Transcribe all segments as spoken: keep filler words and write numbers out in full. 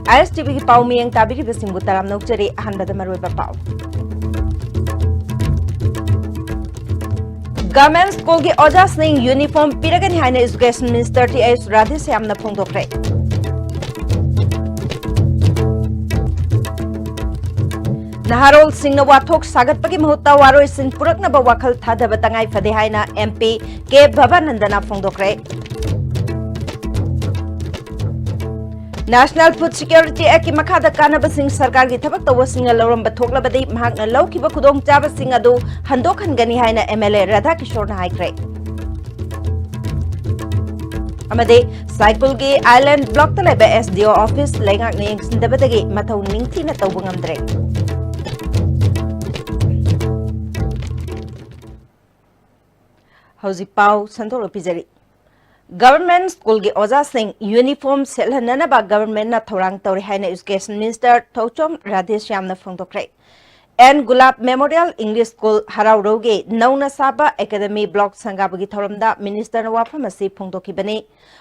ꯑꯥꯏ ꯑꯦꯁ T ꯚꯤꯒꯤ ꯄꯥꯎ ꯃꯤꯠꯌꯦꯡ ꯇꯥꯕꯤꯔꯤꯕꯁꯤꯡꯕꯨ ꯇꯔꯥꯝꯅ ꯑꯣꯛꯆꯔꯤ꯫ ꯑꯍꯥꯟꯕꯗ ꯃꯔꯨꯑꯣꯏꯕ ꯄꯥꯎ꯫ ꯒꯚꯔꯟꯃꯦꯟꯠ ꯁ꯭ꯀꯨꯜꯒꯤ ꯑꯣꯖꯥꯁꯤꯡ ꯌꯨꯅꯤꯐꯣꯔꯝ ꯄꯤꯔꯒꯅꯤ ꯍꯥꯏꯅ ꯏꯖꯨꯀꯦꯁꯟ ꯃꯤꯅꯤꯁꯇꯔ ꯇꯤ ꯑꯩꯆ ꯔꯥꯙꯦꯁ꯭ꯌꯥꯝꯅ ꯐꯣꯡꯗꯣꯛꯈ꯭ꯔꯦ꯫ ꯅꯍꯥꯔꯣꯜꯁꯤꯡꯅ ꯋꯥꯊꯣꯛ ꯁꯥꯒꯠꯄꯒꯤ ꯃꯍꯨꯠꯇ ꯋꯥꯔꯣꯏꯁꯤꯟ ꯄꯨꯔꯛꯅꯕ ꯋꯥꯈꯜ ꯊꯥꯗꯕ ꯇꯉꯥꯏ ꯐꯗꯦ ꯍꯥꯏꯅ ꯑꯦꯝ ꯄꯤ ꯀꯦ ꯚꯕꯥꯅꯟꯗꯅ ꯐꯣꯡꯗꯣꯛꯈ꯭ꯔꯦ꯫ National Food Security Actꯀꯤ ꯃꯈꯥꯗ ꯀꯥꯟꯅꯕꯁꯤꯡ ꯁꯔꯀꯥꯔꯒꯤ ꯊꯕꯛ ꯇꯧꯕꯁꯤꯡꯅ ꯂꯧꯔꯝꯕ ꯊꯣꯛꯂꯕꯗꯤ ꯃꯍꯥꯛꯅ ꯂꯧꯈꯤꯕ ꯈꯨꯗꯣꯡꯆꯥꯕꯁꯤꯡ ꯑꯗꯨ ꯍꯟꯗꯣꯛꯍꯟꯒꯅꯤ ꯍꯥꯏꯅ ꯑꯦꯝ ꯑꯦꯜ ꯑꯦ ꯔꯥꯙꯥꯀꯤꯁꯣꯔꯅ ꯍꯥꯏꯈ꯭ꯔꯦ꯫ ꯑꯃꯗꯤ ꯁꯥꯏꯀꯨꯜꯒꯤ ꯑꯥꯏꯂꯦꯟ ꯕ꯭ꯂꯣꯛꯇ ꯂꯩꯕ ꯑꯦꯁ ꯗꯤ ꯑꯣ ꯑꯣꯐꯤꯁ ꯂꯩꯉꯥꯛꯅ ꯌꯦꯡꯁꯤꯟꯗꯕꯗꯒꯤ ꯃꯊꯧ ꯅꯤꯡꯊꯤꯅ ꯇꯧꯕ ꯉꯝꯗ꯭ꯔꯦ꯫ ꯍꯧꯖꯤꯛ ꯄꯥꯎ ꯁꯟꯗꯣꯛꯅ ꯄꯤꯖꯔꯤ꯫ ꯒꯚꯔꯟꯃꯦꯟꯠ ꯁ꯭ꯀꯨꯜꯒꯤ ꯑꯣꯖꯥꯁꯤꯡ ꯌꯨꯅꯤꯐꯣꯔꯝ ꯁꯦꯠꯍꯟꯅꯅꯕ ꯒꯚꯔꯟꯃꯦꯟꯠꯅ ꯊꯧꯔꯥꯡ ꯇꯧꯔꯤ ꯍꯥꯏꯅ ꯏꯖꯨꯀꯦꯁꯟ ꯃꯤꯅꯤꯁꯇꯔ ꯊꯣꯆꯣꯝ ꯔꯥꯙꯦꯁ꯭ꯌꯥꯝꯅ ꯐꯣꯡꯗꯣꯛꯈ꯭ꯔꯦ꯫ N Gulap memorial English school ꯍꯔꯥꯎꯔꯧꯒꯤ ꯅꯧꯅ ꯁꯥꯕ ꯑꯦꯀꯥꯗꯃꯤ ꯕ꯭ꯂꯣꯛ ꯁꯪꯒꯥꯕꯒꯤ ꯊꯧꯔꯝꯗ ꯃꯤꯅꯤꯁꯇꯔꯅ ꯋꯥꯐꯝ ꯑꯁꯤ ꯐꯣꯡꯗꯣꯛꯈꯤꯕꯅꯤ꯫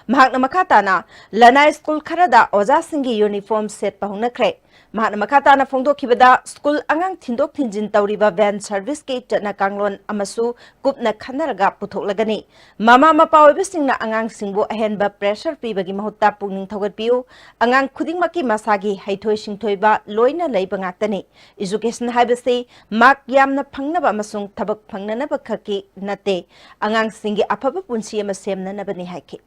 ꯃꯍꯥꯛꯅ ꯃꯈꯥ ꯇꯥꯅ ꯂꯅꯥꯏ ꯁ꯭ꯀꯨꯜ ꯈꯔꯗ ꯑꯣꯖꯥꯁꯤꯡꯒꯤ ꯌꯨꯅꯤꯐꯣꯔꯝ ꯁꯦꯠꯄ ꯍꯧꯅꯈ꯭ꯔꯦ꯫ ꯃꯍꯥꯛꯅ ꯃꯈꯥ ꯇꯥꯅ ꯐꯣꯡꯗꯣꯛꯈꯤꯕꯗ, ꯁ꯭ꯀꯨꯜ ꯑꯉꯥꯡ ꯊꯤꯟꯗꯣꯛ ꯊꯤꯟꯖꯤꯟ ꯇꯧꯔꯤꯕ ꯚꯦꯟ ꯁꯔꯚꯤꯁꯀꯤ ꯆꯠꯅ ꯀꯥꯡꯂꯣꯟ ꯑꯃꯁꯨ ꯀꯨꯞꯅ ꯈꯟꯅꯔꯒ ꯄꯨꯊꯣꯛꯂꯒꯅꯤ꯫ ꯃꯃꯥ ꯃꯄꯥ ꯑꯣꯏꯕꯁꯤꯡꯅ ꯑꯉꯥꯡꯁꯤꯡꯕꯨ ꯑꯍꯦꯟꯕ ꯄ꯭ꯔꯦꯁꯔ ꯄꯤꯕꯒꯤ ꯃꯍꯨꯠꯇ ꯄꯨꯛꯅꯤꯡ ꯊꯧꯒꯠꯄꯤꯌꯨ꯫ ꯑꯉꯥꯡ ꯈꯨꯗꯤꯡꯃꯛꯀꯤ ꯃꯁꯥꯒꯤ ꯍꯩꯊꯣꯏ ꯁꯤꯡꯊꯣꯏꯕ ꯂꯣꯏꯅ ꯂꯩꯕ ꯉꯥꯛꯇꯅꯤ꯫ ꯏꯖꯨꯀꯦꯁꯟ ꯍꯥꯏꯕꯁꯤ ꯃꯥꯔꯛ ꯌꯥꯝꯅ ꯐꯪꯅꯕ ꯑꯃꯁꯨꯡ ꯊꯕꯛ ꯐꯪꯅꯅꯕ ꯈꯛꯀꯤ ꯅꯠꯇꯦ, ꯑꯉꯥꯡꯁꯤꯡꯒꯤ ꯑꯐꯕ ꯄꯨꯟꯁꯤ ꯑꯃ ꯁꯦꯝꯅꯅꯕꯅꯤ ꯍꯥꯏꯈꯤ꯫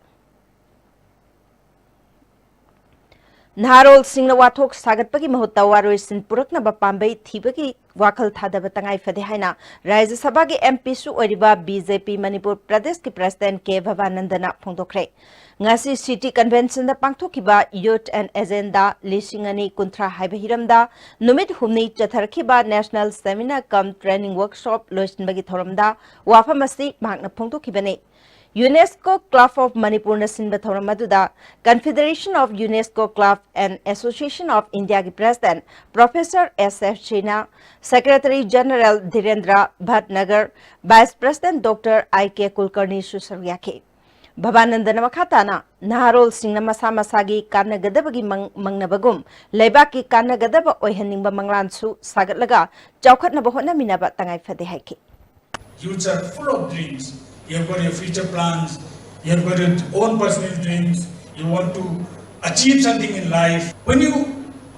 ꯅꯍꯥꯔꯣꯜꯁꯤꯡꯅ ꯋꯥꯊꯣꯛ ꯁꯥꯒꯠꯄꯒꯤ ꯃꯍꯨꯠꯇ ꯋꯥꯔꯣꯏꯁꯤꯟ ꯄꯨꯔꯛꯅꯕ ꯄꯥꯝꯕꯩ ꯊꯤꯕꯒꯤ ꯋꯥꯈꯜ ꯊꯥꯗꯕ ꯇꯉꯥꯏ ꯐꯗꯦ ꯍꯥꯏꯅ ꯔꯥꯖ꯭ꯌ ꯁꯚꯥꯒꯤ ꯑꯦꯝ ꯄꯤꯁꯨ ꯑꯣꯏꯔꯤꯕ ꯕꯤ ꯖꯦ ꯄꯤ ꯃꯅꯤꯄꯨꯔ ꯄ꯭ꯔꯗꯦꯁꯀꯤ ꯄ꯭ꯔꯁꯤꯗꯦꯟꯠ ꯀꯦ ꯚꯕꯥꯅꯟꯗꯅ ꯐꯣꯡꯗꯣꯛꯈ꯭ꯔꯦ꯫ ꯉꯁꯤ ꯁꯤꯇꯤ ꯀꯟꯚꯦꯟꯁꯟꯗ ꯄꯥꯡꯊꯣꯛꯈꯤꯕ ꯌꯨꯊ ꯑꯦꯟ ꯑꯦꯖꯦꯟꯗꯥ ꯂꯤꯁꯤꯡ ꯑꯅꯤ ꯀꯨꯟꯊ꯭ꯔꯥ ꯍꯥꯏꯕ ꯍꯤꯔꯝꯗ ꯅꯨꯃꯤꯠ ꯍꯨꯝꯅꯤ ꯆꯠꯊꯔꯛꯈꯤꯕ ꯅꯦꯁꯅꯦꯜ ꯁꯦꯃꯤꯅꯥꯔ ꯀꯝ ꯇ꯭ꯔꯦꯅꯤꯡ ꯋꯔꯛꯁꯣꯞ ꯂꯣꯏꯁꯤꯟꯕꯒꯤ ꯊꯧꯔꯝꯗ ꯋꯥꯐꯝ ꯑꯁꯤ ꯃꯍꯥꯛꯅ ꯐꯣꯡꯗꯣꯛꯈꯤꯕꯅꯤ꯫ ꯌꯨꯅꯦꯁꯀꯣ ꯀ꯭ꯂꯕ ꯑꯣꯐ ꯃꯅꯤꯄꯨꯔꯅ ꯁꯤꯟꯕ ꯊꯧꯔꯝ ꯑꯗꯨꯗ Confederation of UNESCO Club and Association of Indiaꯒꯤ president professor S S Sinha, secretary general Dhirendra Bhatnagar, vice president doctor I K ꯀꯨꯜꯀꯔꯅꯤꯁꯨ ꯁꯔꯨꯛ ꯌꯥꯈꯤ꯫ ꯚꯕꯥꯅꯟꯗꯅ ꯃꯈꯥ ꯇꯥꯅ ꯅꯍꯥꯔꯣꯜꯁꯤꯡꯅ ꯃꯁꯥ ꯃꯁꯥꯒꯤ ꯀꯥꯟꯅꯒꯗꯕꯒꯤ ꯃꯪ-, ꯃꯪꯅꯕꯒꯨꯝ ꯂꯩꯕꯥꯛꯀꯤ ꯀꯥꯟꯅꯒꯗꯕ ꯑꯣꯏꯍꯟꯅꯤꯡꯕ ꯃꯪꯂꯥꯟꯁꯨ ꯁꯥꯒꯠꯂꯒ ꯆꯥꯎꯈꯠꯅꯕ ꯍꯣꯠꯅꯃꯤꯟꯅꯕ ꯇꯉꯥꯏ ꯐꯗꯦ ꯍꯥꯏꯈꯤ꯫ Youths are full of dreams. You have got your future plans. You have got your own personal dreams. You want to achieve something in life. When you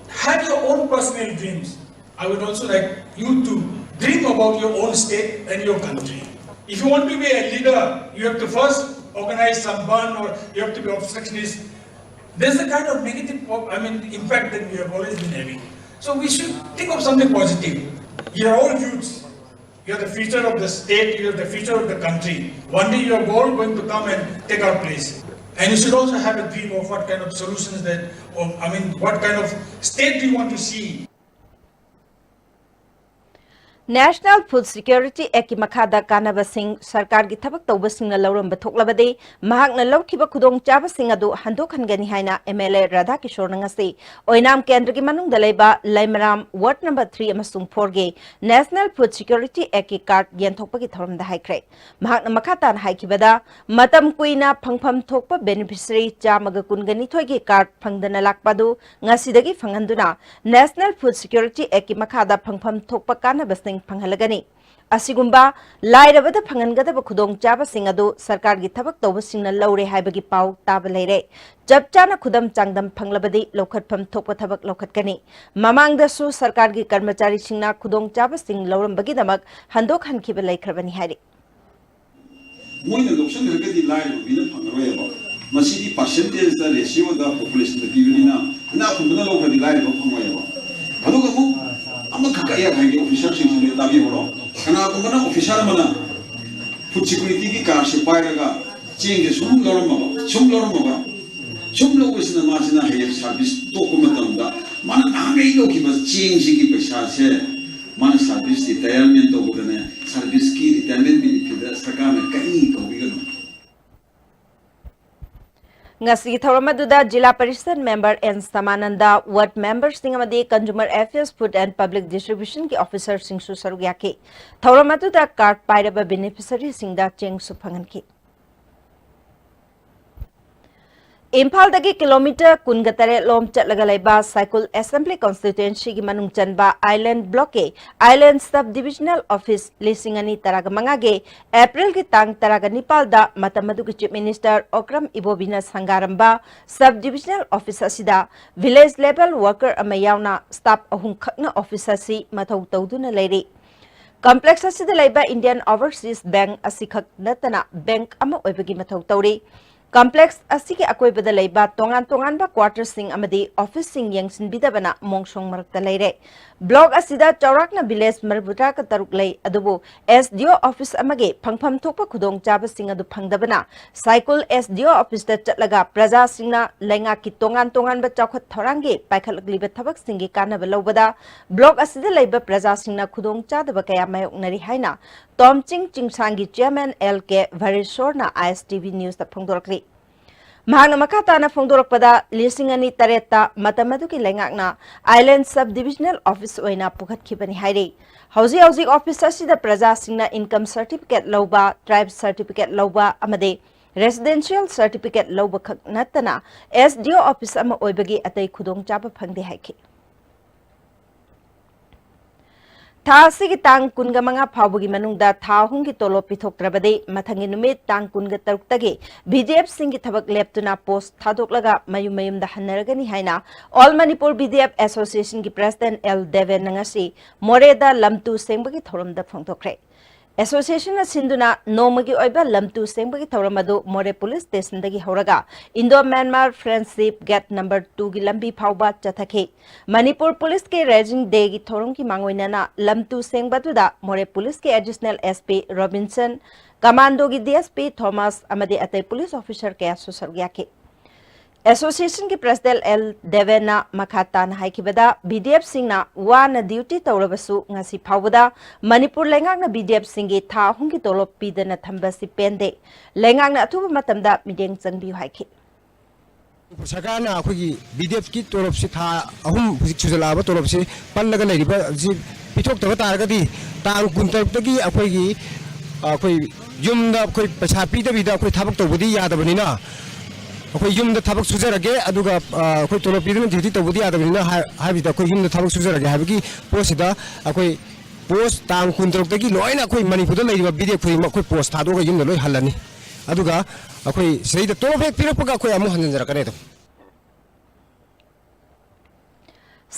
have your own personal dreams, I would also like you to dream about your own state and your country. If you want to be a leader, you have to first organize some burn or you have to be obstructionist. There's a kind of negative, I mean, impact that we have always been having. So we should think of something positive. We are all youths. You are the future of the state, you are the future of the country. One day you are all going to come and take our place. And you should also have a dream of what kind of solutions that, or I mean, what kind of state do you want to see? National Food Security Actꯀꯤ ꯃꯈꯥꯗ ꯀꯥꯟꯅꯕꯁꯤꯡ ꯁꯔꯀꯥꯔꯒꯤ ꯊꯕꯛ ꯇꯧꯕꯁꯤꯡꯅ ꯂꯧꯔꯝꯕ ꯊꯣꯛꯂꯕꯗꯤ ꯃꯍꯥꯛꯅ ꯂꯧꯈꯤꯕ ꯈꯨꯗꯣꯡꯆꯥꯕꯁꯤꯡ ꯑꯗꯨ ꯍꯟꯗꯣꯛꯍꯟꯒꯅꯤ ꯍꯥꯏꯅ MLA ꯔꯥꯙꯥꯀꯤꯁꯣꯔꯅ ꯉꯁꯤ ꯑꯣꯏꯅꯥꯝ ꯀꯦꯟꯗ꯭ꯔꯒꯤ ꯃꯅꯨꯡꯗ ꯂꯩꯕ ꯂꯩꯃꯔꯥꯝ ward number three ꯑꯃꯁꯨꯡ fourꯒꯤ National Food Security Actꯀꯤ card ꯌꯦꯟꯊꯣꯛꯄꯒꯤ ꯊꯧꯔꯝꯗ ꯍꯥꯏꯈ꯭ꯔꯦ꯫ ꯃꯍꯥꯛꯅ ꯃꯈꯥ ꯇꯥꯅ ꯍꯥꯏꯈꯤꯕꯗ, ꯃꯇꯝ ꯀꯨꯏꯅ ꯐꯪꯐꯝ ꯊꯣꯛꯄ beneficiary ꯆꯥꯝꯃꯒ ꯀꯨꯟꯒ ꯅꯤꯊꯣꯏꯒꯤ card ꯐꯪꯗꯅ ꯂꯥꯛꯄ ꯑꯗꯨ ꯉꯁꯤꯗꯒꯤ ꯐꯪꯍꯟꯗꯨꯅ National Food Security Actꯀꯤ ꯃꯈꯥꯗ ꯐꯪꯐꯝ ꯊꯣꯛꯄ ꯀꯥꯟꯅꯕꯁꯤꯡ ꯐꯪꯍꯜꯂꯒꯅꯤ꯫ ꯑꯁꯤꯒꯨꯝꯕ ꯂꯥꯏꯔꯕꯗ ꯐꯪꯍꯟꯒꯗꯕ ꯈꯨꯗꯣꯡꯆꯥꯕꯁꯤꯡ ꯑꯗꯨ ꯁꯔꯀꯥꯔꯒꯤ ꯊꯕꯛ ꯇꯧꯕꯁꯤꯡꯅ ꯂꯧꯔꯦ ꯍꯥꯏꯕꯒꯤ ꯄꯥꯎ ꯇꯥꯕ ꯂꯩꯔꯦ꯫ ꯆꯞ ꯆꯥꯅ ꯈꯨꯗꯝ ꯆꯥꯡꯗꯝ ꯐꯪꯂꯕꯗꯤ ꯂꯧꯈꯠꯐꯝ ꯊꯣꯛꯄ ꯊꯕꯛ ꯂꯧꯈꯠꯀꯅꯤ꯫ ꯃꯃꯥꯡꯗꯁꯨ ꯁꯔꯀꯥꯔꯒꯤ ꯀꯔꯃꯆꯥꯔꯤꯁꯤꯡꯅ ꯈꯨꯗꯣꯡꯆꯥꯕꯁꯤꯡ ꯂꯧꯔꯝꯕꯒꯤꯗꯃꯛ ꯍꯟꯗꯣꯛꯍꯟꯈꯤꯕ ꯂꯩꯈ꯭ꯔꯕꯅꯤ ꯍꯥꯏꯔꯤ꯫ ꯃꯣꯏꯅ ꯂꯧꯁꯤꯟꯈ꯭ꯔꯒꯗꯤ ꯂꯥꯏꯔꯕ ꯃꯤꯅ ꯐꯪꯉꯔꯣꯏꯕ꯫ ꯃꯁꯤꯗꯤ percentageꯇ, ratioꯗ, populationꯗ ꯄꯤꯕꯅꯤꯅ ꯏꯅꯥꯛ ꯈꯨꯟꯕꯅ ꯂꯧꯈ꯭ꯔꯗꯤ ꯂꯥꯏꯔꯕ ꯐꯪꯉꯣꯏꯕ꯫ ꯑꯗꯨꯒ ꯑꯃꯨꯛ ꯑꯃꯈꯛ ꯑꯩ ꯍꯥꯏꯒꯦ, officerꯁꯤꯡꯁꯤꯅ ꯇꯥꯕꯤꯍꯧꯔꯣ꯫ ꯀꯅꯥꯒꯨꯝꯕꯅ officer ꯑꯃꯅ food securityꯒꯤ cardꯁꯦ ꯄꯥꯏꯔꯒ ꯆꯦꯡꯁꯦ ꯁꯨꯝ ꯂꯧꯔꯝꯃꯕ, ꯁꯨꯝ ꯂꯧꯔꯝꯃꯕ, ꯁꯨꯝ ꯂꯧꯕꯁꯤꯅ ꯃꯥꯁꯤꯅ ꯍꯌꯦꯡ service ꯇꯣꯛꯄ ꯃꯇꯝꯗ ꯃꯥꯅ ꯅꯍꯥꯟꯈꯩ ꯂꯧꯈꯤꯕ ꯆꯦꯡꯁꯤꯒꯤ ꯄꯩꯁꯥꯁꯦ ꯃꯥꯅ service retirement ꯇꯧꯕꯗꯅꯦ, serviceꯀꯤ retirement benefitꯇ ꯁꯔꯀꯥꯔꯅ ꯀꯔꯤ ꯇꯧꯕꯤꯒꯅꯣ? ꯉꯁꯤꯒꯤ ꯊꯧꯔꯝ ꯑꯗꯨꯗ ꯖꯤꯂꯥ ꯄꯔꯤꯁꯗ member N ꯁꯃꯥꯅꯟꯗ, ward memberꯁꯤꯡ ꯑꯃꯗꯤ Consumer Affairs, Food and Public Distributionꯒꯤ officerꯁꯤꯡꯁꯨ ꯁꯔꯨꯛ ꯌꯥꯈꯤ꯫ ꯊꯧꯔꯝ ꯑꯗꯨꯗ card ꯄꯥꯏꯔꯕ beneficiaryꯁꯤꯡꯗ ꯆꯦꯡꯁꯨ ꯐꯪꯍꯟꯈꯤ꯫ ꯏꯝꯐꯥꯜꯗꯒꯤ ꯀꯤꯂꯣꯃꯤꯇꯔ ꯀꯨꯟꯒ ꯇꯔꯦꯠ ꯂꯣꯝ ꯆꯠꯂꯒ ꯂꯩꯕ ꯁꯥꯏꯀꯨꯜ ꯑꯦꯁꯦꯝꯕ꯭ꯂꯤ ꯀꯟꯁꯇꯤꯇ꯭ꯋꯦꯟꯁꯤꯒꯤ ꯃꯅꯨꯡ ꯆꯟꯕ island ꯕ꯭ꯂꯣꯛꯀꯤ island sub divisional office ꯂꯤꯁꯤꯡ ꯑꯅꯤ ꯇꯔꯥꯒ ꯃꯉꯥꯒꯤ ꯑꯦꯄ꯭ꯔꯤꯜꯒꯤ ꯇꯥꯡ ꯇꯔꯥꯒ ꯅꯤꯄꯥꯜꯗ ꯃꯇꯝ ꯑꯗꯨꯒꯤ ꯆꯤꯐ ꯃꯤꯅꯤꯁꯇꯔ ꯑꯣꯀ꯭ꯔꯝ ꯏꯕꯣꯕꯤꯅ ꯁꯪꯒꯥꯔꯝꯕ ꯁꯕ ꯗꯤꯕꯤꯖꯅꯦꯜ ꯑꯣꯐꯤꯁ ꯑꯁꯤꯗ ꯚꯤꯂꯦꯖ ꯂꯦꯚꯦꯜ ꯋꯥꯔꯀꯔ ꯑꯃ ꯌꯥꯎꯅ ꯁ꯭ꯇꯥꯐ ꯑꯍꯨꯝ ꯈꯛꯅ ꯑꯣꯐꯤꯁ ꯑꯁꯤ ꯃꯊꯧ ꯇꯧꯗꯨꯅ ꯂꯩꯔꯤ꯫ ꯀꯝꯄ꯭ꯂꯦꯛꯁ ꯑꯁꯤꯗ ꯂꯩꯕ ꯏꯟꯗꯤꯌꯟ ꯑꯣꯚꯔꯁꯤꯁ ꯕꯦꯡꯛ ꯑꯁꯤꯈꯛ ꯅꯠꯇꯅ ꯕꯦꯡꯛ ꯑꯃ ꯑꯣꯏꯕꯒꯤ ꯃꯊꯧ ꯇꯧꯔꯤ꯫ ꯀꯝꯄ꯭ꯂꯦꯛꯁ ꯑꯁꯤꯒꯤ ꯑꯀꯣꯏꯕꯗ ꯂꯩꯕ ꯇꯣꯉꯥꯟ ꯇꯣꯉꯥꯟꯕ ꯀ꯭ꯋꯥꯇꯔꯁꯤꯡ ꯑꯃꯗꯤ ꯑꯣꯐꯤꯁꯁꯤꯡ ꯌꯦꯡꯁꯤꯟꯕꯤꯗꯕꯅ ꯃꯣꯡꯁꯣꯡ ꯃꯔꯛꯇ ꯂꯩꯔꯦ꯫ ꯕ꯭ꯂꯣꯛ ꯑꯁꯤꯗ ꯆꯥꯎꯔꯥꯛꯅ ꯚꯤꯂꯦꯖ ꯃꯔꯤꯐꯨꯇꯔꯥꯒ ꯇꯔꯨꯛ ꯂꯩ, ꯑꯗꯨꯕꯨ ꯑꯦꯁ ꯗꯤ ꯑꯣ ꯑꯣꯐꯤꯁ ꯑꯃꯒꯤ ꯐꯪꯐꯝ ꯊꯣꯛꯄ ꯈꯨꯗꯣꯡꯆꯥꯕꯁꯤꯡ ꯑꯗꯨ ꯐꯪꯗꯕꯅ ꯁꯥꯏꯀꯨꯜ ꯑꯦꯁ ꯗꯤ ꯑꯣ ꯑꯣꯐꯤꯁꯇ ꯆꯠꯂꯒ ꯄ꯭ꯔꯖꯥꯁꯤꯡꯅ ꯂꯩꯉꯥꯛꯀꯤ ꯇꯣꯉꯥꯟ ꯇꯣꯉꯥꯟꯕ ꯆꯥꯎꯈꯠ ꯊꯧꯔꯥꯡꯒꯤ ꯄꯥꯏꯈꯠꯂꯛꯂꯤꯕ ꯊꯕꯛꯁꯤꯡꯒꯤ ꯀꯥꯟꯅꯕ ꯂꯧꯕꯗ ꯕ꯭ꯂꯣꯛ ꯑꯁꯤꯗ ꯂꯩꯕ ꯄ꯭ꯔꯖꯥꯁꯤꯡꯅ ꯈꯨꯗꯣꯡꯆꯥꯗꯕ ꯀꯌꯥ ꯃꯥꯌꯣꯛꯅꯔꯤ ꯍꯥꯏꯅ ꯇꯣꯝꯆꯤꯡ ꯆꯤꯡꯁꯥꯡꯒꯤ ꯆꯤꯌꯔꯃꯦꯟ ꯑꯦꯜ ꯀꯦ ꯚꯔꯦꯁꯣꯔꯅ ꯑꯥꯏ ꯑꯦꯁ ꯇꯤ ꯚꯤ ꯅ꯭ꯌꯨꯁꯇ ꯐꯣꯡꯗꯣꯔꯛꯂꯤ꯫ ꯃꯍꯥꯛꯅ ꯃꯈꯥ ꯇꯥꯅ ꯐꯣꯡꯗꯣꯔꯛꯄꯗ, ꯂꯤꯁꯤꯡ ꯑꯅꯤ ꯇꯔꯦꯠꯇ ꯃꯇꯝ ꯑꯗꯨꯒꯤ ꯂꯩꯉꯥꯛꯅ ꯑꯥꯏꯂꯦꯟ ꯁꯕ ꯗꯤꯕꯤꯖꯅꯦꯜ ꯑꯣꯐꯤꯁ ꯑꯣꯏꯅ ꯄꯨꯈꯠꯈꯤꯕꯅꯤ ꯍꯥꯏꯔꯤ꯫ ꯍꯧꯖꯤꯛ ꯍꯧꯖꯤꯛ ꯑꯣꯐꯤꯁ ꯑꯁꯤꯗ ꯄ꯭ꯔꯖꯥꯁꯤꯡꯅ ꯏꯟꯀꯝ ꯁꯔꯇꯤꯐꯤꯀꯦꯠ ꯂꯧꯕ, ꯇ꯭ꯔꯥꯏꯕ ꯁꯔꯇꯤꯐꯤꯀꯦꯠ ꯂꯧꯕ ꯑꯃꯗꯤ ꯔꯦꯁꯤꯗꯦꯟꯁꯤꯌꯦꯜ ꯁꯔꯇꯤꯐꯤꯀꯦꯠ ꯂꯧꯕ ꯈꯛ ꯅꯠꯇꯅ ꯑꯦꯁ ꯗꯤ ꯑꯣ ꯑꯣꯐꯤꯁ ꯑꯃ ꯑꯣꯏꯕꯒꯤ ꯑꯇꯩ ꯈꯨꯗꯣꯡꯆꯥꯕ ꯐꯪꯗꯦ ꯍꯥꯏꯈꯤ꯫ ꯊꯥ ꯑꯁꯤꯒꯤ ꯇꯥꯡ ꯀꯨꯟꯒ ꯃꯉꯥ ꯐꯥꯎꯕꯒꯤ ꯃꯅꯨꯡꯗ ꯊꯥ ꯑꯍꯨꯝꯒꯤ ꯇꯣꯂꯣꯞ ꯄꯤꯊꯣꯛꯇ꯭ꯔꯕꯗꯤ ꯃꯊꯪꯒꯤ ꯅꯨꯃꯤꯠ ꯇꯥꯡ ꯀꯨꯟꯒ ꯇꯔꯨꯛꯇꯒꯤ ꯚꯤ ꯗꯤ ꯑꯦꯐꯁꯤꯡꯒꯤ ꯊꯕꯛ ꯂꯦꯞꯇꯨꯅ ꯄꯣꯁ ꯊꯥꯗꯣꯛꯂꯒ ꯃꯌꯨꯝ ꯃꯌꯨꯝꯗ ꯍꯟꯅꯔꯒꯅꯤ ꯍꯥꯏꯅ all Manipur V D F ꯑꯦꯁꯣꯁꯤꯌꯦꯁꯟꯒꯤ ꯄ꯭ꯔꯁꯤꯗꯦꯟꯠ ꯑꯦꯜ ꯗꯦꯕꯦꯟꯅ ꯉꯁꯤ ꯃꯣꯔꯦꯗ ꯂꯝꯇꯨ ꯁꯦꯡꯕꯒꯤ ꯊꯧꯔꯝꯗ ꯐꯣꯡꯗꯣꯛꯈ꯭ꯔꯦ꯫ ꯑꯦꯁꯣꯁꯤꯌꯦꯁꯟꯅ ꯁꯤꯟꯗꯨꯅ ꯅꯣꯡꯃꯒꯤ ꯑꯣꯏꯕ ꯂꯝꯇꯨ ꯁꯦꯡꯕꯒꯤ ꯊꯧꯔꯝ ꯑꯗꯨ ꯃꯣꯔꯦ ꯄꯨꯂꯤꯁ ꯁ꯭ꯇꯦꯁꯟꯗꯒꯤ ꯍꯧꯔꯒ ꯏꯟꯗꯣ ꯃ꯭ꯌꯥꯟꯃꯥꯔ ꯐ꯭ꯔꯦꯟꯗꯁꯤꯞ ꯒꯦꯠ ꯅꯝꯕꯔ ꯇꯨꯒꯤ ꯂꯝꯕꯤ ꯐꯥꯎꯕ ꯆꯠꯊꯈꯤ꯫ ꯃꯅꯤꯄꯨꯔ ꯄꯨꯂꯤꯁꯀꯤ ꯔꯦꯖꯤꯡ ꯗꯦꯒꯤ ꯊꯧꯔꯝꯒꯤ ꯃꯥꯡꯑꯣꯏꯅꯅ ꯂꯝꯇꯨ ꯁꯦꯡꯕ ꯑꯗꯨꯗ ꯃꯣꯔꯦ ꯄꯨꯂꯤꯁꯀꯤ ꯑꯦꯗꯤꯁꯅꯦꯜ ꯑꯦꯁ ꯄꯤ ꯔꯣꯕꯤꯟꯁꯟ, ꯀꯃꯥꯟꯗꯣꯒꯤ ꯗꯤ ꯑꯦꯁ ꯄꯤ ꯊꯣꯃꯥꯁ ꯑꯃꯗꯤ ꯑꯇꯩ ꯄꯨꯂꯤꯁ ꯑꯣꯐꯤꯁꯔ ꯀꯌꯥꯁꯨ ꯁꯔꯨꯛ ꯌꯥꯈꯤ꯫ ꯑꯦꯁꯣꯁꯤꯌꯦꯁꯟꯒꯤ ꯄ꯭ꯔꯁꯤꯗꯦꯟꯠ ꯑꯦꯜ ꯗꯦꯕꯦꯟꯅ ꯃꯈꯥ ꯇꯥꯅ ꯍꯥꯏꯈꯤꯕꯗ, ꯚꯤ ꯗꯤ ꯑꯦꯐꯁꯤꯡꯅ ꯋꯥꯅ ꯗ꯭ꯌꯨꯇꯤ ꯇꯧꯔꯕꯁꯨ ꯉꯁꯤ ꯐꯥꯎꯕꯗ ꯃꯅꯤꯄꯨꯔ ꯂꯩꯉꯥꯛꯅ ꯚꯤ ꯗꯤ ꯑꯦꯐꯁꯤꯡꯒꯤ ꯊꯥ ꯑꯍꯨꯝꯒꯤ ꯇꯣꯂꯣꯞ ꯄꯤꯗꯅ ꯊꯝꯕꯁꯤ ꯄꯦꯟꯗꯦ꯫ ꯂꯩꯉꯥꯛꯅ ꯑꯊꯨꯕ ꯃꯇꯝꯗ ꯃꯤꯠꯌꯦꯡ ꯆꯪꯕꯤꯌꯨ ꯍꯥꯏꯈꯤ꯫ ꯁꯔꯀꯥꯔꯅ ꯑꯩꯈꯣꯏꯒꯤ ꯚꯤ ꯗꯤ ꯑꯦꯐꯀꯤ ꯇꯣꯂꯣꯞꯁꯤ ꯊꯥ ꯑꯍꯨꯝ ꯍꯧꯖꯤꯛ ꯁꯨꯖꯜꯂꯛꯑꯕ ꯇꯣꯂꯣꯞꯁꯤ ꯄꯜꯂꯒ ꯂꯩꯔꯤꯕ ꯑꯁꯤ ꯄꯤꯊꯣꯛꯇꯕ ꯇꯥꯔꯒꯗꯤ ꯇꯥꯡ ꯀꯨꯟꯇꯔꯨꯛꯇꯒꯤ ꯑꯩꯈꯣꯏꯒꯤ, ꯑꯩꯈꯣꯏ ꯌꯨꯝꯗ ꯑꯩꯈꯣꯏ ꯄꯩꯁꯥ ꯄꯤꯗꯕꯤꯗ ꯑꯩꯈꯣꯏ ꯊꯕꯛ ꯇꯧꯕꯗꯤ ꯌꯥꯗꯕꯅꯤꯅ ꯑꯩꯈꯣꯏ ꯌꯨꯝꯗ ꯊꯕꯛ ꯁꯨꯖꯔꯒꯦ, ꯑꯗꯨꯒ ꯑ, ꯑꯩꯈꯣꯏ ꯇꯣꯂꯣꯞ ꯄꯤꯗꯨꯅ ꯗ꯭ꯌꯨꯇꯤ ꯇꯧꯕꯗꯤ ꯌꯥꯗꯕꯅꯤꯅ ꯍꯥꯏ- ꯍꯥꯏꯕꯗ ꯑꯩꯈꯣꯏ ꯌꯨꯝꯗ ꯊꯕꯛ ꯁꯨꯖꯔꯒꯦ ꯍꯥꯏꯕꯒꯤ ꯄꯣꯠꯁꯤꯗ ꯑꯩꯈꯣꯏ ꯄꯣꯁ ꯇꯥꯡ ꯀꯨꯟꯇꯔꯨꯛꯇꯒꯤ ꯂꯣꯏꯅ ꯑꯩꯈꯣꯏ ꯃꯅꯤꯄꯨꯔꯗ ꯂꯩꯔꯤꯕ ꯕꯤꯗꯦ ꯈꯨꯗꯤꯡꯃꯛ ꯑꯩꯈꯣꯏ ꯄꯣꯁ ꯊꯥꯗꯣꯛꯑꯒ ꯌꯨꯝꯗ ꯂꯣꯏ ꯍꯜꯂꯅꯤ꯫ ꯑꯗꯨꯒ ꯑꯩꯈꯣꯏ ꯁꯤꯗꯩꯗ ꯇꯣꯂꯣꯞ ꯍꯦꯛ ꯄꯤꯔꯛꯄꯒ ꯑꯩꯈꯣꯏ ꯑꯃꯨꯛ ꯍꯟꯖꯤꯟꯖꯔꯛꯀꯅꯤ ꯑꯗꯨꯝ꯫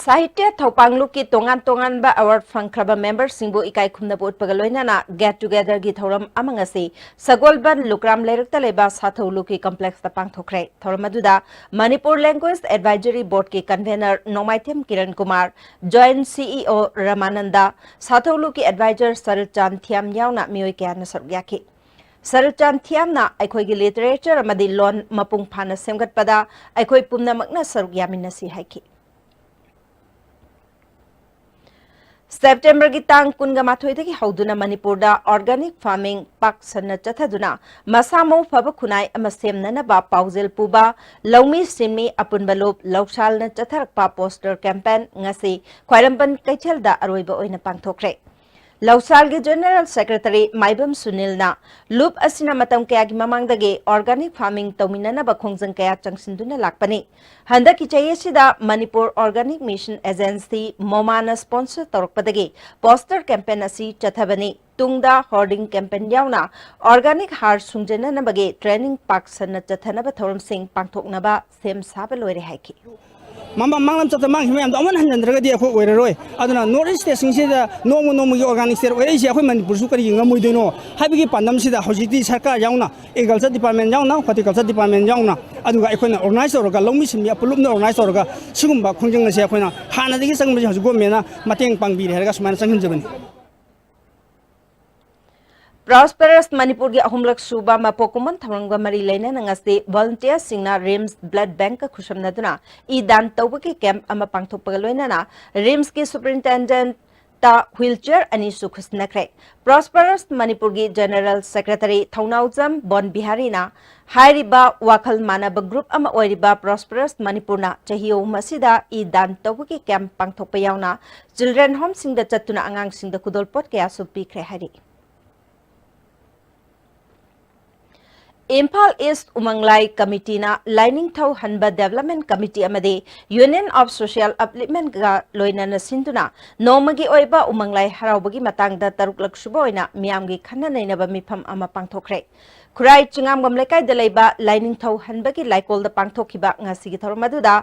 ꯁꯥꯍꯤꯇ꯭ꯌ ꯊꯧꯄꯥꯡꯂꯨꯞꯀꯤ ꯇꯣꯉꯥꯟ ꯇꯣꯉꯥꯟꯕ ꯑꯦꯋꯥꯔꯗ ꯐꯪꯈ꯭ꯔꯕ ꯃꯦꯝꯕꯔꯁꯤꯡꯕꯨ ꯏꯀꯥꯏ ꯈꯨꯝꯅꯕ ꯎꯠꯄꯒ ꯂꯣꯏꯅꯅ ꯒꯦꯠ ꯇꯨꯒꯦꯗꯔꯒꯤ ꯊꯧꯔꯝ ꯑꯃ ꯉꯁꯤ ꯁꯒꯣꯜꯕꯟ ꯂꯨꯀ꯭ꯔꯥꯝ ꯂꯩꯔꯛꯇ ꯂꯩꯕ ꯁꯥꯊꯧ ꯂꯨꯀꯤ ꯀꯝꯄ꯭ꯂꯦꯛꯁꯇ ꯄꯥꯡꯊꯣꯛꯈ꯭ꯔꯦ꯫ ꯊꯧꯔꯝ ꯑꯗꯨꯗ ꯃꯅꯤꯄꯨꯔ ꯂꯦꯡꯒ꯭ꯋꯦꯖ ꯑꯦꯗꯚꯥꯏꯖꯔꯤ ꯕꯣꯔꯗꯀꯤ convenor Nongmaithem Kiran Kumar, joint CEO Ramananda, Sathou Luki adviser Saral Chan Thiyam ꯌꯥꯎꯅ ꯃꯤꯑꯣꯏ ꯀꯌꯥꯅ ꯁꯔꯨꯛ ꯌꯥꯈꯤ꯫ ꯁꯔꯜ ꯆꯥꯟ ꯊꯤꯌꯥꯝꯅ ꯑꯩꯈꯣꯏꯒꯤ ꯂꯤꯇꯔꯦꯆꯔ ꯑꯃꯗꯤ ꯂꯣꯟ ꯃꯄꯨꯡ ꯐꯥꯅ ꯁꯦꯝꯒꯠꯄꯗ ꯑꯩꯈꯣꯏ ꯄꯨꯝꯅꯃꯛꯅ ꯁꯔꯨꯛ ꯌꯥꯃꯤꯟꯅꯁꯤ ꯍꯥꯏꯈꯤ꯫ ꯁꯦꯞꯇꯦꯝꯕꯔꯒꯤ ꯇꯥꯡ ꯀꯨꯟꯒ ꯃꯥꯊꯣꯏꯗꯒꯤ ꯍꯧꯗꯨꯅ ꯃꯅꯤꯄꯨꯔꯗ ꯑꯣꯔꯒꯥꯅꯤꯛ ꯐꯥꯔꯃꯤꯡ ꯄꯥꯛ ꯁꯟꯅ ꯆꯠꯊꯗꯨꯅ ꯃꯁꯥ ꯃꯎ ꯐꯕ ꯈꯨꯟꯅꯥꯏ ꯑꯃ ꯁꯦꯝꯅꯅꯕ ꯄꯥꯎꯖꯦꯜ ꯄꯨꯕ ꯂꯧꯃꯤ ꯁꯤꯟꯃꯤ ꯑꯄꯨꯟꯕ ꯂꯨꯞ ꯂꯧꯁꯥꯜꯅ ꯆꯠꯊꯔꯛꯄ ꯄꯣꯁꯇꯔ ꯀꯦꯝꯄꯦꯟ ꯉꯁꯤ ꯈ꯭ꯋꯥꯏꯔꯝꯕꯟ ꯀꯩꯊꯦꯜꯗ ꯑꯔꯣꯏꯕ ꯑꯣꯏꯅ ꯄꯥꯡꯊꯣꯛꯈ꯭ꯔꯦ꯫ ꯂꯧꯁꯥꯜꯒꯤ ꯖꯦꯅꯦꯔꯦꯜ ꯁꯦꯀ꯭ꯔꯦꯇꯔꯤ ꯃꯥꯏꯕꯝ ꯁꯨꯅꯤꯜꯅ ꯂꯨꯞ ꯑꯁꯤꯅ ꯃꯇꯝ ꯀꯌꯥꯒꯤ ꯃꯃꯥꯡꯗꯒꯤ ꯑꯣꯔꯒꯥꯅꯤꯛ ꯐꯥꯔꯃꯤꯡ ꯇꯧꯃꯤꯟꯅꯅꯕ ꯈꯣꯡꯖꯪ ꯀꯌꯥ ꯆꯪꯁꯤꯟꯗꯨꯅ ꯂꯥꯛꯄꯅꯤ꯫ ꯍꯟꯗꯛꯀꯤ ꯆꯍꯤ ꯑꯁꯤꯗ ꯃꯅꯤꯄꯨꯔ ꯑꯣꯔꯒꯥꯅꯤꯛ ꯃꯤꯁꯟ ꯑꯦꯖꯦꯟꯁꯤ, ꯃꯣꯃꯥꯅ ꯁ꯭ꯄꯣꯟꯁꯔ ꯇꯧꯔꯛꯄꯗꯒꯤ ꯄꯣꯁꯇꯔ ꯀꯦꯝꯄꯦꯟ ꯑꯁꯤ ꯆꯠꯊꯕꯅꯤ꯫ ꯇꯨꯡꯗ ꯍꯣꯔꯗꯤꯡ ꯀꯦꯝꯄꯦꯟ ꯌꯥꯎꯅ ꯑꯣꯔꯒꯥꯅꯤꯛ ꯍꯥꯔ ꯁꯨꯡꯖꯅꯅꯕꯒꯤ ꯇ꯭ꯔꯦꯅꯤꯡ ꯄꯥꯛ ꯁꯟꯅ ꯆꯠꯊꯅꯕ ꯊꯧꯔꯝꯁꯤꯡ ꯄꯥꯡꯊꯣꯛꯅꯕ ꯁꯦꯝ ꯁꯥꯕ ꯂꯣꯏꯔꯦ ꯍꯥꯏꯈꯤ꯫ ꯃꯃꯥꯡ ꯃꯥꯡꯂꯝ ꯆꯠꯇ ꯃꯥꯡꯈꯤꯕ ꯃꯌꯥꯝꯗꯣ ꯑꯃꯨꯛ ꯍꯟꯖꯤꯟꯗ꯭ꯔꯒꯗꯤ ꯑꯩꯈꯣꯏ ꯑꯣꯏꯔꯔꯣꯏ꯫ ꯑꯗꯨꯅ ꯅꯣꯔꯠ ꯏꯁ ꯁ꯭ꯇꯦꯠꯁꯤꯡꯁꯤꯗ ꯅꯣꯡꯃ ꯅꯣꯡꯃꯒꯤ ꯑꯣꯔꯒꯥꯅꯤꯛ ꯁ꯭ꯇꯦꯠ ꯑꯣꯏꯔꯛꯏꯁꯦ ꯑꯩꯈꯣꯏ ꯃꯅꯤꯄꯨꯔꯁꯨ ꯀꯔꯤꯒꯤ ꯉꯝꯃꯣꯏꯗꯣꯏꯅꯣ ꯍꯥꯏꯕꯒꯤ ꯄꯥꯟꯗꯝꯁꯤꯗ ꯍꯧꯖꯤꯛꯇꯤ ꯁꯔꯀꯥꯔ ꯌꯥꯎꯅ, ꯑꯦꯒ꯭ꯔꯤꯀꯜꯆꯔ ꯗꯤꯄꯥꯔꯠꯃꯦꯟ ꯌꯥꯎꯅ, ꯍꯣꯔꯇꯤꯀꯜꯆꯔ ꯗꯤꯄꯥꯔꯠꯃꯦꯟ ꯌꯥꯎꯅ, ꯑꯗꯨꯒ ꯑꯩꯈꯣꯏꯅ ꯑꯣꯔꯒꯅꯥꯏꯖ ꯇꯧꯔꯒ, ꯂꯧꯃꯤꯁꯤꯡꯒꯤ ꯑꯄꯨꯟꯂꯨꯞꯅ ꯑꯣꯔꯒꯅꯥꯏꯖ ꯇꯧꯔꯒ ꯁꯤꯒꯨꯝꯕ ꯈꯣꯡꯖꯪ ꯑꯁꯦ ꯑꯩꯈꯣꯏꯅ ꯍꯥꯟꯅꯗꯒꯤ ꯆꯪꯕꯁꯦ ꯍꯧꯖꯤꯛ ꯒꯣꯔꯃꯦꯟꯅ ꯃꯇꯦꯡ ꯄꯥꯡꯕꯤꯔꯦ ꯍꯥꯏꯔꯒ ꯁꯨꯃꯥꯏꯅ ꯆꯪꯍꯟꯖꯕꯅꯤ꯫ ꯄ꯭ꯔꯣꯁꯄꯦꯔꯁ ꯃꯅꯤꯄꯨꯔꯒꯤ ꯑꯍꯨꯝꯂꯛ ꯁꯨꯕ ꯃꯄꯣꯛ ꯀꯨꯝꯑꯣꯟ ꯊꯧꯔꯝꯒ ꯃꯔꯤ ꯂꯩꯅꯅ ꯉꯁꯤ ꯚꯣꯂꯨꯟꯇꯤꯌꯔꯁꯤꯡꯅ ꯔꯤꯝꯁ ꯕ꯭ꯂꯗ ꯕꯦꯡꯛꯀ ꯈꯨꯠꯁꯝꯅꯗꯨꯅ ꯏ ꯗꯥꯟ ꯇꯧꯕꯒꯤ ꯀꯦꯝꯞ ꯑꯃ ꯄꯥꯡꯊꯣꯛꯄꯒ ꯂꯣꯏꯅꯅ ꯔꯤꯝꯁꯀꯤ ꯁꯨꯄꯔꯤꯟꯇꯦꯟꯗꯦꯟꯠꯇ ꯍ꯭ꯋꯤꯜꯆꯤꯌꯔ ꯑꯅꯤꯁꯨ ꯈꯨꯠꯁꯤꯟꯅꯈ꯭ꯔꯦ꯫ ꯄ꯭ꯔꯣꯁꯄꯔꯁ ꯃꯅꯤꯄꯨꯔꯒꯤ ꯖꯦꯅꯦꯔꯦꯜ ꯁꯦꯀ꯭ꯔꯦꯇꯔꯤ ꯊꯧꯅꯥꯎꯖꯝ ꯕꯣꯟ ꯕꯤꯍꯥꯔꯤꯅ ꯍꯥꯏꯔꯤꯕ ꯋꯥꯈꯜ ꯃꯥꯟꯅꯕ ꯒ꯭ꯔꯨꯞ ꯑꯃ ꯑꯣꯏꯔꯤꯕ ꯄ꯭ꯔꯣꯁꯄꯔꯁ ꯃꯅꯤꯄꯨꯔꯅ ꯆꯍꯤ ꯑꯍꯨꯝ ꯑꯁꯤꯗ ꯏ ꯗꯥꯟ ꯇꯧꯕꯒꯤ ꯀꯦꯝꯞ ꯄꯥꯡꯊꯣꯛꯄ ꯌꯥꯎꯅ ꯆꯤꯜꯗ꯭ꯔꯦꯟ ꯍꯣꯝꯁꯤꯡꯗ ꯆꯠꯇꯨꯅ ꯑꯉꯥꯡꯁꯤꯡꯗ ꯈꯨꯗꯣꯜꯄꯣꯠ ꯀꯌꯥꯁꯨ ꯄꯤꯈ꯭ꯔꯦ ꯍꯥꯏꯔꯤ꯫ ꯏꯝꯐꯥꯜ ꯏꯁ ꯎꯃꯪ ꯂꯥꯏ ꯀꯃꯤꯇꯤꯅ ꯂꯥꯏꯅꯤꯡꯊꯧ ꯍꯟꯕ ꯗꯦꯕꯂꯞꯃꯦꯟ ꯀꯃꯤꯇꯤ ꯑꯃꯗꯤ Union of Social Upliftmentꯒ ꯂꯣꯏꯅꯅ ꯁꯤꯟꯗꯨꯅ ꯅꯣꯡꯃꯒꯤ ꯑꯣꯏꯕ ꯎꯃꯪ ꯂꯥꯏ ꯍꯔꯥꯎꯕꯒꯤ ꯃꯇꯥꯡꯗ ꯇꯔꯨꯛꯂꯛ ꯁꯨꯕ ꯑꯣꯏꯅ ꯃꯤꯌꯥꯝꯒꯤ ꯈꯟꯅ ꯅꯩꯅꯕ ꯃꯤꯐꯝ ꯑꯃ ꯄꯥꯡꯊꯣꯛꯈ꯭ꯔꯦ꯫ ꯈꯨꯔꯥꯏ ꯆꯤꯉꯥꯝꯕꯝ ꯂꯩꯀꯥꯏꯗ ꯂꯩꯕ ꯂꯥꯏꯅꯤꯡꯊꯧ ꯍꯟꯕꯒꯤ ꯂꯥꯏꯀꯣꯜꯗ ꯄꯥꯡꯊꯣꯛꯈꯤꯕ ꯉꯁꯤꯒꯤ ꯊꯧꯔꯝ ꯑꯗꯨꯗ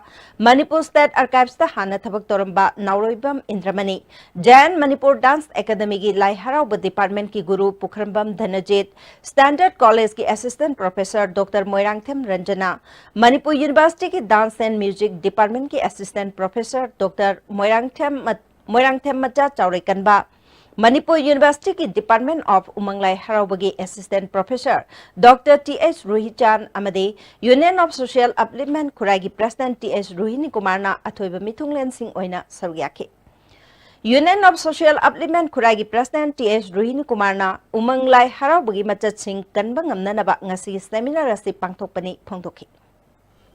ꯃꯅꯤꯄꯨꯔ ꯁ꯭ꯇꯦꯠ ꯑꯥꯔꯀꯥꯏꯚꯁꯇ ꯍꯥꯟꯅ ꯊꯕꯛ ꯇꯧꯔꯝꯕ ꯅꯥꯎꯔꯣꯏꯕꯝ ꯏꯟꯗ꯭ꯔꯃꯅꯤ, ꯖꯌꯟ ꯃꯅꯤꯄꯨꯔ ꯗꯥꯟꯁ ꯑꯦꯀꯥꯗꯃꯤꯒꯤ ꯂꯥꯏ ꯍꯔꯥꯎꯕ ꯗꯤꯄꯥꯔꯠꯃꯦꯟꯠꯀꯤ ꯒꯨꯔꯨ ꯄꯨꯈ꯭ꯔꯝꯕꯝ ꯙꯅꯖꯤꯠ, ꯁ꯭ꯇꯦꯟꯗꯔꯗ ꯀꯣꯂꯦꯖꯀꯤ assistant professor doctor Moirangthem Ranjana, Manipur ꯌꯨꯅꯤꯚꯔꯁꯤꯇꯤꯒꯤ ꯗꯥꯟꯁ ꯑꯦꯟ ꯃ꯭ꯌꯨꯖꯤꯛ ꯗꯤꯄꯥꯔꯠꯃꯦꯟꯠꯀꯤ ꯑꯦꯁꯤꯁꯇꯦꯟꯠ ꯄ꯭ꯔꯣꯐꯦꯁꯔ ꯗꯣꯛꯇꯔ ꯃꯣꯏꯔꯥꯡꯊꯦꯝ ꯃ-, ꯃꯣꯏꯔꯥꯡꯊꯦꯝ ꯃꯆꯥ ꯆꯥꯎꯔꯩꯀꯟꯕ, ꯃꯅꯤꯄꯨꯔ ꯌꯨꯅꯤꯚꯔꯁꯤꯇꯤꯒꯤ ꯗꯤꯄꯥꯔꯠꯃꯦꯟꯠ ꯑꯣꯐ ꯎꯃꯪ ꯂꯥꯏ ꯍꯔꯥꯎꯕꯒꯤ assistant professor doctor T H Ruhichan ꯑꯃꯗꯤ Union of Social Upliftment ꯈꯨꯔꯥꯏꯒꯤ ꯄ꯭ꯔꯦꯁꯤꯗꯦꯟꯠ ꯇꯤ ꯑꯩꯆ ꯔꯨꯍꯤꯅꯤ ꯀꯨꯃꯥꯔꯅ ꯑꯊꯣꯏꯕ ꯃꯤꯊꯨꯡꯂꯦꯟꯁꯤꯡ ꯑꯣꯏꯅ ꯁꯔꯨꯛ ꯌꯥꯈꯤ꯫ Union of Social Upliftment ꯈꯨꯔꯥꯏꯒꯤ ꯄ꯭ꯔꯦꯁꯤꯗꯦꯟꯠ ꯇꯤ ꯑꯩꯆ ꯔꯨꯍꯤꯅꯤ ꯀꯨꯃꯥꯔꯅ ꯎꯃꯪ ꯂꯥꯏ ꯍꯔꯥꯎꯕꯒꯤ ꯃꯆꯠꯁꯤꯡ ꯀꯟꯕ ꯉꯝꯅꯅꯕ ꯉꯁꯤꯒꯤ ꯁꯦꯃꯤꯅꯥꯔ ꯑꯁꯤ ꯄꯥꯡꯊꯣꯛꯄꯅꯤ ꯐꯣꯡꯗꯣꯛꯈꯤ꯫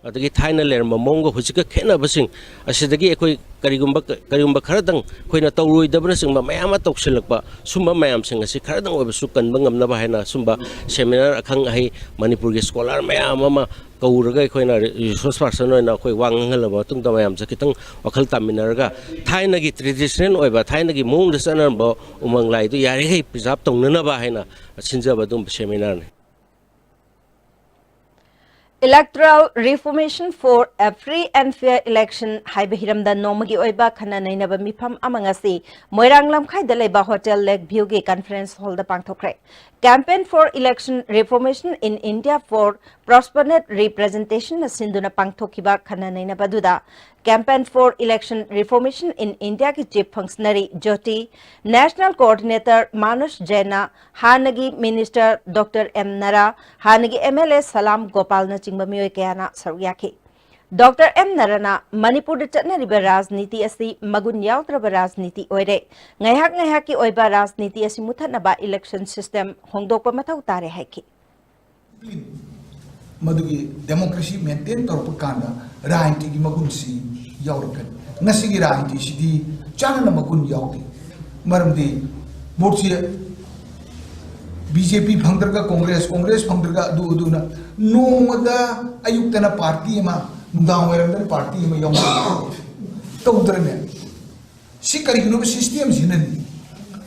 ꯑꯗꯒꯤ ꯊꯥꯏꯅ ꯂꯩꯔꯝꯕ ꯃꯑꯣꯡꯒ ꯍꯧꯖꯤꯛꯀ ꯈꯦꯠꯅꯕꯁꯤꯡ ꯑꯁꯤꯗꯒꯤ ꯑꯩꯈꯣꯏ ꯀꯔꯤꯒꯨꯝꯕ, ꯀꯔꯤꯒꯨꯝꯕ ꯈꯔꯗꯪ ꯑꯩꯈꯣꯏꯅ ꯇꯧꯔꯣꯏꯗꯕꯅꯆꯤꯡꯕ ꯃꯌꯥꯝ ꯑꯃ ꯇꯧꯁꯤꯜꯂꯛꯄ, ꯁꯨꯝꯕ ꯃꯌꯥꯝꯁꯤꯡ ꯑꯁꯤ ꯈꯔꯗꯪ ꯑꯣꯏꯕꯁꯨ ꯀꯟꯕ ꯉꯝꯅꯕ ꯍꯥꯏꯅ ꯁꯨꯝꯕ ꯁꯦꯃꯤꯅꯥꯔ ꯑꯈꯪ ꯑꯍꯩ ꯃꯅꯤꯄꯨꯔꯒꯤ ꯁ꯭ꯀꯣꯂꯥꯔ ꯃꯌꯥꯝ ꯑꯃ ꯀꯧꯔꯒ ꯑꯩꯈꯣꯏꯅ ꯔꯤ-, ꯔꯤꯁꯣꯔꯁ ꯄꯥꯔꯁꯟ ꯑꯣꯏꯅ ꯑꯩꯈꯣꯏ ꯋꯥ ꯉꯥꯡꯍꯜꯂꯕ ꯃꯇꯨꯡꯗ ꯃꯌꯥꯝꯁꯦ ꯈꯤꯇꯪ ꯋꯥꯈꯜ ꯇꯥꯃꯤꯟꯅꯔꯒ ꯊꯥꯏꯅꯒꯤ ꯇ꯭ꯔꯦꯗꯤꯁꯅꯦꯜ ꯑꯣꯏꯕ, ꯊꯥꯏꯅꯒꯤ ꯃꯑꯣꯡꯗ ꯆꯠꯅꯔꯝꯕ ꯎꯃꯪ ꯂꯥꯏꯗꯨ ꯌꯥꯔꯤꯈꯩ ꯄ꯭ꯔꯤꯖꯥꯔꯕ ꯇꯧꯅꯅꯕ ꯍꯥꯏꯅ ꯁꯤꯟꯖꯕ ꯑꯗꯨꯒꯨꯝꯕ ꯁꯦꯃꯤꯅꯥꯔꯅꯤ꯫ Electoral Reformation for a Free and Fair Election ꯍꯥꯏꯕ ꯍꯤꯔꯝꯗ ꯅꯣꯡꯃꯒꯤ ꯑꯣꯏꯕ ꯈꯟꯅ ꯅꯩꯅꯕ ꯃꯤꯐꯝ ꯑꯃ ꯉꯁꯤ ꯃꯣꯏꯔꯥꯡ ꯂꯝꯈꯥꯏꯗ ꯂꯩꯕ ꯍꯣꯇꯦꯜ ꯂꯦꯛ ꯚ꯭ꯌꯨꯒꯤ ꯀꯟꯐꯔꯦꯟꯁ ꯍꯣꯜꯗ ꯄꯥꯡꯊꯣꯛꯈ꯭ꯔꯦ꯫ Campaign for Election Reformation in India for Proportionate Representation ꯅ ꯁꯤꯟꯗꯨꯅ ꯄꯥꯡꯊꯣꯛꯈꯤꯕ ꯈꯟꯅ ꯅꯩꯅꯕ ꯑꯗꯨꯗ Campaign for Election Reformation in India ꯒꯤ ꯆꯤꯐ ꯐꯪꯁꯅꯔꯤ ꯖꯣꯇꯤ, ꯅꯦꯁꯅꯦꯜ ꯀꯣꯑꯣꯔꯗꯤꯅꯦꯇꯔ ꯃꯥꯅꯁ ꯖꯦꯟꯅ, ꯍꯥꯟꯅꯒꯤ ꯃꯤꯅꯤꯁꯇꯔ ꯗꯣꯛꯇꯔ ꯑꯦꯝ ꯅꯔꯥ, ꯍꯥꯟꯅꯒꯤ ꯑꯦꯝ ꯑꯦꯜ ꯑꯦ ꯁꯂꯥꯝ ꯒꯣꯄꯥꯜꯅꯆꯤꯡꯕ ꯃꯤꯑꯣꯏ ꯀꯌꯥꯅ ꯁꯔꯨꯛ ꯌꯥꯈꯤ꯫ ꯗꯣꯛꯇꯔ ꯑꯦꯝ ꯅꯔꯥꯅ ꯃꯅꯤꯄꯨꯔꯗ ꯆꯠꯅꯔꯤꯕ ꯔꯥꯖꯅꯤꯇꯤ ꯑꯁꯤ ꯃꯒꯨꯟ ꯌꯥꯎꯗ꯭ꯔꯕ ꯔꯥꯖꯅꯤꯇꯤ ꯑꯣꯏꯔꯦ, ꯉꯥꯏꯍꯥꯛ ꯉꯥꯏꯍꯥꯛꯀꯤ ꯑꯣꯏꯕ ꯔꯥꯖꯅꯤꯇꯤ ꯑꯁꯤ ꯃꯨꯊꯠꯅꯕ ꯏꯂꯦꯛꯁꯟ ꯁꯤꯁꯇꯦꯝ ꯍꯣꯡꯗꯣꯛꯄ ꯃꯊꯧ ꯇꯥꯔꯦ ꯍꯥꯏꯈꯤ꯫ ꯃꯗꯨꯒꯤ ꯗꯦꯃꯣꯀ꯭ꯔꯦꯁꯤ ꯃꯦꯟꯇꯦꯟ ꯇꯧꯔꯛꯄ ꯀꯥꯟꯗ ꯔꯥꯖꯅꯤꯇꯤꯒꯤ ꯃꯒꯨꯟꯁꯤ ꯌꯥꯎꯔꯛꯀꯅꯤ꯫ ꯉꯁꯤꯒꯤ ꯔꯥꯖꯅꯤꯇꯤꯁꯤꯗꯤ ꯆꯥꯟꯅꯅ ꯃꯒꯨꯟ ꯌꯥꯎꯗꯦ꯫ ꯃꯔꯝꯗꯤ ꯚꯣꯠꯁꯤ ꯕꯤ ꯖꯦ ꯄꯤ ꯐꯪꯗ꯭ꯔꯒ ꯀꯣꯡꯒ꯭ꯔꯦꯁ, ꯀꯣꯡꯒ꯭ꯔꯦꯁ ꯐꯪꯗ꯭ꯔꯒ ꯑꯗꯨ, ꯑꯗꯨꯅ ꯅꯣꯡꯃꯗ ꯑꯌꯨꯛꯇꯅ ꯄꯥꯔꯇꯤ ꯑꯃ, ꯅꯨꯡꯗꯥꯡ ꯋꯥꯏꯔꯝꯗꯅ ꯄꯥꯔꯇꯤ ꯑꯃ ꯌꯥꯎꯅ ꯇꯧꯗ꯭ꯔꯅꯦ? ꯁꯤ ꯀꯔꯤꯒꯤꯅꯣꯕ? ꯁꯤꯁꯇꯦꯝꯁꯤꯅꯅꯤ꯫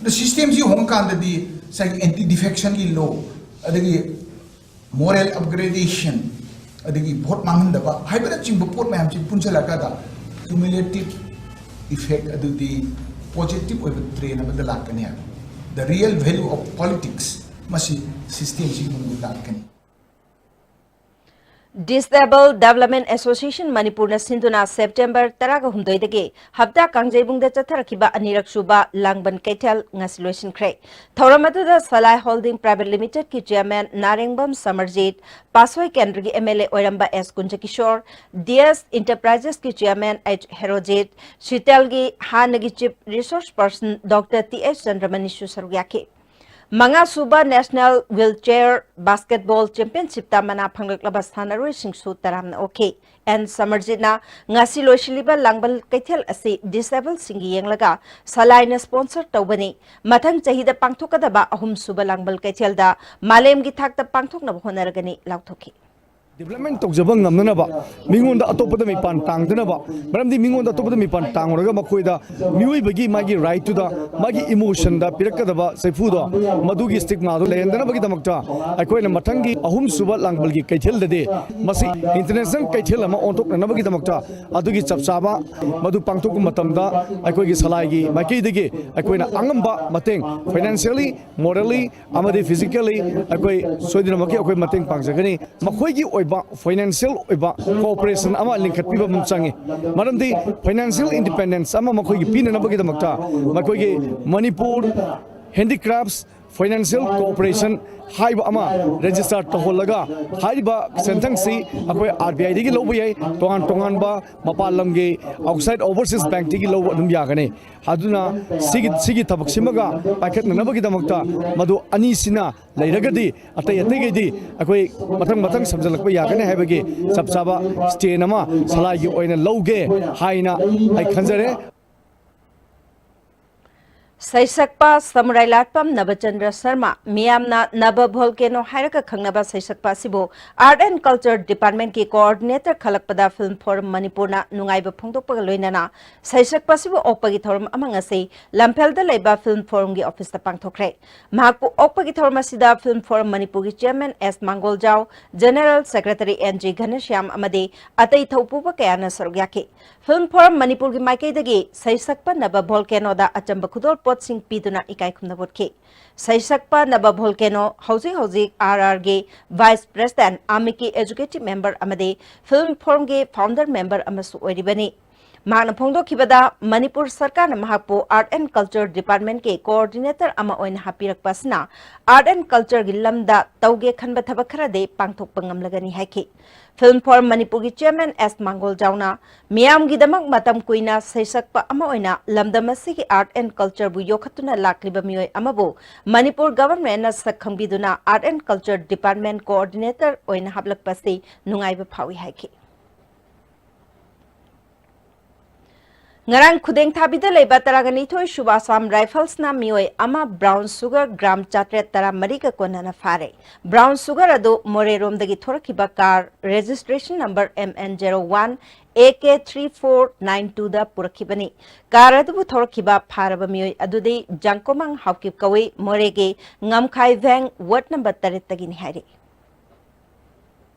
ꯑꯗ ꯁꯤꯁꯇꯦꯝꯁꯤ ꯍꯣꯡꯉꯀꯥꯟꯗꯗꯤ ꯉꯁꯥꯏꯒꯤ ꯑꯦꯟꯇꯤ ꯗꯤꯐꯦꯛꯁꯟꯒꯤ ꯂꯣ, ꯑꯗꯒꯤ ꯃꯣꯔꯦꯜ ꯑꯞꯒ꯭ꯔꯦꯗꯦꯁꯟ, ꯑꯗꯒꯤ ꯚꯣꯠ ꯃꯥꯡꯍꯟꯗꯕ ꯍꯥꯏꯕꯅꯆꯤꯡꯕ ꯄꯣꯠ ꯃꯌꯥꯝꯁꯤ ꯄꯨꯟꯁꯤꯜꯂꯀꯥꯟꯗ ꯀ꯭ꯌꯨꯃꯨꯂꯦꯇꯤꯚ ꯏꯐꯦꯛ, ꯑꯗꯨꯗꯤ ꯄꯣꯖꯤꯇꯤꯚ ꯑꯣꯏꯕ ꯇ꯭ꯔꯦꯟ ꯑꯃꯗ ꯂꯥꯛꯀꯅꯤ ꯍꯥꯏꯕ꯫ The real value of politics, ꯃꯁꯤ ꯁꯤꯁꯇꯦꯝꯁꯤꯒꯤ ꯃꯅꯨꯡꯗ ꯂꯥꯛꯀꯅꯤ꯫ Disabled Development Association ꯃꯅꯤꯄꯨꯔꯅ ꯁꯤꯟꯗꯨꯅ ꯁꯦꯞꯇꯦꯝꯕꯔ ꯇꯔꯥꯒ ꯍꯨꯝꯗꯣꯏꯗꯒꯤ ꯍꯞꯇꯥ ꯀꯥꯡꯖꯩꯕꯨꯡꯗ ꯆꯠꯊꯔꯛꯈꯤꯕ ꯑꯅꯤꯔꯛ ꯁꯨꯕ ꯂꯥꯡꯕꯟ ꯀꯩꯊꯦꯜ ꯉꯁꯤ ꯂꯣꯏꯁꯤꯟꯈ꯭ꯔꯦ꯫ ꯊꯧꯔꯝ ꯑꯗꯨꯗ ꯁꯂꯥꯏ ꯍꯣꯜꯗꯤꯡ ꯄ꯭ꯔꯥꯏꯚꯦꯠ ꯂꯤꯃꯤꯇꯦꯗꯀꯤ ꯆꯦꯌꯔꯃꯦꯟ ꯅꯥꯔꯦꯡꯕꯝ ꯁꯃꯔꯖꯤꯠ, ꯄꯥꯠꯁꯣꯏ ꯀꯦꯟꯗ꯭ꯔꯒꯤ ꯑꯦꯝ ꯑꯦꯜ ꯑꯦ ꯑꯣꯏꯔꯝꯕ ꯑꯦꯁ ꯀꯨꯟꯖꯀꯤꯁꯣꯔ, D S ꯏꯟꯇꯔꯄ꯭ꯔꯥꯏꯖꯦꯁꯀꯤ chairman H Herojit, ꯁꯤꯇꯦꯜꯒꯤ ꯍꯥꯟꯅꯒꯤ chief resource person doctor T H ꯆꯟꯗ꯭ꯔꯃꯅꯤꯁꯨ ꯁꯔꯨꯛ ꯌꯥꯈꯤ꯫ ꯃꯉꯥ ꯁꯨꯕ ꯅꯦꯁꯅꯦꯜ ꯋꯤꯜ ꯆꯦꯌꯔ ꯕꯥꯁꯀꯦꯠꯕꯣꯜ ꯆꯦꯝꯄꯤꯌꯟꯁꯤꯞꯇ ꯃꯅꯥ ꯐꯪꯂꯛꯂꯕ ꯁꯥꯟꯅꯔꯣꯏꯁꯤꯡꯁꯨ ꯇꯔꯥꯝꯅ ꯑꯣꯛꯈꯤ꯫ ꯑꯦꯟ ꯁꯃꯔꯖꯤꯠꯅ ꯉꯁꯤ ꯂꯣꯏꯁꯤꯜꯂꯤꯕ ꯂꯥꯡꯕꯟ ꯀꯩꯊꯦꯜ ꯑꯁꯤ ꯗꯤꯁꯑꯦꯕꯜꯁꯤꯡꯒꯤ ꯌꯦꯡꯂꯒ ꯁꯂꯥꯏꯅ ꯁ꯭ꯄꯣꯟꯁꯔ ꯇꯧꯕꯅꯤ꯫ ꯃꯊꯪ ꯆꯍꯤꯗ ꯄꯥꯡꯊꯣꯛꯀꯗꯕ ꯑꯍꯨꯝꯁꯨꯕ ꯂꯥꯡꯕꯟ ꯀꯩꯊꯦꯜꯗ ꯃꯥꯂꯦꯝꯒꯤ ꯊꯥꯛꯇ ꯄꯥꯡꯊꯣꯛꯅꯕ ꯍꯣꯠꯅꯔꯒꯅꯤ ꯂꯥꯎꯊꯣꯛꯈꯤ꯫ ꯗꯤꯕ꯭ꯂꯞꯃꯦꯟ ꯇꯧꯖꯕ ꯉꯝꯅꯅꯕ, ꯃꯤꯉꯣꯟꯗ ꯑꯇꯣꯞꯄꯗ ꯃꯤꯄꯥꯟ ꯇꯥꯡꯗꯅꯕ, ꯃꯔꯝꯗꯤ ꯃꯤꯉꯣꯟꯗ ꯑꯇꯣꯞꯄꯗ ꯃꯤꯄꯥꯟ ꯇꯥꯡꯉꯨꯔꯒ ꯃꯈꯣꯏꯗ ꯃꯤꯑꯣꯏꯕꯒꯤ ꯃꯥꯒꯤ ꯔꯥꯏꯠꯇꯨꯗ, ꯃꯥꯒꯤ ꯏꯃꯣꯁꯟꯗ ꯄꯤꯔꯛꯀꯗꯕ ꯁꯩꯐꯨꯗꯣ, ꯃꯗꯨꯒꯤ ꯁ꯭ꯇꯤꯛꯃꯥꯗꯣ ꯂꯩꯍꯟꯗꯅꯕꯒꯤꯗꯃꯛꯇ ꯑꯩꯈꯣꯏꯅ ꯃꯊꯪꯒꯤ ꯑꯍꯨꯝꯁꯨꯕ ꯂꯥꯡꯕꯜꯒꯤ ꯀꯩꯊꯦꯜꯗꯗꯤ ꯃꯁꯤ ꯏꯟꯇꯔꯅꯦꯁꯅꯦꯜ ꯀꯩꯊꯦꯜ ꯑꯃ ꯑꯣꯟꯊꯣꯛꯅꯅꯕꯒꯤꯗꯃꯛꯇ ꯑꯗꯨꯒꯤ ꯆꯞ ꯆꯥꯕ ꯃꯗꯨ ꯄꯥꯡꯊꯣꯛꯄ ꯃꯇꯝꯗ ꯑꯩꯈꯣꯏꯒꯤ ꯁꯂꯥꯏꯒꯤ ꯃꯥꯏꯀꯩꯗꯒꯤ ꯑꯩꯈꯣꯏꯅ ꯑꯉꯝꯕ ꯃꯇꯦꯡ, ꯐꯥꯏꯅꯥꯟꯁꯤꯌꯦꯜꯂꯤ, ꯃꯣꯔꯦꯜꯂꯤ ꯑꯃꯗꯤ ꯐꯤꯖꯤꯀꯦꯜꯂꯤ ꯑꯩꯈꯣꯏ ꯁꯣꯏꯗꯅꯃꯛꯀꯤ ꯑꯩꯈꯣꯏ ꯃꯇꯦꯡ ꯄꯥꯡꯖꯒꯅꯤ꯫ ꯃꯈꯣꯏꯒꯤ ꯑꯣꯏꯕ ꯐꯥꯏꯅꯥꯟꯁꯤꯌꯦꯜ ꯑꯣꯏꯕ ꯀꯣꯑꯣꯄꯔꯦꯁꯟ ꯑꯃ ꯂꯤꯡꯈꯠꯄꯤꯕ ꯑꯃ ꯆꯪꯉꯤ꯫ ꯃꯔꯝꯗꯤ ꯐꯥꯏꯅꯥꯟꯁꯤꯌꯦꯜ ꯏꯟꯗꯤꯄꯦꯟꯗꯦꯟꯁ ꯑꯃ ꯃꯈꯣꯏꯒꯤ ꯄꯤꯅꯅꯕꯒꯤꯗꯃꯛꯇ ꯃꯈꯣꯏꯒꯤ ꯃꯅꯤꯄꯨꯔ ꯍꯦꯟꯗꯤꯀ꯭ꯔꯥꯐꯠꯁ ꯐꯥꯏꯅꯥꯟꯁꯤꯌꯦꯜ ꯀꯣꯑꯣꯄꯔꯦꯁꯟ ꯍꯥꯏꯕ ꯑꯃ ꯔꯦꯖꯤꯁꯇꯥꯔ ꯇꯧꯍꯜꯂꯒ ꯍꯥꯏꯔꯤꯕ ꯁꯦꯟꯊꯪꯁꯤ ꯑꯩꯈꯣꯏ ꯑꯥꯔ ꯕꯤ ꯑꯥꯏꯗꯒꯤ ꯂꯧꯕ ꯌꯥꯏ, ꯇꯣꯉꯥꯟ ꯇꯣꯉꯥꯟꯕ ꯃꯄꯥꯟ ꯂꯝꯒꯤ ꯑꯥꯎꯠꯁꯥꯏꯠ ꯑꯣꯚꯔꯁꯤꯁ ꯕꯦꯡꯛꯇꯒꯤ ꯂꯧꯕ ꯑꯗꯨꯝ ꯌꯥꯒꯅꯤ꯫ ꯑꯗꯨꯅ ꯁꯤꯒꯤ ꯁꯤꯒꯤ ꯊꯕꯛꯁꯤꯃꯒ ꯄꯥꯏꯈꯠꯅꯅꯕꯒꯤꯗꯃꯛꯇ ꯃꯗꯨ ꯑꯅꯤꯁꯤꯅ ꯂꯩꯔꯒꯗꯤ ꯑꯇꯩ ꯑꯇꯩꯈꯩꯗꯤ ꯑꯩꯈꯣꯏ ꯃꯊꯪ ꯃꯊꯪ ꯁꯝꯖꯜꯂꯛꯄ ꯌꯥꯒꯅꯤ ꯍꯥꯏꯕꯒꯤ ꯆꯞ ꯆꯥꯕ ꯁ꯭ꯇꯦꯟ ꯑꯃ ꯁꯂꯥꯏꯒꯤ ꯑꯣꯏꯅ ꯂꯧꯒꯦ ꯍꯥꯏꯅ ꯑꯩ ꯈꯟꯖꯔꯦ꯫ ꯁꯩꯁꯛꯄ ꯁꯃꯨꯔꯥꯏ ꯂꯥꯠꯄꯝ ꯅꯕꯆꯟꯗ꯭ꯔ ꯁꯔꯃ, ꯃꯤꯌꯥꯝꯅ ꯅꯕ ꯚꯣꯜꯀꯦꯅꯣ ꯍꯥꯏꯔꯒ ꯈꯪꯅꯕ ꯁꯩꯁꯛꯄ ꯑꯁꯤꯕꯨ Art and Culture Department ꯀꯤ Coordinator ꯈꯜꯂꯛꯄꯗ Film Forum ꯃꯅꯤꯄꯨꯔꯅ ꯅꯨꯡꯉꯥꯏꯕ ꯐꯣꯡꯗꯣꯛꯄꯒ ꯂꯣꯏꯅꯅ ꯁꯩꯁꯛꯄ ꯑꯁꯤꯕꯨ ꯑꯣꯛꯄꯒꯤ ꯊꯧꯔꯝ ꯑꯃ ꯉꯁꯤ ꯂꯝꯐꯦꯜꯗ ꯂꯩꯕ Film Forum ꯒꯤ office ꯇ ꯄꯥꯡꯊꯣꯛꯈ꯭ꯔꯦ꯫ ꯃꯍꯥꯛꯄꯨ ꯑꯣꯛꯄꯒꯤ ꯊꯧꯔꯝ ꯑꯁꯤꯗ Film Forum ꯃꯅꯤꯄꯨꯔꯒꯤ Chairman S Mangoljao, General Secretary N G Ghanashyam ꯑꯃꯗꯤ ꯑꯇꯩ ꯊꯧꯄꯨꯕ ꯀꯌꯥꯅ ꯁꯔꯨꯛ ꯌꯥꯈꯤ꯫ Film Forum ꯃꯅꯤꯄꯨꯔꯒꯤ ꯃꯥꯏꯀꯩꯗꯒꯤ ꯁꯩꯁꯛꯄ ꯅꯕ ꯚꯣꯜꯀꯦꯅꯣꯗ ꯑꯆꯝꯕ ꯈꯨꯗꯣꯜꯄꯣꯠꯁꯤꯡ ꯄꯤꯗꯨꯅ ꯏꯀꯥꯏ ꯈꯨꯝꯅꯕ ꯎꯠꯈꯤ꯫ ꯁꯩꯁꯛꯄ ꯅꯕ ꯚꯣꯜꯀꯦꯅꯣ ꯍꯧꯖꯤꯛ ꯍꯧꯖꯤꯛ ꯑꯥꯔ ꯑꯥꯔ ꯒꯤ Vice President, ꯑꯥꯃꯤꯛꯀꯤ Executive Member ꯑꯃꯗꯤ Film Forum ꯒꯤ Founder Member ꯑꯃꯁꯨ ꯑꯣꯏꯔꯤꯕꯅꯤ꯫ ꯃꯍꯥꯛꯅ ꯐꯣꯡꯗꯣꯛꯈꯤꯕꯗ, ꯃꯅꯤꯄꯨꯔ ꯁꯔꯀꯥꯔꯅ ꯃꯍꯥꯛꯄꯨ Art and Culture Department ꯀꯤ Coordinator ꯑꯃ ꯑꯣꯏꯅ ꯍꯥꯞꯄꯤꯔꯛꯄ ꯑꯁꯤꯅ Art and Culture ꯒꯤ ꯂꯝꯗ ꯇꯧꯒꯦ ꯈꯟꯕ ꯊꯕꯛ ꯈꯔꯗꯤ ꯄꯥꯡꯊꯣꯛꯄ ꯉꯝꯂꯒꯅꯤ ꯍꯥꯏꯈꯤ꯫ Film Forum ꯃꯅꯤꯄꯨꯔꯒꯤ Chairman ꯑꯦꯁ ꯃꯥꯡꯒꯣꯜꯖꯥꯎꯅ ꯃꯤꯌꯥꯝꯒꯤꯗꯃꯛ ꯃꯇꯝ ꯀꯨꯏꯅ ꯁꯩꯁꯛꯄ ꯑꯃ ꯑꯣꯏꯅ ꯂꯝꯗꯝ ꯑꯁꯤꯒꯤ Art and Culture ꯕꯨ ꯌꯣꯛꯈꯠꯇꯨꯅ ꯂꯥꯛꯂꯤꯕ ꯃꯤꯑꯣꯏ ꯑꯃꯕꯨ ꯃꯅꯤꯄꯨꯔ Government ꯅ ꯁꯛ ꯈꯪꯕꯤꯗꯨꯅ Art and Culture Department Coordinator ꯑꯣꯏꯅ ꯍꯥꯞꯂꯛꯄ ꯑꯁꯤ ꯅꯨꯡꯉꯥꯏꯕ ꯐꯥꯎꯏ ꯍꯥꯏꯈꯤ꯫ ꯉꯔꯥꯡ ꯈꯨꯗꯦꯡ ꯊꯥꯕꯤꯗ ꯂꯩꯕ ꯇꯔꯥꯒ ꯅꯤꯊꯣꯏ ꯁꯨꯕ Assam Rifles ꯅ ꯃꯤꯑꯣꯏ ꯑꯃ brown sugar gram ꯆꯥꯇ꯭ꯔꯦꯠ ꯇꯔꯥ ꯃꯔꯤꯒ ꯀꯣꯟꯅꯅ ꯐꯥꯔꯦ꯫ Brown sugar ꯑꯗꯨ ꯃꯣꯔꯦꯔꯣꯝꯗꯒꯤ ꯊꯣꯔꯛꯈꯤꯕ car registration number M N zero one A K three four nine two the ꯄꯨꯔꯛꯈꯤꯕꯅꯤ꯫ Car ꯑꯗꯨꯕꯨ ꯊꯧꯔꯛꯈꯤꯕ ꯐꯥꯔꯕ ꯃꯤꯑꯣꯏ ꯑꯗꯨꯗꯤ ꯖꯥꯡꯀꯣꯃꯥꯡ ꯍꯥꯎꯀꯤꯞ ꯀꯧꯏ, ꯃꯣꯔꯦꯒꯤ ꯉꯝꯈꯥꯏ ꯚꯦꯡ ward number ꯇꯔꯦꯠꯇꯒꯤꯅꯤ ꯍꯥꯏꯔꯤ꯫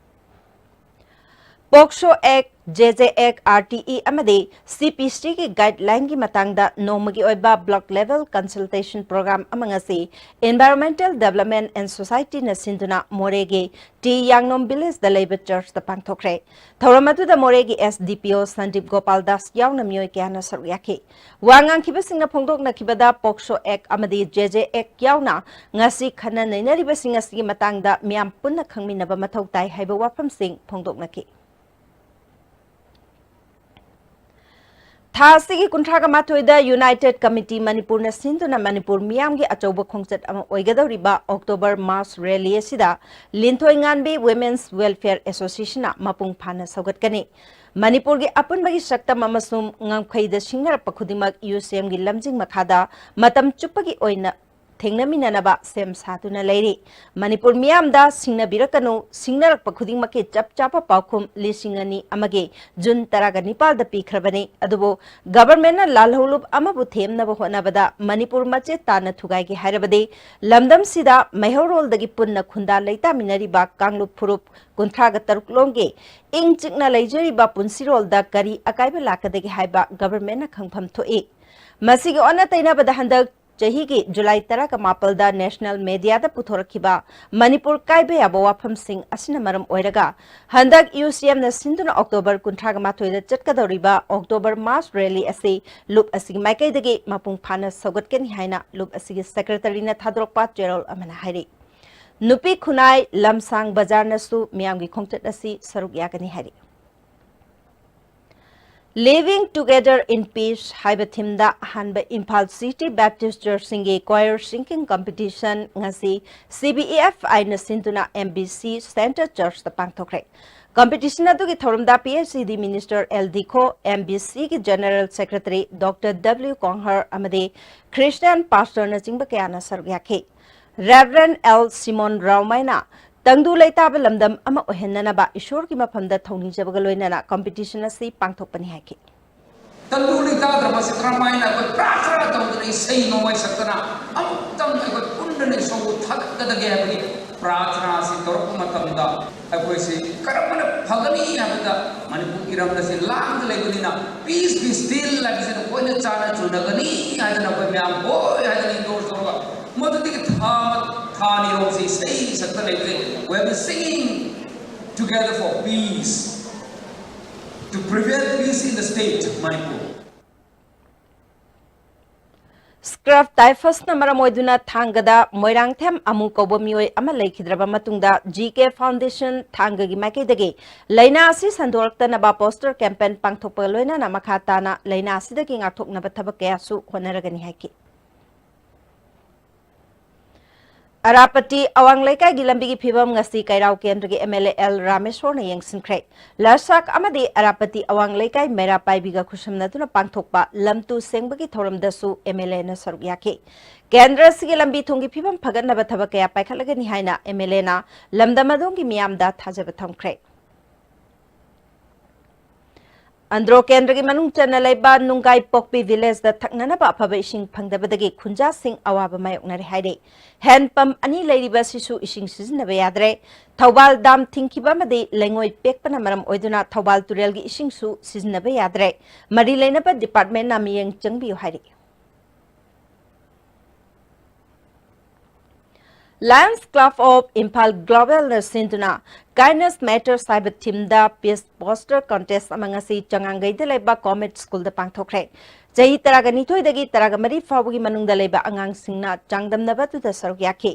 POCSO Act, J J Act, R T E ꯑꯃꯗꯤ C P C ꯒꯤ guideline ꯒꯤ ꯃꯇꯥꯡꯗ ꯅꯣꯡꯃꯒꯤ ꯑꯣꯏꯕ block level consultation program ꯑꯃ ꯉꯁꯤ Environmental Development and Society ꯅ ꯁꯤꯟꯗꯨꯅ ꯃꯣꯔꯦꯒꯤ ꯇꯤ ꯌꯥꯡꯅꯣꯝ village ꯗ ꯂꯩꯕ church ꯇ ꯄꯥꯡꯊꯣꯛꯈ꯭ꯔꯦ꯫ ꯊꯧꯔꯝ ꯑꯗꯨꯗ ꯃꯣꯔꯦꯒꯤ S D P O Sandeep Gopal Das ꯌꯥꯎꯅ ꯃꯤꯑꯣꯏ ꯀꯌꯥꯅ ꯁꯔꯨꯛ ꯌꯥꯈꯤ꯫ ꯋꯥ ꯉꯥꯡꯈꯤꯕꯁꯤꯡꯅ ꯐꯣꯡꯗꯣꯛꯅꯈꯤꯕꯗ, POCSO Act ꯑꯃꯗꯤ J J Act ꯌꯥꯎꯅ ꯉꯁꯤ ꯈꯟꯅ ꯅꯩꯅꯔꯤꯕꯁꯤꯡ ꯑꯁꯤꯒꯤ ꯃꯇꯥꯡꯗ ꯃꯤꯌꯥꯝ ꯄꯨꯟꯅ ꯈꯪꯃꯤꯟꯅꯕ ꯃꯊꯧ ꯇꯥꯏ ꯍꯥꯏꯕ ꯋꯥꯐꯝꯁꯤꯡ ꯐꯣꯡꯗꯣꯛꯅꯈꯤ꯫ ꯊꯥ ꯑꯁꯤꯒꯤ ꯀꯨꯟꯊ꯭ꯔꯥꯒ ꯃꯥꯊꯣꯏꯗ United Committee ꯃꯅꯤꯄꯨꯔꯅ ꯁꯤꯟꯗꯨꯅ ꯃꯅꯤꯄꯨꯔ ꯃꯤꯌꯥꯝꯒꯤ ꯑꯆꯧꯕ ꯈꯣꯡꯆꯠ ꯑꯃ ꯑꯣꯏꯒꯗꯧꯔꯤꯕ October Mass Rally ꯑꯁꯤꯗ ꯂꯤꯟꯊꯣꯏ ꯉꯥꯟꯕꯤ Women's Welfare Associationꯅ ꯃꯄꯨꯡ ꯐꯥꯅ ꯁꯧꯒꯠꯀꯅꯤ꯫ ꯃꯅꯤꯄꯨꯔꯒꯤ ꯑꯄꯨꯟꯕꯒꯤ ꯁꯛꯇꯝ ꯑꯃꯁꯨꯡ ꯉꯝꯈꯩꯗ ꯁꯤꯡꯅꯔꯛꯄ ꯈꯨꯗꯤꯡꯃꯛ UCMꯒꯤ ꯂꯝꯖꯤꯡ ꯃꯈꯥꯗ ꯃꯇꯝ ꯆꯨꯞꯄꯒꯤ ꯑꯣꯏꯅ ꯊꯦꯡꯅꯃꯤꯟꯅꯅꯕ ꯁꯦꯝ ꯁꯥꯗꯨꯅ ꯂꯩꯔꯤ꯫ ꯃꯅꯤꯄꯨꯔ ꯃꯤꯌꯥꯝꯗ ꯁꯤꯡꯅꯕꯤꯔꯛꯀꯅꯨ, ꯁꯤꯡꯅꯔꯛꯄ ꯈꯨꯗꯤꯡꯃꯛꯀꯤ ꯆꯞ ꯆꯥꯕ ꯄꯥꯎꯈꯨꯝ ꯂꯤꯁꯤꯡ ꯑꯅꯤ ꯑꯃꯒꯤ June ꯇꯔꯥꯒ ꯅꯤꯄꯥꯜꯗ ꯄꯤꯈ꯭ꯔꯕꯅꯤ꯫ ꯑꯗꯨꯕꯨ governmentꯅ ꯂꯥꯜꯍꯧꯂꯨꯞ ꯑꯃꯕꯨ ꯊꯦꯝꯅꯕ ꯍꯣꯠꯅꯕꯗ ꯃꯅꯤꯄꯨꯔ ꯃꯆꯦꯠ ꯇꯥꯅ ꯊꯨꯒꯥꯏꯒꯦ ꯍꯥꯏꯔꯕꯗꯤ ꯂꯝꯗꯝꯁꯤꯗ ꯃꯩꯍꯧꯔꯣꯜꯗꯒꯤ ꯄꯨꯟꯅ ꯈꯨꯟꯗꯥ ꯂꯩꯇꯥꯃꯤꯟꯅꯔꯤꯕ ꯀꯥꯡꯂꯨꯞ ꯐꯨꯔꯨꯞ ꯀꯨꯟꯊ꯭ꯔꯥꯒ ꯇꯔꯨꯛ ꯂꯣꯝꯒꯤ ꯏꯪ ꯆꯤꯛꯅ ꯂꯩꯖꯔꯤꯕ ꯄꯨꯟꯁꯤꯔꯣꯜꯗ ꯀꯔꯤ ꯑꯀꯥꯏꯕ ꯂꯥꯛꯀꯗꯒꯦ ꯍꯥꯏꯕ governmentꯅ ꯈꯪꯐꯝ ꯊꯣꯛꯏ꯫ ꯃꯁꯤꯒꯤ ꯑꯣꯟꯅ ꯇꯩꯅꯕꯗ ꯍꯟꯗꯛ ꯆꯍꯤꯒꯤ July ꯇꯔꯥꯒ ꯃꯥꯄꯜꯗ national mediaꯗ ꯄꯨꯊꯣꯔꯛꯈꯤꯕ ꯃꯅꯤꯄꯨꯔ ꯀꯥꯏꯕ ꯌꯥꯕ ꯋꯥꯐꯝꯁꯤꯡ ꯑꯁꯤꯅ ꯃꯔꯝ ꯑꯣꯏꯔꯒ ꯍꯟꯗꯛ UCMꯅ ꯁꯤꯟꯗꯨꯅ October ꯀꯨꯟꯊ꯭ꯔꯥꯒ ꯃꯥꯊꯣꯏꯗ ꯆꯠꯀꯗꯧꯔꯤꯕ October Mass Rally ꯑꯁꯤ ꯂꯨꯞ ꯑꯁꯤꯒꯤ ꯃꯥꯏꯀꯩꯗꯒꯤ ꯃꯄꯨꯡ ꯐꯥꯅ ꯁꯧꯒꯠꯀꯅꯤ ꯍꯥꯏꯅ ꯂꯨꯞ ꯑꯁꯤꯒꯤ secretaryꯅ ꯊꯥꯗꯣꯔꯛꯄ ꯆꯦꯔꯣꯜ ꯑꯃꯅ ꯍꯥꯏꯔꯤ꯫ ꯅꯨꯄꯤ ꯈꯨꯟꯅꯥꯏ ꯂꯝꯁꯥꯡ ꯕꯖꯥꯔꯅꯁꯨ ꯃꯤꯌꯥꯝꯒꯤ ꯈꯣꯡꯆꯠ ꯑꯁꯤ ꯁꯔꯨꯛ ꯌꯥꯒꯅꯤ ꯍꯥꯏꯔꯤ꯫ Living Together in Peace ꯍꯥꯏꯕ themeꯗ ꯑꯍꯥꯟꯕ Imphal City Baptist Churchꯁꯤꯡꯒꯤ choir singing competition ꯉꯁꯤ CBEFIꯅ ꯁꯤꯟꯗꯨꯅ MBC Center Churchꯇ ꯄꯥꯡꯊꯣꯛꯈ꯭ꯔꯦ꯫ Competition ꯑꯗꯨꯒꯤ ꯊꯧꯔꯝꯗ PHED Minister L Dikho, MBCꯒꯤ General Secretary Doctor W Konghar ꯑꯃꯗꯤ Christian pastorꯅꯆꯤꯡꯕ ꯀꯌꯥꯅ ꯁꯔꯨꯛ ꯌꯥꯈꯤ꯫ Reverend L Simon Raomaina ꯇꯪꯗꯨ ꯂꯩꯇꯥꯕ ꯂꯝꯗꯝ ꯑꯃ ꯑꯣꯏꯍꯟꯅꯅꯕ ꯏꯁꯣꯔꯒꯤ ꯃꯐꯝꯗ ꯊꯧꯅꯤꯖꯕꯒ ꯂꯣꯏꯅꯅ competition ꯑꯁꯤ ꯄꯥꯡꯊꯣꯛꯄꯅꯤ ꯍꯥꯏꯈꯤ꯫ ꯇꯪꯗꯨ ꯂꯩꯇꯥꯗ꯭ꯔꯕꯁꯤ ꯀꯔꯝꯍꯥꯏꯅ ꯑꯩꯈꯣꯏ ꯄ꯭ꯔꯥꯊꯅꯥ ꯇꯧꯗꯨꯅ ꯏꯁꯩ ꯅꯣꯡꯃꯥꯏ ꯁꯛꯇꯅ ꯑꯃꯨꯛꯇꯪ ꯑꯩꯈꯣꯏ ꯄꯨꯟꯅ ꯏꯁꯣꯔꯕꯨ ꯊꯥꯒꯠꯀꯗꯒꯦ ꯍꯥꯏꯕꯒꯤ ꯄ꯭ꯔꯥꯊꯅꯥ ꯑꯁꯤ ꯇꯧꯔꯛꯄ ꯃꯇꯝꯗ ꯑꯩꯈꯣꯏꯁꯤ ꯀꯔꯝꯕꯅ ꯐꯒꯅꯤ ꯍꯥꯏꯕꯗ ꯃꯅꯤꯄꯨꯔ ꯏꯔꯝꯗꯁꯤ ꯂꯥꯡꯗ ꯂꯩꯕꯅꯤꯅ peace be still ꯍꯥꯏꯕꯁꯤ ꯂꯣꯏꯅ ꯆꯥꯅ ꯆꯨꯅꯒꯅꯤ ꯍꯥꯏꯗꯅ ꯑꯩꯈꯣꯏ ꯃꯌꯥꯝ ꯍꯣꯏ ꯍꯥꯏꯗꯅ endorse ꯇꯧꯔꯒ ꯃꯗꯨꯗꯒꯤ ꯊꯥ ꯑꯃ, ꯊꯥ ꯑꯅꯤꯔꯣꯝꯁꯤ ꯏꯁꯩ ꯁꯛꯇ ꯂꯩꯕꯁꯦ we have been singing together for peace, to prevail peace in the state of Manipur. Craft typhusꯅ ꯃꯔꯝ ꯑꯣꯏꯗꯨꯅ ꯊꯥꯡꯒꯗ ꯃꯣꯏꯔꯥꯡꯊꯦꯝ ꯑꯃꯨ ꯀꯧꯕ ꯃꯤꯑꯣꯏ ꯑꯃ ꯂꯩꯈꯤꯗ꯭ꯔꯕ ꯃꯇꯨꯡꯗ, G K Foundation ꯊꯥꯡꯒꯒꯤ ꯃꯥꯏꯀꯩꯗꯒꯤ ꯂꯥꯏꯅꯥ ꯑꯁꯤ ꯁꯟꯗꯣꯔꯛꯇꯅꯕ poster campaign ꯄꯥꯡꯊꯣꯛꯄꯒ ꯂꯣꯏꯅꯅ ꯃꯈꯥ ꯇꯥꯅ ꯂꯥꯏꯅꯥ ꯑꯁꯤꯗꯒꯤ ꯉꯥꯛꯊꯣꯛꯅꯕ ꯊꯕꯛ ꯀꯌꯥꯁꯨ ꯍꯣꯠꯅꯔꯒꯅꯤ ꯍꯥꯏꯈꯤ꯫ ꯑꯔꯥꯄꯇꯤ ꯑꯋꯥꯡ ꯂꯩꯀꯥꯏꯒꯤ ꯂꯝꯕꯤꯒꯤ ꯐꯤꯕꯝ ꯉꯁꯤ ꯀꯩꯔꯥꯎ ꯀꯦꯟꯗ꯭ꯔꯒꯤ M L A L ꯔꯥꯃꯦꯁꯣꯔꯅ ꯌꯦꯡꯁꯤꯟꯈ꯭ꯔꯦ꯫ ꯂꯁꯥꯛ ꯑꯃꯗꯤ ꯑꯔꯥꯄꯇꯤ ꯑꯋꯥꯡ ꯂꯩꯀꯥꯏ ꯃꯩꯔꯥ ꯄꯥꯏꯕꯤꯒ ꯈꯨꯠꯁꯝꯅꯗꯨꯅ ꯄꯥꯡꯊꯣꯛꯄ ꯂꯝ ꯇꯨ ꯁꯦꯡꯕꯒꯤ ꯊꯧꯔꯝꯗꯁꯨ M L Aꯅ ꯁꯔꯨꯛ ꯌꯥꯈꯤ꯫ ꯀꯦꯟꯗ꯭ꯔ ꯑꯁꯤꯒꯤ ꯂꯝꯕꯤ ꯊꯣꯡꯒꯤ ꯐꯤꯕꯝ ꯐꯒꯠꯅꯕ ꯊꯕꯛ ꯀꯌꯥ ꯄꯥꯏꯈꯠꯂꯒꯅꯤ ꯍꯥꯏꯅ M L Aꯅ ꯂꯝꯗꯝ ꯑꯗꯣꯝꯒꯤ ꯃꯤꯌꯥꯝꯗ ꯊꯥꯖꯕ ꯊꯝꯈ꯭ꯔꯦ꯫ ꯑꯟꯗ꯭ꯔꯣ ꯀꯦꯟꯗ꯭ꯔꯒꯤ ꯃꯅꯨꯡ ꯆꯟꯅ ꯂꯩꯕ ꯅꯨꯡꯒꯥꯏ ꯄꯣꯛꯄꯤ villageꯗ ꯊꯛꯅꯅꯕ ꯑꯐꯕ ꯏꯁꯤꯡ ꯐꯪꯗꯕꯗꯒꯤ ꯈꯨꯟꯖꯥꯁꯤꯡ ꯑꯋꯥꯕ ꯃꯥꯌꯣꯛꯅꯔꯦ ꯍꯥꯏꯔꯤ꯫ Hand pump ꯑꯅꯤ ꯂꯩꯔꯤꯕ ꯑꯁꯤꯁꯨ ꯏꯁꯤꯡ ꯁꯤꯖꯤꯟꯅꯕ ꯌꯥꯗ꯭ꯔꯦ꯫ ꯊꯧꯕꯥꯜ dam ꯊꯤꯡꯈꯤꯕ ꯑꯃꯗꯤ ꯂꯩꯉꯣꯏ ꯄꯦꯛꯄꯅ ꯃꯔꯝ ꯑꯣꯏꯗꯨꯅ ꯊꯧꯕꯥꯜ ꯇꯨꯔꯦꯜꯒꯤ ꯏꯁꯤꯡꯁꯨ ꯁꯤꯖꯤꯟꯅꯕ ꯌꯥꯗ꯭ꯔꯦ꯫ ꯃꯔꯤ ꯂꯩꯅꯕ departmentꯅ ꯃꯤꯠꯌꯦꯡ ꯆꯪꯕꯤꯌꯨ ꯍꯥꯏꯔꯤ꯫ Lions Club of Imphal Globalꯅ ꯁꯤꯟꯗꯨꯅ Kindness Matters ꯍꯥꯏꯕ themeꯗ peace poster contest ꯑꯃ ꯉꯁꯤ ꯆꯉꯥꯡꯒꯩꯗ ꯂꯩꯕ ꯀꯣꯃꯦꯠ ꯁ꯭ꯀꯨꯜꯗ ꯄꯥꯡꯊꯣꯛꯈ꯭ꯔꯦ꯫ ꯆꯍꯤ ꯇꯔꯥꯒ ꯅꯤꯊꯣꯏꯗꯒꯤ ꯇꯔꯥꯒ ꯃꯔꯤ ꯐꯥꯎꯕꯒꯤ ꯃꯅꯨꯡꯗ ꯂꯩꯕ ꯑꯉꯥꯡꯁꯤꯡꯅ ꯆꯥꯡꯗꯝꯅꯕ ꯑꯗꯨꯗ ꯁꯔꯨꯛ ꯌꯥꯈꯤ꯫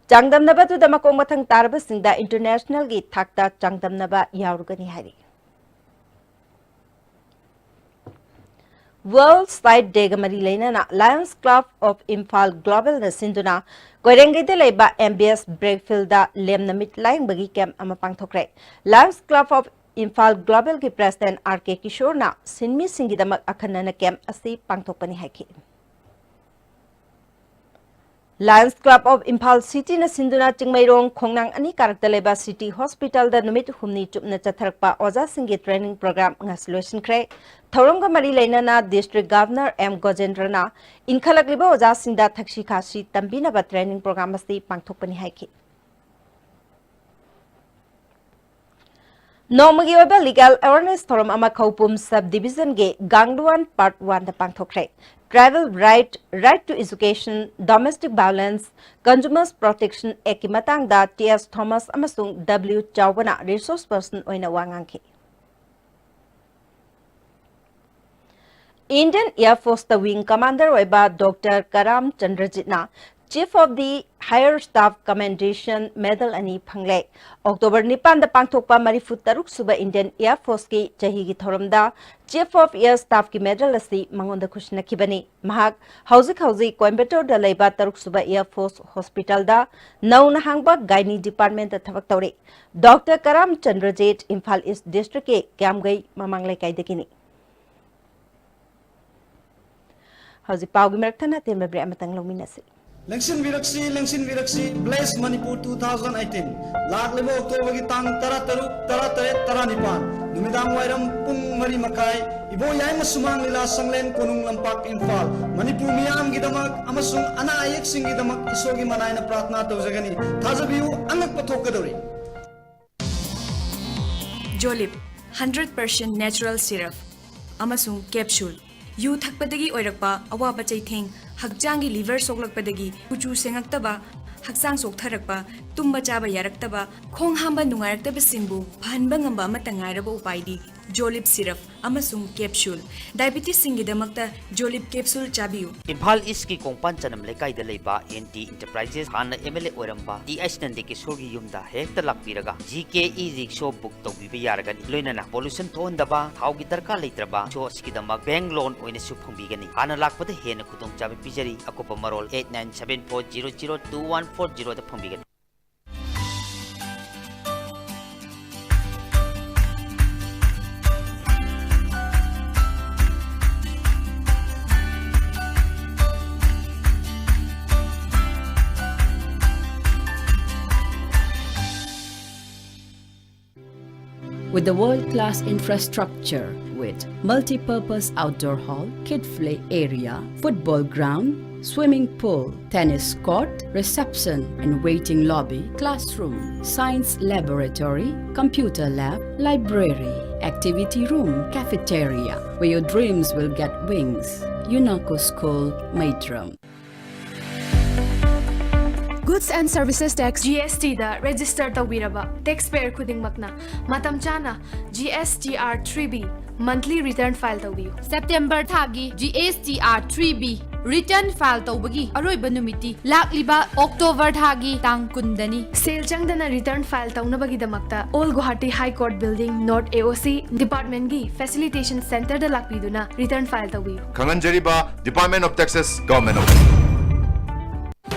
ꯆꯥꯡꯗꯝꯅꯕ ꯑꯗꯨꯗ ꯃꯀꯣꯛ ꯃꯊꯪ ꯇꯥꯔꯕꯁꯤꯡꯗ internationalꯒꯤ ꯊꯥꯛꯇ ꯆꯥꯡꯗꯝꯅꯕ ꯌꯥꯎꯔꯒꯅꯤ ꯍꯥꯏꯔꯤ꯫ World Sight Dayꯒ ꯃꯔꯤ ꯂꯩꯅꯅ Lions Club of Imphal Globalꯅ ꯁꯤꯟꯗꯨꯅ ꯀꯣꯏꯔꯦꯡꯒꯩꯗ ꯂꯩꯕ M B S Brickfieldꯗ ꯂꯦꯝꯅ ꯃꯤꯠ ꯂꯥꯌꯦꯡꯕꯒꯤ camp ꯑꯃ ꯄꯥꯡꯊꯣꯛꯈ꯭ꯔꯦ꯫ Lions Club of Imphal Globalꯒꯤ president R K ꯀꯤꯁꯣꯔꯅ ꯁꯤꯟꯃꯤꯁꯤꯡꯒꯤꯗꯃꯛ ꯑꯈꯟꯅꯅ camp ꯑꯁꯤ ꯄꯥꯡꯊꯣꯛꯄꯅꯤ ꯍꯥꯏꯈꯤ꯫ Lions Club of Imphal Cityꯅ ꯁꯤꯟꯗꯨꯅ ꯆꯤꯡꯃꯩꯔꯣꯡ ꯈꯣꯡꯅꯥꯡ ꯑꯅꯤ ꯀꯥꯔꯛꯇ ꯂꯩꯕ City Hospitalꯗ ꯅꯨꯃꯤꯠ ꯍꯨꯝꯅꯤ ꯆꯨꯞꯅ ꯆꯠꯊꯔꯛꯄ ꯑꯣꯖꯥꯁꯤꯡꯒꯤ training program ꯉꯁꯤ ꯂꯣꯏꯁꯤꯟꯈ꯭ꯔꯦ꯫ ꯊꯧꯔꯝꯒ ꯃꯔꯤ ꯂꯩꯅꯅ District Governor M ꯒꯣꯖꯦꯟꯗ꯭ꯔꯅ ꯏꯟꯈꯠꯂꯛꯂꯤꯕ ꯑꯣꯖꯥꯁꯤꯡꯗ ꯊꯛꯁꯤ ꯈꯥꯁꯤ ꯇꯝꯕꯤꯅꯕ training program ꯑꯁꯤ ꯄꯥꯡꯊꯣꯛꯄꯅꯤ ꯍꯥꯏꯈꯤ꯫ ꯅꯣꯡꯃꯒꯤ ꯑꯣꯏꯕ legal awareness ꯊꯧꯔꯝ ꯑꯃ ꯈꯧꯄꯨꯝ sub divisionꯒꯤ ꯒꯥꯡꯂꯨꯋꯥꯟ part oneꯗ ꯄꯥꯡꯊꯣꯛꯈ꯭ꯔꯦ꯫ Tribal right, right to education, domestic violence, Consumers Protection Actꯀꯤ ꯃꯇꯥꯡꯗ T S Thomas ꯑꯃꯁꯨꯡ W ꯆꯥꯎꯕꯅ resource person ꯑꯣꯏꯅ ꯋꯥ ꯉꯥꯡꯈꯤ꯫ Indian Air Force ꯇ Wing Commander ꯑꯣꯏꯕ Doctor Karam ꯆꯟꯗ꯭ꯔꯖꯤꯠꯅ Chief of the Higher Staff Commendation Medal ꯑꯅꯤ ꯐꯪꯂꯦ꯫ October ꯅꯤꯄꯥꯟꯗ ꯄꯥꯡꯊꯣꯛꯄ ꯃꯔꯤꯐꯨ ꯇꯔꯨꯛ ꯁꯨꯕ Indian Air Force ꯀꯤ ꯆꯍꯤꯒꯤ ꯊꯧꯔꯝꯗ Chief of Air Staff ꯀꯤ medal ꯑꯁꯤ ꯃꯉꯣꯟꯗ ꯈꯨꯠꯁꯤꯟꯅꯈꯤꯕꯅꯤ꯫ ꯃꯍꯥꯛ ꯍꯧꯖꯤꯛ ꯍꯧꯖꯤꯛ ꯀꯣꯏꯝꯕꯇꯣꯔꯗ ꯂꯩꯕ ꯇꯔꯨꯛ ꯁꯨꯕ Air Force Hospital ꯗ ꯅꯧꯅ ꯍꯥꯡꯕ Gynae Department ꯇ ꯊꯕꯛ ꯇꯧꯔꯤ꯫ Doctor ꯀꯔꯥꯝ ꯆꯟꯗ꯭ꯔꯖꯤꯠ ꯏꯝꯐꯥꯜ East District ꯀꯤ ꯀ꯭ꯌꯥꯝꯒꯩ ꯃꯃꯥꯡ ꯂꯩꯀꯥꯏꯗꯒꯤꯅꯤ꯫ ꯍꯧꯖꯤꯛ ꯄꯥꯎꯒꯤ ꯃꯔꯛ ꯊꯠꯅ ꯑꯇꯦꯟꯕ break ꯑꯃꯇꯪ ꯂꯧꯃꯤꯟꯅꯁꯤ꯫ ꯂꯦꯡꯁꯤꯟꯕꯤꯔꯛꯁꯤ, ꯂꯦꯡꯁꯤꯟꯕꯤꯔꯛꯁꯤ, Bless Manipur two thousand eighteen꯫ ꯂꯥꯛꯂꯤꯕ ꯑꯣꯛꯇꯣꯕꯔꯒꯤ ꯇꯥꯡ ꯇꯔꯥꯇꯔꯨꯛ, ꯇꯔꯥꯇꯔꯦꯠ, ꯇꯔꯥꯅꯤꯄꯥꯟ, ꯅꯨꯃꯤꯗꯥꯡ ꯋꯥꯏꯔꯝ ꯄꯨꯡ ꯃꯔꯤ ꯃꯈꯥꯏ, ꯏꯕꯣꯌꯥꯏꯃ ꯁꯨꯃꯥꯡ ꯂꯤꯂꯥ ꯁꯪꯂꯦꯟ, ꯀꯣꯅꯨꯡ ꯂꯝꯄꯥꯛ, ꯏꯝꯐꯥꯜ꯫ ꯃꯅꯤꯄꯨꯔ ꯃꯤꯌꯥꯝꯒꯤꯗꯃꯛ ꯑꯃꯁꯨꯡ ꯑꯅꯥ ꯑꯌꯦꯛꯁꯤꯡꯒꯤꯗꯃꯛ ꯏꯁꯣꯔꯒꯤ ꯃꯅꯥꯏꯅ ꯄ꯭ꯔꯥꯔꯊꯅꯥ ꯇꯧꯖꯒꯅꯤ꯫ ꯊꯥꯖꯕꯤꯌꯨ, ꯑꯉꯛꯄ ꯊꯣꯛꯀꯗꯧꯔꯤ꯫ ꯖꯣꯂꯤꯞ, hundred percent natural syrup ꯑꯃꯁꯨꯡ capsule꯫ ꯌꯨ ꯊꯛꯄꯗꯒꯤ ꯑꯣꯏꯔꯛꯄ ꯑꯋꯥꯕ ꯆꯩꯊꯦꯡ, ꯍꯛꯆꯥꯡꯒꯤ liver ꯁꯣꯛꯂꯛꯄꯗꯒꯤ ꯀꯨꯆꯨ ꯁꯦꯡꯉꯛꯇꯕ, ꯍꯛꯆꯥꯡ ꯆꯣꯛꯊꯔꯛꯄ, ꯇꯨꯝꯕ ꯆꯥꯕ ꯌꯥꯔꯛꯇꯕ, ꯈꯣꯡ ꯍꯥꯝꯕ ꯅꯨꯡꯉꯥꯏꯔꯛꯇꯕꯁꯤꯡꯕꯨ ꯐꯍꯟꯕ ꯉꯝꯕ ꯑꯃꯠꯇ ꯉꯥꯏꯔꯕ ꯎꯄꯥꯏꯗꯤ ꯖꯣꯂꯤꯞ syrup ꯑꯃꯁꯨꯡ capsule꯫ Diabetes ꯁꯤꯡꯒꯤꯗꯃꯛꯇ ꯖꯣꯂꯤꯞ capsule ꯆꯥꯕꯤꯌꯨ꯫ ꯏꯝꯐꯥꯜ ꯏꯁꯀꯤ ꯀꯣꯡꯄꯥꯟ ꯆꯅꯝ ꯂꯩꯀꯥꯏꯗ ꯂꯩꯕ ꯑꯦꯟ ꯇꯤ Enterprises, ꯍꯥꯟꯅ ꯑꯦꯝ ꯑꯦꯜ ꯑꯦ ꯑꯣꯏꯔꯝꯕ ꯇꯤ ꯑꯩꯆ ꯅꯟꯗꯀꯤꯁꯣꯔꯒꯤ ꯌꯨꯝꯗ ꯍꯦꯛꯇ ꯂꯥꯛꯄꯤꯔꯒ ꯖꯤ ꯀꯦ ꯏ ꯔꯤꯛꯁꯣ book ꯇꯧꯕꯤꯕ ꯌꯥꯔꯒꯅꯤ꯫ ꯂꯣꯏꯅꯅ pollution ꯊꯣꯛꯍꯟꯗꯕ, ꯊꯥꯎꯒꯤ ꯗꯔꯀꯥꯔ ꯂꯩꯇ꯭ꯔꯕ ꯔꯤꯛꯁꯣ ꯑꯁꯤꯒꯤꯗꯃꯛ bank loan ꯑꯣꯏꯅꯁꯨ ꯐꯪꯕꯤꯒꯅꯤ꯫ ꯍꯥꯟꯅ ꯂꯥꯛꯄꯗ ꯍꯦꯟꯅ ꯈꯨꯗꯣꯡꯆꯥꯕ ꯄꯤꯖꯔꯤ꯫ ꯑꯀꯨꯞꯄ ꯃꯔꯣꯜ eight nine seven four zero zero two one four zero ꯗ ꯐꯪꯕꯤꯒꯅꯤ꯫ With the world-class infrastructure, with multi-purpose outdoor hall, kid play area, football ground, swimming pool, tennis court, reception and waiting lobby, classroom, science laboratory, computer lab, library, activity room, cafeteria, where your dreams will get wings. Unaco School, Maitram. Goods and Services Tax, G S T the register ꯇꯧꯕꯤꯔꯕ taxpayer ꯈꯨꯗꯤꯡꯃꯛꯅ ꯃꯇꯝ ꯆꯥꯅ G S T R three B monthly return file ꯇꯧꯕꯤꯌꯨ꯫ September ꯊꯥꯒꯤ G S T R three B return file ꯇꯧꯕꯒꯤ ꯑꯔꯣꯏꯕ ꯅꯨꯃꯤꯠꯇꯤ ꯂꯥꯛꯂꯤꯕ October ꯊꯥꯒꯤ ꯇꯥꯡ ꯀꯨꯟꯗꯅꯤ꯫ ꯁꯦꯜ ꯆꯪꯗꯅ return file ꯇꯧꯅꯕꯒꯤꯗꯃꯛꯇ All Guwahati High Court Building, North A O C department ꯒꯤ facilitation center ꯗ ꯂꯥꯛꯄꯤꯗꯨꯅ return file ꯇꯧꯕꯤꯌꯨ꯫ ꯈꯪꯍꯟꯖꯔꯤꯕ, Department of Taxes, Government of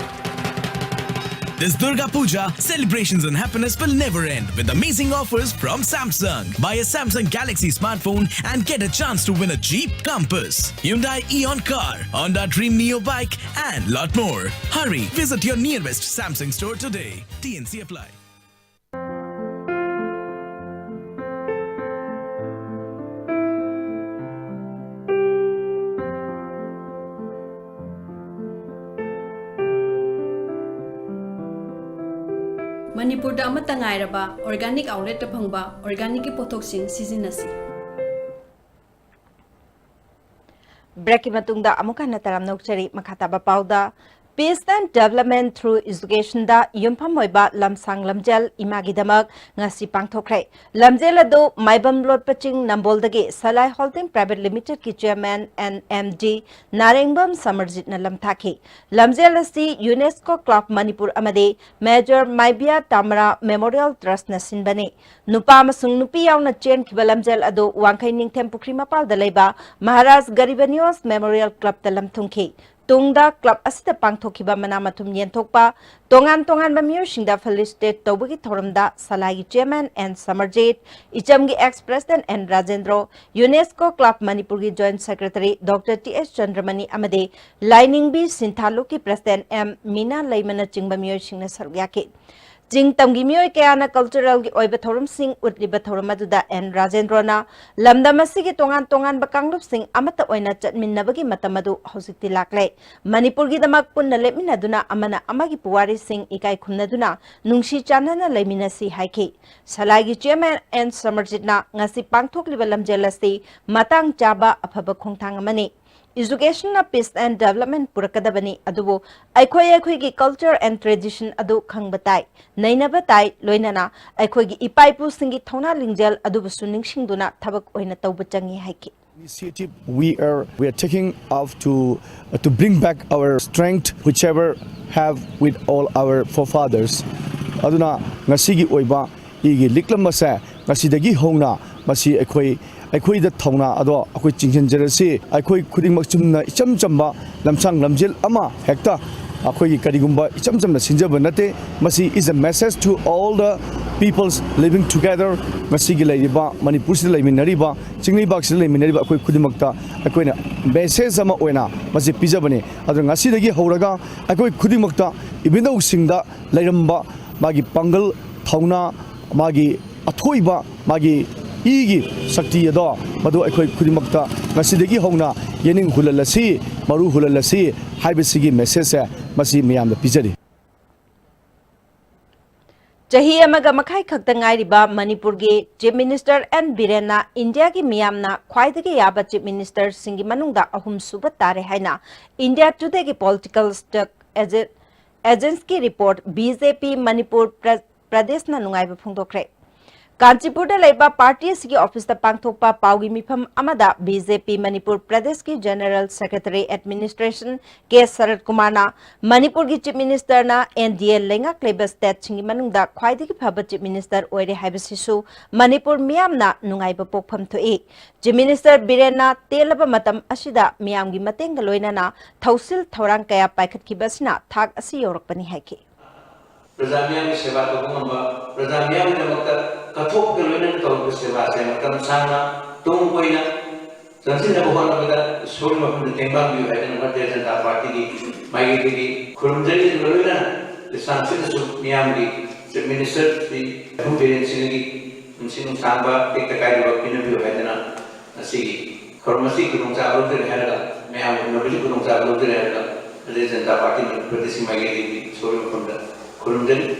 This Durga Puja, celebrations and happiness will never end with amazing offers from Samsung. Buy a Samsung Galaxy smartphone and get a chance to win a Jeep Compass, Hyundai Eon car, Honda Dream Neo bike, and lot more. Hurry, visit your nearest Samsung store today. T N C apply. ꯃꯅꯤꯄꯨꯔꯗ ꯑꯃꯠꯇ ꯉꯥꯏꯔꯕ organic outlet ꯇ ꯐꯪꯕ organic ꯀꯤ ꯄꯣꯠꯊꯣꯛꯁꯤꯡ ꯁꯤꯖꯤꯟꯅꯁꯤ꯫ Break ꯀꯤ ꯃꯇꯨꯡꯗ ꯑꯃꯨꯛ ꯍꯟꯅ ꯇꯔꯥꯝꯅ ꯑꯣꯛꯆꯔꯤ꯫ ꯃꯈꯥ ꯇꯥꯕ ꯄꯥꯎꯗ, Peace and Development Through Education ꯗ ꯌꯨꯝꯐꯝ ꯑꯣꯏꯕ ꯂꯝꯁꯥꯡ ꯂꯝꯖꯦꯜ ꯏꯃꯥꯒꯤꯗꯃꯛ ꯉꯁꯤ ꯄꯥꯡꯊꯣꯛꯈ꯭ꯔꯦ꯫ ꯂꯝꯖꯦꯜ ꯑꯗꯨ ꯃꯥꯏꯕꯝ ꯂꯣꯠꯄ ꯆꯤꯡ ꯅꯝꯕꯣꯜꯗꯒꯤ ꯁꯂꯥꯏ Holding Private Limited ꯀꯤ chairman and M D ꯅꯥꯔꯦꯡꯕꯝ ꯁꯃꯔꯖꯤꯠꯅ ꯂꯝꯊꯥꯈꯤ꯫ ꯂꯝꯖꯦꯜ ꯑꯁꯤ UNESCO Club ꯃꯅꯤꯄꯨꯔ ꯑꯃꯗꯤ Major ꯃꯥꯏꯕꯤꯌꯥ ꯇꯥꯃꯔꯥ Memorial Trust ꯅ ꯁꯤꯟꯕꯅꯤ꯫ ꯅꯨꯄꯥ ꯑꯃꯁꯨꯡ ꯅꯨꯄꯤ ꯌꯥꯎꯅ ꯆꯦꯟꯈꯤꯕ ꯂꯝꯖꯦꯜ ꯑꯗꯨ ꯋꯥꯡꯈꯩ ꯅꯤꯡꯊꯦꯝ ꯄꯨꯈ꯭ꯔꯤ ꯃꯄꯥꯜꯗ ꯂꯩꯕ ꯃꯍꯥꯔꯥꯖ ꯒꯔꯤꯕꯅꯤꯌꯣꯁ Memorial Club ꯇ ꯂꯝꯊꯨꯡꯈꯤ꯫ ꯇꯨꯡꯗ club ꯑꯁꯤꯗ ꯄꯥꯡꯊꯣꯛꯈꯤꯕ ꯃꯅꯥ ꯃꯊꯨꯝ ꯌꯦꯟꯊꯣꯛꯄ, ꯇꯣꯉꯥꯟ ꯇꯣꯉꯥꯟꯕ ꯃꯤꯑꯣꯏꯁꯤꯡꯗ felicitate ꯇꯧꯕꯒꯤ ꯊꯧꯔꯝꯗ ꯁꯂꯥꯏꯒꯤ chairman N ꯁꯃꯔꯖꯤꯠ, ꯏꯆꯝꯒꯤ ex president N Rajendro, UNESCO Club ꯃꯅꯤꯄꯨꯔꯒꯤ joint secretary Doctor T S ꯆꯟꯗ꯭ꯔꯃꯅꯤ ꯑꯃꯗꯤ ꯂꯥꯏꯅꯤꯡꯕꯤ ꯁꯤꯟꯊꯥꯂꯨꯞꯀꯤ president M ꯃꯤꯅꯥ ꯂꯩꯃꯅꯆꯤꯡꯕ ꯃꯤꯑꯣꯏꯁꯤꯡꯅ ꯁꯔꯨꯛ ꯌꯥꯈꯤ꯫ ꯆꯤꯡ ꯇꯝꯒꯤ ꯃꯤꯑꯣꯏ ꯀꯌꯥꯅ cultural ꯒꯤ ꯑꯣꯏꯕ ꯊꯧꯔꯝꯁꯤꯡ ꯎꯠꯂꯤꯕ ꯊꯧꯔꯝ ꯑꯗꯨꯗ N ꯔꯥꯖꯦꯟꯗ꯭ꯔꯣꯅ ꯂꯝꯗꯝ ꯑꯁꯤꯒꯤ ꯇꯣꯉꯥꯟ ꯇꯣꯉꯥꯟꯕ ꯀꯥꯡꯂꯨꯞꯁꯤꯡ ꯑꯃꯠꯇ ꯑꯣꯏꯅ ꯆꯠꯃꯤꯟꯅꯕꯒꯤ ꯃꯇꯝ ꯑꯗꯨ ꯍꯧꯖꯤꯛꯇꯤ ꯂꯥꯛꯂꯦ꯫ ꯃꯅꯤꯄꯨꯔꯒꯤꯗꯃꯛ ꯄꯨꯟꯅ ꯂꯦꯞꯃꯤꯟꯅꯗꯨꯅ ꯑꯃꯅ ꯑꯃꯒꯤ ꯄꯨꯋꯥꯔꯤꯁꯤꯡ ꯏꯀꯥꯏ ꯈꯨꯝꯅꯗꯨꯅ ꯅꯨꯡꯁꯤ ꯆꯥꯟꯅꯅ ꯂꯩꯃꯤꯟꯅꯁꯤ ꯍꯥꯏꯈꯤ꯫ ꯁꯂꯥꯏꯒꯤ chairman N ꯁꯃꯔꯖꯤꯠꯅ ꯉꯁꯤ ꯄꯥꯡꯊꯣꯛꯂꯤꯕ ꯂꯝꯖꯦꯜ ꯑꯁꯤ ꯃꯇꯥꯡ ꯆꯥꯕ ꯑꯐꯕ ꯈꯣꯡꯊꯥꯡ ꯑꯃꯅꯤ꯫ Educationꯅ peace and development ꯄꯨꯔꯛꯀꯗꯕꯅꯤ, ꯑꯗꯨꯕꯨ ꯑꯩꯈꯣꯏ ꯑꯩꯈꯣꯏꯒꯤ culture and tradition ꯑꯗꯨ ꯈꯪꯕ ꯇꯥꯏ, ꯅꯩꯅꯕ ꯇꯥꯏ, ꯂꯣꯏꯅꯅ ꯑꯩꯈꯣꯏꯒꯤ ꯏꯄꯥ ꯏꯄꯨꯁꯤꯡꯒꯤ ꯊꯧꯅꯥ ꯂꯤꯡꯖꯦꯜ ꯑꯗꯨꯕꯨꯁꯨ ꯅꯤꯡꯁꯤꯡꯗꯨꯅ ꯊꯕꯛ ꯑꯣꯏꯅ ꯇꯧꯕ ꯆꯪꯏ ꯍꯥꯏꯈꯤ꯫ Initiative we are we are taking out to uh, to bring back our strength whichever have with all our forefathers. ꯑꯗꯨꯅ ꯉꯁꯤꯒꯤ ꯑꯣꯏꯕ ꯏꯒꯤ ꯂꯤꯛꯂꯝ ꯑꯁꯦ ꯉꯁꯤꯗꯒꯤ ꯍꯧꯅ ꯃꯁꯤ ꯑꯩꯈꯣꯏ ꯑꯩꯈꯣꯏꯗ ꯊꯧꯅꯥ ꯑꯗꯣ ꯑꯩꯈꯣꯏ ꯆꯤꯡꯁꯤꯟꯖꯔꯁꯤ꯫ ꯑꯩꯈꯣꯏ ꯈꯨꯗꯤꯡꯃꯛ ꯆꯨꯝꯅ ꯏꯆꯝ ꯆꯝꯕ ꯂꯝꯁꯥꯡ ꯂꯝꯖꯦꯜ ꯑꯃ ꯍꯦꯛꯇ ꯑꯩꯈꯣꯏꯒꯤ ꯀꯔꯤꯒꯨꯝꯕ ꯏꯆꯝ ꯆꯝꯅ ꯁꯤꯟꯖꯕ ꯅꯠꯇꯦ꯫ ꯃꯁꯤ is a message to all the peoples living together꯫ ꯉꯁꯤꯒꯤ ꯂꯩꯔꯤꯕ ꯃꯅꯤꯄꯨꯔꯁꯤꯗ ꯂꯩꯃꯤꯟꯅꯔꯤꯕ ꯆꯤꯡꯂꯩꯕꯥꯛꯁꯤꯗ ꯂꯩꯃꯤꯟꯅꯔꯤꯕ ꯑꯩꯈꯣꯏ ꯈꯨꯗꯤꯡꯃꯛꯇ ꯑꯩꯈꯣꯏꯅ message ꯑꯃ ꯑꯣꯏꯅ ꯃꯁꯤ ꯄꯤꯖꯕꯅꯤ꯫ ꯑꯗꯨꯅ ꯉꯁꯤꯗꯒꯤ ꯍꯧꯔꯒ ꯑꯩꯈꯣꯏ ꯈꯨꯗꯤꯡꯃꯛꯇ ꯏꯕꯨꯙꯧꯁꯤꯡꯗ ꯂꯩꯔꯝꯕ ꯃꯥꯒꯤ ꯄꯥꯡꯒꯜ, ꯊꯧꯅꯥ, ꯃꯥꯒꯤ ꯑꯊꯣꯏꯕ, ꯃꯥꯒꯤ ꯏꯒꯤ ꯁꯛꯇꯤ ꯑꯗꯣ ꯃꯗꯨ ꯑꯩꯈꯣꯏ ꯈꯨꯗꯤꯡꯃꯛꯇ ꯉꯁꯤꯗꯒꯤ ꯍꯧꯅ ꯌꯦꯅꯤꯡ ꯍꯨꯜꯍꯜꯂꯁꯤ, ꯃꯔꯨ ꯍꯨꯜꯍꯜꯂꯁꯤ ꯍꯥꯏꯕꯁꯤꯒꯤ messageꯁꯦ ꯃꯁꯤ ꯃꯌꯥꯝꯗ ꯄꯤꯖꯔꯤ꯫ ꯆꯍꯤ ꯑꯃꯒ ꯃꯈꯥꯏ ꯈꯛꯇ ꯉꯥꯏꯔꯤꯕ ꯃꯅꯤꯄꯨꯔꯒꯤ Chief Minister ꯑꯦꯟ ꯕꯤꯔꯦꯟꯅ ꯏꯟꯗꯤꯌꯥꯒꯤ ꯃꯤꯌꯥꯝꯅ ꯈ꯭ꯋꯥꯏꯗꯒꯤ ꯌꯥꯕ Chief Ministerꯁꯤꯡꯒꯤ ꯃꯅꯨꯡꯗ ꯑꯍꯨꯝꯁꯨꯕ ꯇꯥꯔꯦ ꯍꯥꯏꯅ India Todayꯒꯤ political stock agentꯀꯤ report BJP Manipur ꯄ꯭ꯔ-, ꯄ꯭ꯔꯗꯦꯁꯅ ꯅꯨꯡꯉꯥꯏꯕ ꯐꯣꯡꯗꯣꯛꯈ꯭ꯔꯦ꯫ ꯀꯥꯟꯆꯤꯄꯨꯔꯗ ꯂꯩꯕ party ꯑꯁꯤꯒꯤ officeꯇ ꯄꯥꯡꯊꯣꯛꯄ ꯄꯥꯎꯒꯤ ꯃꯤꯐꯝ ꯑꯃꯗ BJP ꯃꯅꯤꯄꯨꯔ ꯄ꯭ꯔꯗꯦꯁꯀꯤ General Secretary Administration ꯀꯦ ꯁꯔꯠ ꯀꯨꯃꯥꯔꯅ ꯃꯅꯤꯄꯨꯔꯒꯤ Chief Ministerꯅ NDA ꯂꯩꯉꯥꯛ ꯂꯩꯕ stateꯁꯤꯡꯒꯤ ꯃꯅꯨꯡꯗ ꯈ꯭ꯋꯥꯏꯗꯒꯤ ꯐꯕ Chief Minister ꯑꯣꯏꯔꯦ ꯍꯥꯏꯕꯁꯤꯁꯨ ꯃꯅꯤꯄꯨꯔ ꯃꯤꯌꯥꯝꯅ ꯅꯨꯡꯉꯥꯏꯕ ꯄꯣꯛꯐꯝ ꯊꯣꯛꯏ꯫ Chief Minister ꯕꯤꯔꯦꯟꯅ ꯇꯦꯜꯂꯕ ꯃꯇꯝ ꯑꯁꯤꯗ ꯃꯤꯌꯥꯝꯒꯤ ꯃꯇꯦꯡꯒ ꯂꯣꯏꯅꯅ ꯊꯧꯁꯤꯜ ꯊꯧꯔꯥꯡ ꯀꯌꯥ ꯄꯥꯏꯈꯠꯈꯤꯕ ꯑꯁꯤꯅ ꯊꯥꯛ ꯑꯁꯤ ꯌꯧꯔꯛꯄꯅꯤ ꯍꯥꯏꯈꯤ꯫ ꯄ꯭ꯔꯖꯥ ꯃꯤꯌꯥꯝꯒꯤ ꯁꯦꯕꯥ ꯇꯧꯕ ꯉꯝꯕ, ꯄ꯭ꯔꯖꯥ ꯃꯤꯌꯥꯝꯒꯤꯗꯃꯛꯇ ꯀꯠꯊꯣꯛꯄꯒ ꯂꯣꯏꯅꯅ ꯇꯧꯔꯤꯕ ꯁꯦꯕꯥꯁꯦ ꯃꯇꯝ ꯁꯥꯡꯅ ꯇꯨꯡ ꯀꯣꯏꯅ ꯆꯪꯁꯤꯟꯅꯕ ꯍꯣꯠꯅꯕꯗ ꯏꯁꯣꯔꯒꯤ ꯃꯐꯝꯗ ꯇꯦꯡꯕꯥꯡꯕꯤꯌꯨ ꯍꯥꯏꯗꯅ ꯚꯥꯔꯇꯤꯌ ꯖꯅꯇꯥ ꯄꯥꯔꯇꯤꯒꯤ ꯃꯥꯏꯀꯩꯗꯒꯤ ꯈꯨꯔꯨꯝꯖꯔꯤ꯫ ꯑꯗꯨꯒ ꯂꯣꯏꯅꯅ ꯂꯤꯁꯥꯡꯁꯤꯗꯁꯨ ꯃꯤꯌꯥꯝꯒꯤ Chief Minister ꯁ꯭ꯔꯤ ꯃꯩꯕꯨ ꯕꯤꯔꯦꯟ ꯁꯤꯡꯍꯒꯤ ꯄꯨꯟꯁꯤ ꯅꯨꯡꯁꯥꯡꯕ ꯇꯦꯛꯇ ꯀꯥꯏꯗꯕ ꯄꯤꯅꯕꯤꯌꯨ ꯍꯥꯏꯗꯅ ꯉꯁꯤꯒꯤ ꯊꯧꯔꯝ ꯑꯁꯤ ꯈꯨꯗꯣꯡꯆꯥꯕ ꯂꯧꯖꯔꯦ ꯍꯥꯏꯔꯒ, ꯃꯌꯥꯝ ꯎꯅꯕꯒꯤ ꯈꯨꯗꯣꯡꯆꯥꯕ ꯂꯧꯖꯔꯦ ꯍꯥꯏꯔꯒ ꯚꯥꯔꯇꯤꯌ ꯖꯅꯇꯥ ꯄꯥꯔꯇꯤ ꯃꯅꯤꯄꯨꯔ ꯄ꯭ꯔꯗꯦꯁꯀꯤ ꯃꯥꯏꯀꯩꯗꯒꯤ ꯏꯁꯣꯔꯒꯤ ꯃꯐꯝꯗ ꯈꯨꯔꯨꯝꯖꯔꯤ꯫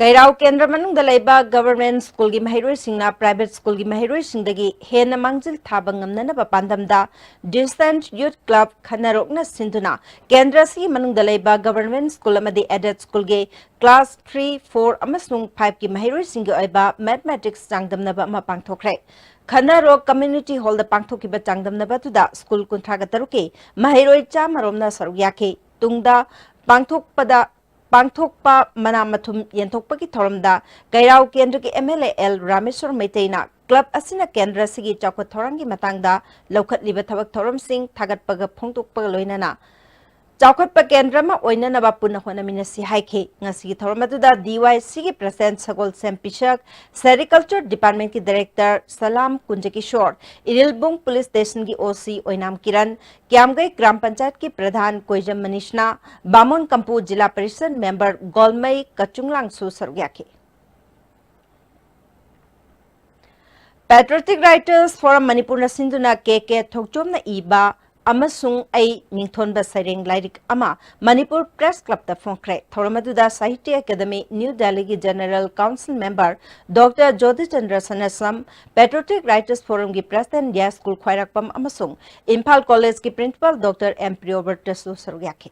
ꯀꯩꯔꯥꯎ ꯀꯦꯟꯗ꯭ꯔ ꯃꯅꯨꯡꯗ ꯂꯩꯕ government schoolꯒꯤ ꯃꯍꯩꯔꯣꯏꯁꯤꯡꯅ private schoolꯒꯤ ꯃꯍꯩꯔꯣꯏꯁꯤꯡꯗꯒꯤ ꯍꯦꯟꯅ ꯃꯥꯡꯖꯤꯜ ꯊꯥꯕ ꯉꯝꯅꯅꯕ ꯄꯥꯟꯗꯝꯗ Distant Youth Club ꯈꯟꯅꯔꯣꯛꯅ ꯁꯤꯟꯗꯨꯅ ꯀꯦꯟꯗ꯭ꯔ ꯑꯁꯤꯒꯤ ꯃꯅꯨꯡꯗ ꯂꯩꯕ government school ꯑꯃꯗꯤ aided schoolꯒꯤ class three, four ꯑꯃꯁꯨꯡ fiveꯀꯤ ꯃꯍꯩꯔꯣꯏꯁꯤꯡꯒꯤ ꯑꯣꯏꯕ mathematics ꯆꯥꯡꯗꯝꯅꯕ ꯑꯃ ꯄꯥꯡꯊꯣꯛꯈ꯭ꯔꯦ꯫ ꯈꯟꯅꯔꯣꯛ community hallꯗ ꯄꯥꯡꯊꯣꯛꯈꯤꯕ ꯆꯥꯡꯗꯝꯅꯕ ꯑꯗꯨꯗ school ꯀꯨꯟꯊ꯭ꯔꯥꯒ ꯇꯔꯨꯛꯀꯤ ꯃꯍꯩꯔꯣꯏ ꯆꯥꯝꯃ ꯔꯣꯝꯅ ꯁꯔꯨꯛ ꯌꯥꯈꯤ꯫ ꯇꯨꯡꯗ ꯄꯥꯡꯊꯣꯛꯄꯗ ꯄꯥꯡꯊꯣꯛꯄ ꯃꯅꯥ ꯃꯊꯨꯝ ꯌꯦꯟꯊꯣꯛꯄꯒꯤ ꯊꯧꯔꯝꯗ ꯀꯩꯔꯥꯎ ꯀꯦꯟꯗ꯭ꯔꯒꯤ MLA ꯑꯦꯜ ꯔꯥꯃꯦꯁ꯭ꯋꯔ ꯃꯩꯇꯩꯅ club ꯑꯁꯤꯅ ꯀꯦꯟꯗ꯭ꯔ ꯑꯁꯤꯒꯤ ꯆꯥꯎꯈꯠ ꯊꯧꯔꯥꯡꯒꯤ ꯃꯇꯥꯡꯗ ꯂꯧꯈꯠꯂꯤꯕ ꯊꯕꯛ ꯊꯧꯔꯝꯁꯤꯡ ꯊꯥꯒꯠꯄꯒ ꯐꯣꯡꯗꯣꯛꯄꯒ ꯂꯣꯏꯅꯅ ꯆꯥꯎꯈꯠꯄ ꯀꯦꯟꯗ꯭ꯔ ꯑꯃ ꯑꯣꯏꯅꯅꯕ ꯄꯨꯟꯅ ꯍꯣꯠꯅꯃꯤꯟꯅꯁꯤ ꯍꯥꯏꯈꯤ꯫ ꯉꯁꯤꯒꯤ ꯊꯧꯔꯝ ꯑꯗꯨꯗ DYCꯒꯤ president ꯁꯒꯣꯜꯁꯦꯝ ꯄꯤꯁꯛ, Sericulture Departmentꯀꯤ director ꯁꯂꯥꯝ ꯀꯨꯟꯖꯀꯤꯁꯣꯔ, ꯏꯔꯤꯜꯕꯨꯡ police stationꯒꯤ OC ꯑꯣꯏꯅꯥꯝ ꯀꯤꯔꯟ, ꯀ꯭ꯌꯥꯝꯒꯩ ꯒ꯭ꯔꯥꯝ ꯄꯟꯆꯥꯌꯠꯀꯤ ꯄ꯭ꯔꯙꯥꯟ ꯀꯣꯏꯖꯝ ꯃꯅꯤꯁꯅꯥ, ꯕꯥꯃꯣꯟ ꯀꯝꯄꯨ ꯖꯤꯂꯥ ꯄꯔꯤꯁꯗ member ꯒꯣꯜꯃꯩ ꯀꯆꯨꯡꯂꯥꯡꯁꯨ ꯁꯔꯨꯛ ꯌꯥꯈꯤ꯫ Patriotic Writers Forum ꯃꯅꯤꯄꯨꯔꯅ ꯁꯤꯟꯗꯨꯅ ꯀꯦ ꯀꯦ ꯊꯣꯛꯆꯣꯝꯅ ꯏꯕ ꯑꯃꯁꯨꯡ ꯑꯩ ꯃꯤꯡꯊꯣꯟꯕ ꯁꯩꯔꯦꯡ ꯂꯥꯏꯔꯤꯛ ꯑꯃ ꯃꯅꯤꯄꯨꯔ Press Clubꯇ ꯐꯣꯡꯈ꯭ꯔꯦ꯫ ꯊꯧꯔꯝ ꯑꯗꯨꯗ ꯁꯥꯍꯤꯇ꯭ꯌ ꯑꯦꯀꯥꯗꯃꯤ ꯅ꯭ꯌꯨ ꯗꯦꯜꯂꯤꯒꯤ General Council member Doctor ꯖꯣꯙꯤꯆꯟꯗ꯭ꯔ ꯁꯅꯥꯁꯝ, Patriotic Writers Forumꯒꯤ president ꯌꯥꯏꯁ꯭ꯀꯨꯜ ꯈ꯭ꯋꯥꯏꯔꯥꯛꯄꯝ ꯑꯃꯁꯨꯡ ꯏꯝꯐꯥꯜ ꯀꯣꯂꯦꯖꯀꯤ principal Doctor ꯑꯦꯝ ꯄ꯭ꯔꯤꯌꯣꯕ꯭ꯔꯇꯁꯨ ꯁꯔꯨꯛ ꯌꯥꯈꯤ꯫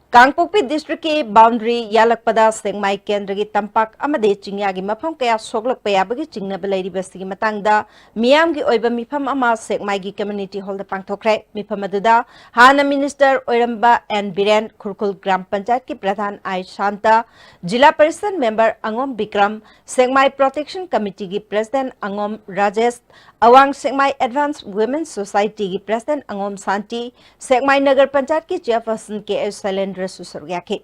ꯀꯥꯡꯄꯣꯛꯄꯤ districtꯀꯤ boundary ꯌꯥꯜꯂꯛꯄꯗ ꯁꯦꯛꯃꯥꯏ ꯀꯦꯟꯗ꯭ꯔꯒꯤ ꯇꯝꯄꯥꯛ ꯑꯃꯗꯤ ꯆꯤꯡꯌꯥꯒꯤ ꯃꯐꯝ ꯀꯌꯥ ꯁꯣꯛꯂꯛꯄ ꯌꯥꯕꯒꯤ ꯆꯤꯡꯅꯕ ꯂꯩꯔꯤꯕꯁꯤꯒꯤ ꯃꯇꯥꯡꯗ ꯃꯤꯌꯥꯝꯒꯤ ꯑꯣꯏꯕ ꯃꯤꯐꯝ ꯑꯃ ꯁꯦꯛꯃꯥꯏꯒꯤ community hallꯗ ꯄꯥꯡꯊꯣꯛꯈ꯭ꯔꯦ꯫ ꯃꯤꯐꯝ ꯑꯗꯨꯗ ꯍꯥꯟꯅ minister ꯑꯣꯏꯔꯝꯕ ꯑꯦꯟ ꯕꯤꯔꯦꯟ, ꯈꯨꯔꯈꯨꯜ ꯒ꯭ꯔꯥꯝ ꯄꯟꯆꯥꯌꯠꯀꯤ ꯄ꯭ꯔꯙꯥꯟ ꯑꯥꯏ ꯁꯥꯟꯇ, ꯖꯤꯂꯥ ꯄꯔꯤꯁꯗ member ꯑꯉꯣꯝ ꯕꯤꯀ꯭ꯔꯝ, ꯁꯦꯛꯃꯥꯏ Protection Committeeꯒꯤ president ꯑꯉꯣꯝ ꯔꯥꯖꯦꯁ, ꯑꯋꯥꯡ ꯁꯦꯛꯃꯥꯏ Advance Women Societyꯒꯤ president ꯑꯉꯣꯝ ꯁꯥꯟꯇꯤ, ꯁꯦꯛꯃꯥꯏ ꯅꯒꯔ ꯄꯟꯆꯥꯌꯠꯀꯤ chairperson ꯀꯦ ꯑꯦꯁ ꯁꯩꯂꯦꯟꯗ꯭ꯔꯁꯨ ꯁꯔꯨꯛ ꯌꯥꯈꯤ꯫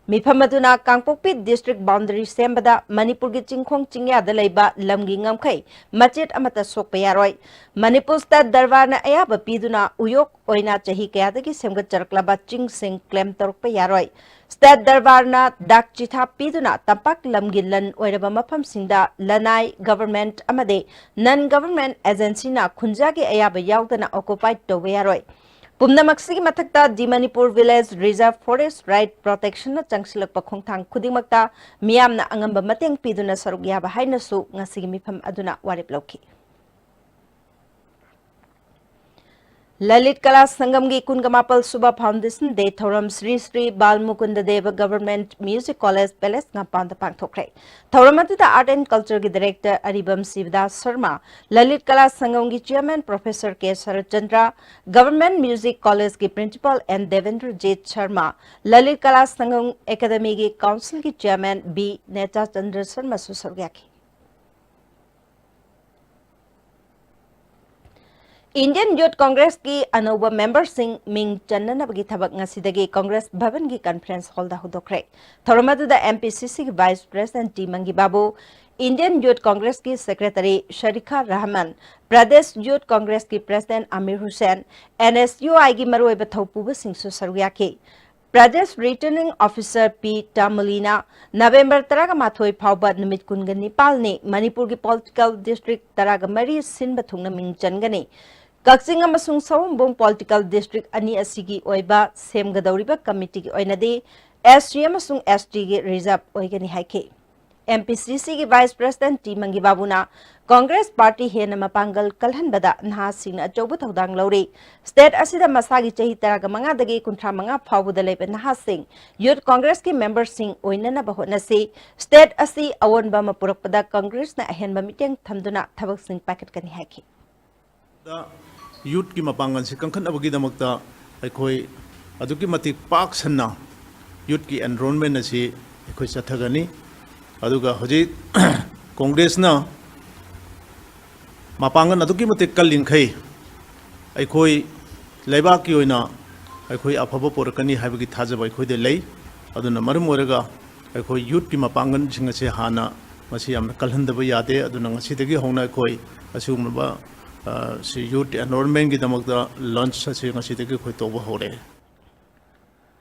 ꯃꯤꯐꯝ ꯑꯗꯨꯅ ꯀꯥꯡꯄꯣꯛꯄꯤ district boundary ꯁꯦꯝꯕꯗ ꯃꯅꯤꯄꯨꯔꯒꯤ ꯆꯤꯡꯈꯣꯡ ꯆꯤꯡꯌꯥꯗ ꯂꯩꯕ ꯂꯝꯒꯤ ꯉꯝꯈꯩ ꯃꯆꯦꯠ ꯑꯃꯠꯇ ꯁꯣꯛꯄ ꯌꯥꯔꯣꯏ꯫ ꯃꯅꯤꯄꯨꯔ State ꯗꯔꯕꯥꯔꯅ ꯑꯌꯥꯕ ꯄꯤꯗꯨꯅ ꯎꯌꯣꯛ ꯑꯣꯏꯅ ꯆꯍꯤ ꯀꯌꯥꯗꯒꯤ ꯁꯦꯝꯒꯠꯆꯔꯛꯂꯕ ꯆꯤꯡꯁꯤꯡ claim ꯇꯧꯔꯛꯄ ꯌꯥꯔꯣꯏ꯫ State ꯗꯔꯕꯥꯔꯅ ꯗꯥꯛ ꯆꯤꯊꯥ ꯄꯤꯗꯨꯅ ꯇꯝꯄꯥꯛ ꯂꯝꯒꯤ ꯂꯟ ꯑꯣꯏꯔꯕ ꯃꯐꯝꯁꯤꯡꯗ ꯂꯅꯥꯏ, government ꯑꯃꯗꯤ non government agencyꯅ ꯈꯨꯟꯖꯥꯒꯤ ꯑꯌꯥꯕ ꯌꯥꯎꯗꯅ occupy ꯇꯧꯕ ꯌꯥꯔꯣꯏ꯫ ꯄꯨꯝꯅꯃꯛꯁꯤꯒꯤ ꯃꯊꯛꯇ, The Manipur Village Reserve Forest Right Protection-ꯅ ꯆꯪꯁꯤꯜꯂꯛꯄ ꯈꯣꯡꯊꯥꯡ ꯈꯨꯗꯤꯡꯃꯛꯇ ꯃꯤꯌꯥꯝꯅ ꯑꯉꯝꯕ ꯃꯇꯦꯡ ꯄꯤꯗꯨꯅ ꯁꯔꯨꯛ ꯌꯥꯕ ꯍꯥꯏꯅꯁꯨ ꯉꯁꯤꯒꯤ ꯃꯤꯐꯝ ꯑꯗꯨꯅ ꯋꯥꯔꯦꯞ ꯂꯧꯈꯤ꯫ ꯂꯂꯤꯠ ꯀꯂꯥ ꯁꯪꯒꯝꯒꯤ ꯀꯨꯟꯒ ꯃꯥꯄꯜ ꯁꯨꯕ Foundation Day ꯊꯧꯔꯝ ꯁ꯭ꯔꯤ ꯁ꯭ꯔꯤ ꯕꯥꯜ ꯃꯨꯀꯨꯟꯗ ꯗꯦꯕ Government Music College Palace ꯉꯝꯄꯥꯟꯗ ꯄꯥꯡꯊꯣꯛꯈ꯭ꯔꯦ꯫ ꯊꯧꯔꯝ ꯑꯗꯨꯗ Art and Culture-ꯒꯤ Director ꯑꯔꯤꯕꯝ ꯁꯤꯕꯗꯥꯁ ꯁꯔꯃ, ꯂꯂꯤꯠ ꯀꯂꯥ ꯁꯪꯒꯝꯒꯤ Chairman Professor K Sharatchandra, Government Music College-ꯀꯤ Principal N Debendrajit Sharma, Lalit Kala Sangam Academy-ꯒꯤ Council-ꯒꯤ Chairman B ꯅꯦꯇꯥꯆꯟꯗ꯭ꯔ ꯁꯔꯃꯁꯨ ꯁꯔꯨꯛ ꯌꯥꯈꯤ꯫ Indian Youth Congress-ꯀꯤ ꯑꯅꯧꯕ member-ꯁꯤꯡ ꯃꯤꯡ ꯆꯟꯅꯅꯕꯒꯤ ꯊꯕꯛ ꯉꯁꯤꯗꯒꯤ Congress ꯚꯕꯟꯒꯤ conference hall-ꯗ ꯍꯧꯗꯣꯛꯈ꯭ꯔꯦ꯫ ꯊꯧꯔꯝ ꯑꯗꯨꯗ M P C C-ꯒꯤ Vice President T Mangi Babu, Indian Youth Congress-ꯀꯤ Secretary Sarikha Rahman, Pradesh Youth Congress-ꯀꯤ President Amir Hussain, N S U I-ꯒꯤ ꯃꯔꯨꯑꯣꯏꯕ ꯊꯧꯄꯨꯕꯁꯤꯡꯁꯨ ꯁꯔꯨꯛ ꯌꯥꯈꯤ꯫ Pradesh Returning Officer ꯄꯤ ꯇꯥꯃꯨꯂꯤꯅ ꯅꯕꯦꯝꯕꯔ ꯇꯔꯥꯃꯥꯊꯣꯏ ꯐꯥꯎꯕ ꯅꯨꯃꯤꯠ ꯀꯨꯟꯒ ꯅꯤꯄꯥꯜꯅꯤ ꯃꯅꯤꯄꯨꯔꯒꯤ political district ꯇꯔꯥꯒ ꯃꯔꯤ ꯁꯤꯟꯕ ꯊꯨꯡꯅ ꯃꯤꯡ ꯆꯟꯒꯅꯤ꯫ ꯀꯛꯆꯤꯡ ꯑꯃꯁꯨꯡ ꯁꯑꯣꯝꯕꯨꯡ political district ꯑꯅꯤ ꯑꯁꯤꯒꯤ ꯑꯣꯏꯕ ꯁꯦꯝꯒꯗꯧꯔꯤꯕ committee-ꯒꯤ ꯑꯣꯏꯅꯗꯤ S C ꯑꯃꯁꯨꯡ S T-ꯒꯤ reserve ꯑꯣꯏꯒꯅꯤ ꯍꯥꯏꯈꯤ꯫ M P C C-ꯒꯤ Vice President ꯇꯤ ꯃꯪꯒꯤ ꯕꯥꯕꯨꯅ Congress party ꯍꯦꯟꯅ ꯃꯄꯥꯡꯒꯜ ꯀꯜꯍꯟꯕꯗ ꯅꯍꯥꯁꯤꯡꯅ ꯑꯆꯧꯕ ꯊꯧꯗꯥꯡ ꯂꯧꯔꯤ꯫ State ꯑꯁꯤꯗ ꯃꯁꯥꯒꯤ ꯆꯍꯤ ꯇꯔꯥꯃꯉꯥꯗꯒꯤ ꯀꯨꯟꯊ꯭ꯔꯥꯃꯉꯥ ꯐꯥꯎꯕꯗ ꯂꯩꯕ ꯅꯍꯥꯁꯤꯡ Youth Congress-ꯀꯤ member-ꯁꯤꯡ ꯑꯣꯏꯅꯅꯕ ꯍꯣꯠꯅꯁꯤ꯫ State ꯑꯁꯤ ꯑꯑꯣꯟꯕ ꯑꯃ ꯄꯨꯔꯛꯄꯗ Congress-ꯅ ꯑꯍꯦꯟꯕ ꯃꯤꯠꯌꯦꯡ ꯊꯝꯗꯨꯅ ꯊꯕꯛꯁꯤꯡ ꯄꯥꯏꯈꯠꯀꯅꯤ ꯍꯥꯏꯈꯤ꯫ ꯗ youth-ꯀꯤ ꯃꯄꯥꯡꯒꯜꯁꯤ ꯀꯟꯈꯠꯅꯕꯒꯤꯗꯃꯛꯇ ꯑꯩꯈꯣꯏ ꯑꯗꯨꯛꯀꯤ ꯃꯇꯤꯛ ꯄꯥꯛ ꯁꯟꯅ youth-ꯀꯤ enrollment ꯑꯁꯤ ꯑꯩꯈꯣꯏ ꯆꯠꯊꯒꯅꯤ꯫ ꯑꯗꯨꯒ ꯍꯧꯖꯤꯛ Congress-ꯅ ꯃꯄꯥꯡꯒꯜ ꯑꯗꯨꯛꯀꯤ ꯃꯇꯤꯛ ꯀꯜꯂꯤꯡꯈꯩ ꯑꯩꯈꯣꯏ ꯂꯩꯕꯥꯛꯀꯤ ꯑꯣꯏꯅ ꯑꯩꯈꯣꯏ ꯑꯐꯕ ꯄꯨꯔꯛꯀꯅꯤ ꯍꯥꯏꯕꯒꯤ ꯊꯥꯖꯕ ꯑꯩꯈꯣꯏꯗ ꯂꯩ꯫ ꯑꯗꯨꯅ ꯃꯔꯝ ꯑꯣꯏꯔꯒ ꯑꯩꯈꯣꯏ youth-ꯀꯤ ꯃꯄꯥꯡꯒꯜꯁꯤꯡ ꯑꯁꯤ ꯍꯥꯟꯅ ꯃꯁꯤ ꯌꯥꯝꯅ ꯀꯜꯍꯟꯗꯕ ꯌꯥꯗꯦ꯫ ꯑꯗꯨꯅ ꯉꯁꯤꯗꯒꯤ ꯍꯧꯅ ꯑꯩꯈꯣꯏ ꯑꯁꯤꯒꯨꯝꯂꯕ, ꯑ, ꯁꯤ youth enrollment-ꯒꯤꯗꯃꯛꯇ launch ꯑꯁꯤ ꯉꯁꯤꯗꯒꯤ ꯑꯩꯈꯣꯏ ꯇꯧꯕ ꯍꯧꯔꯦ꯫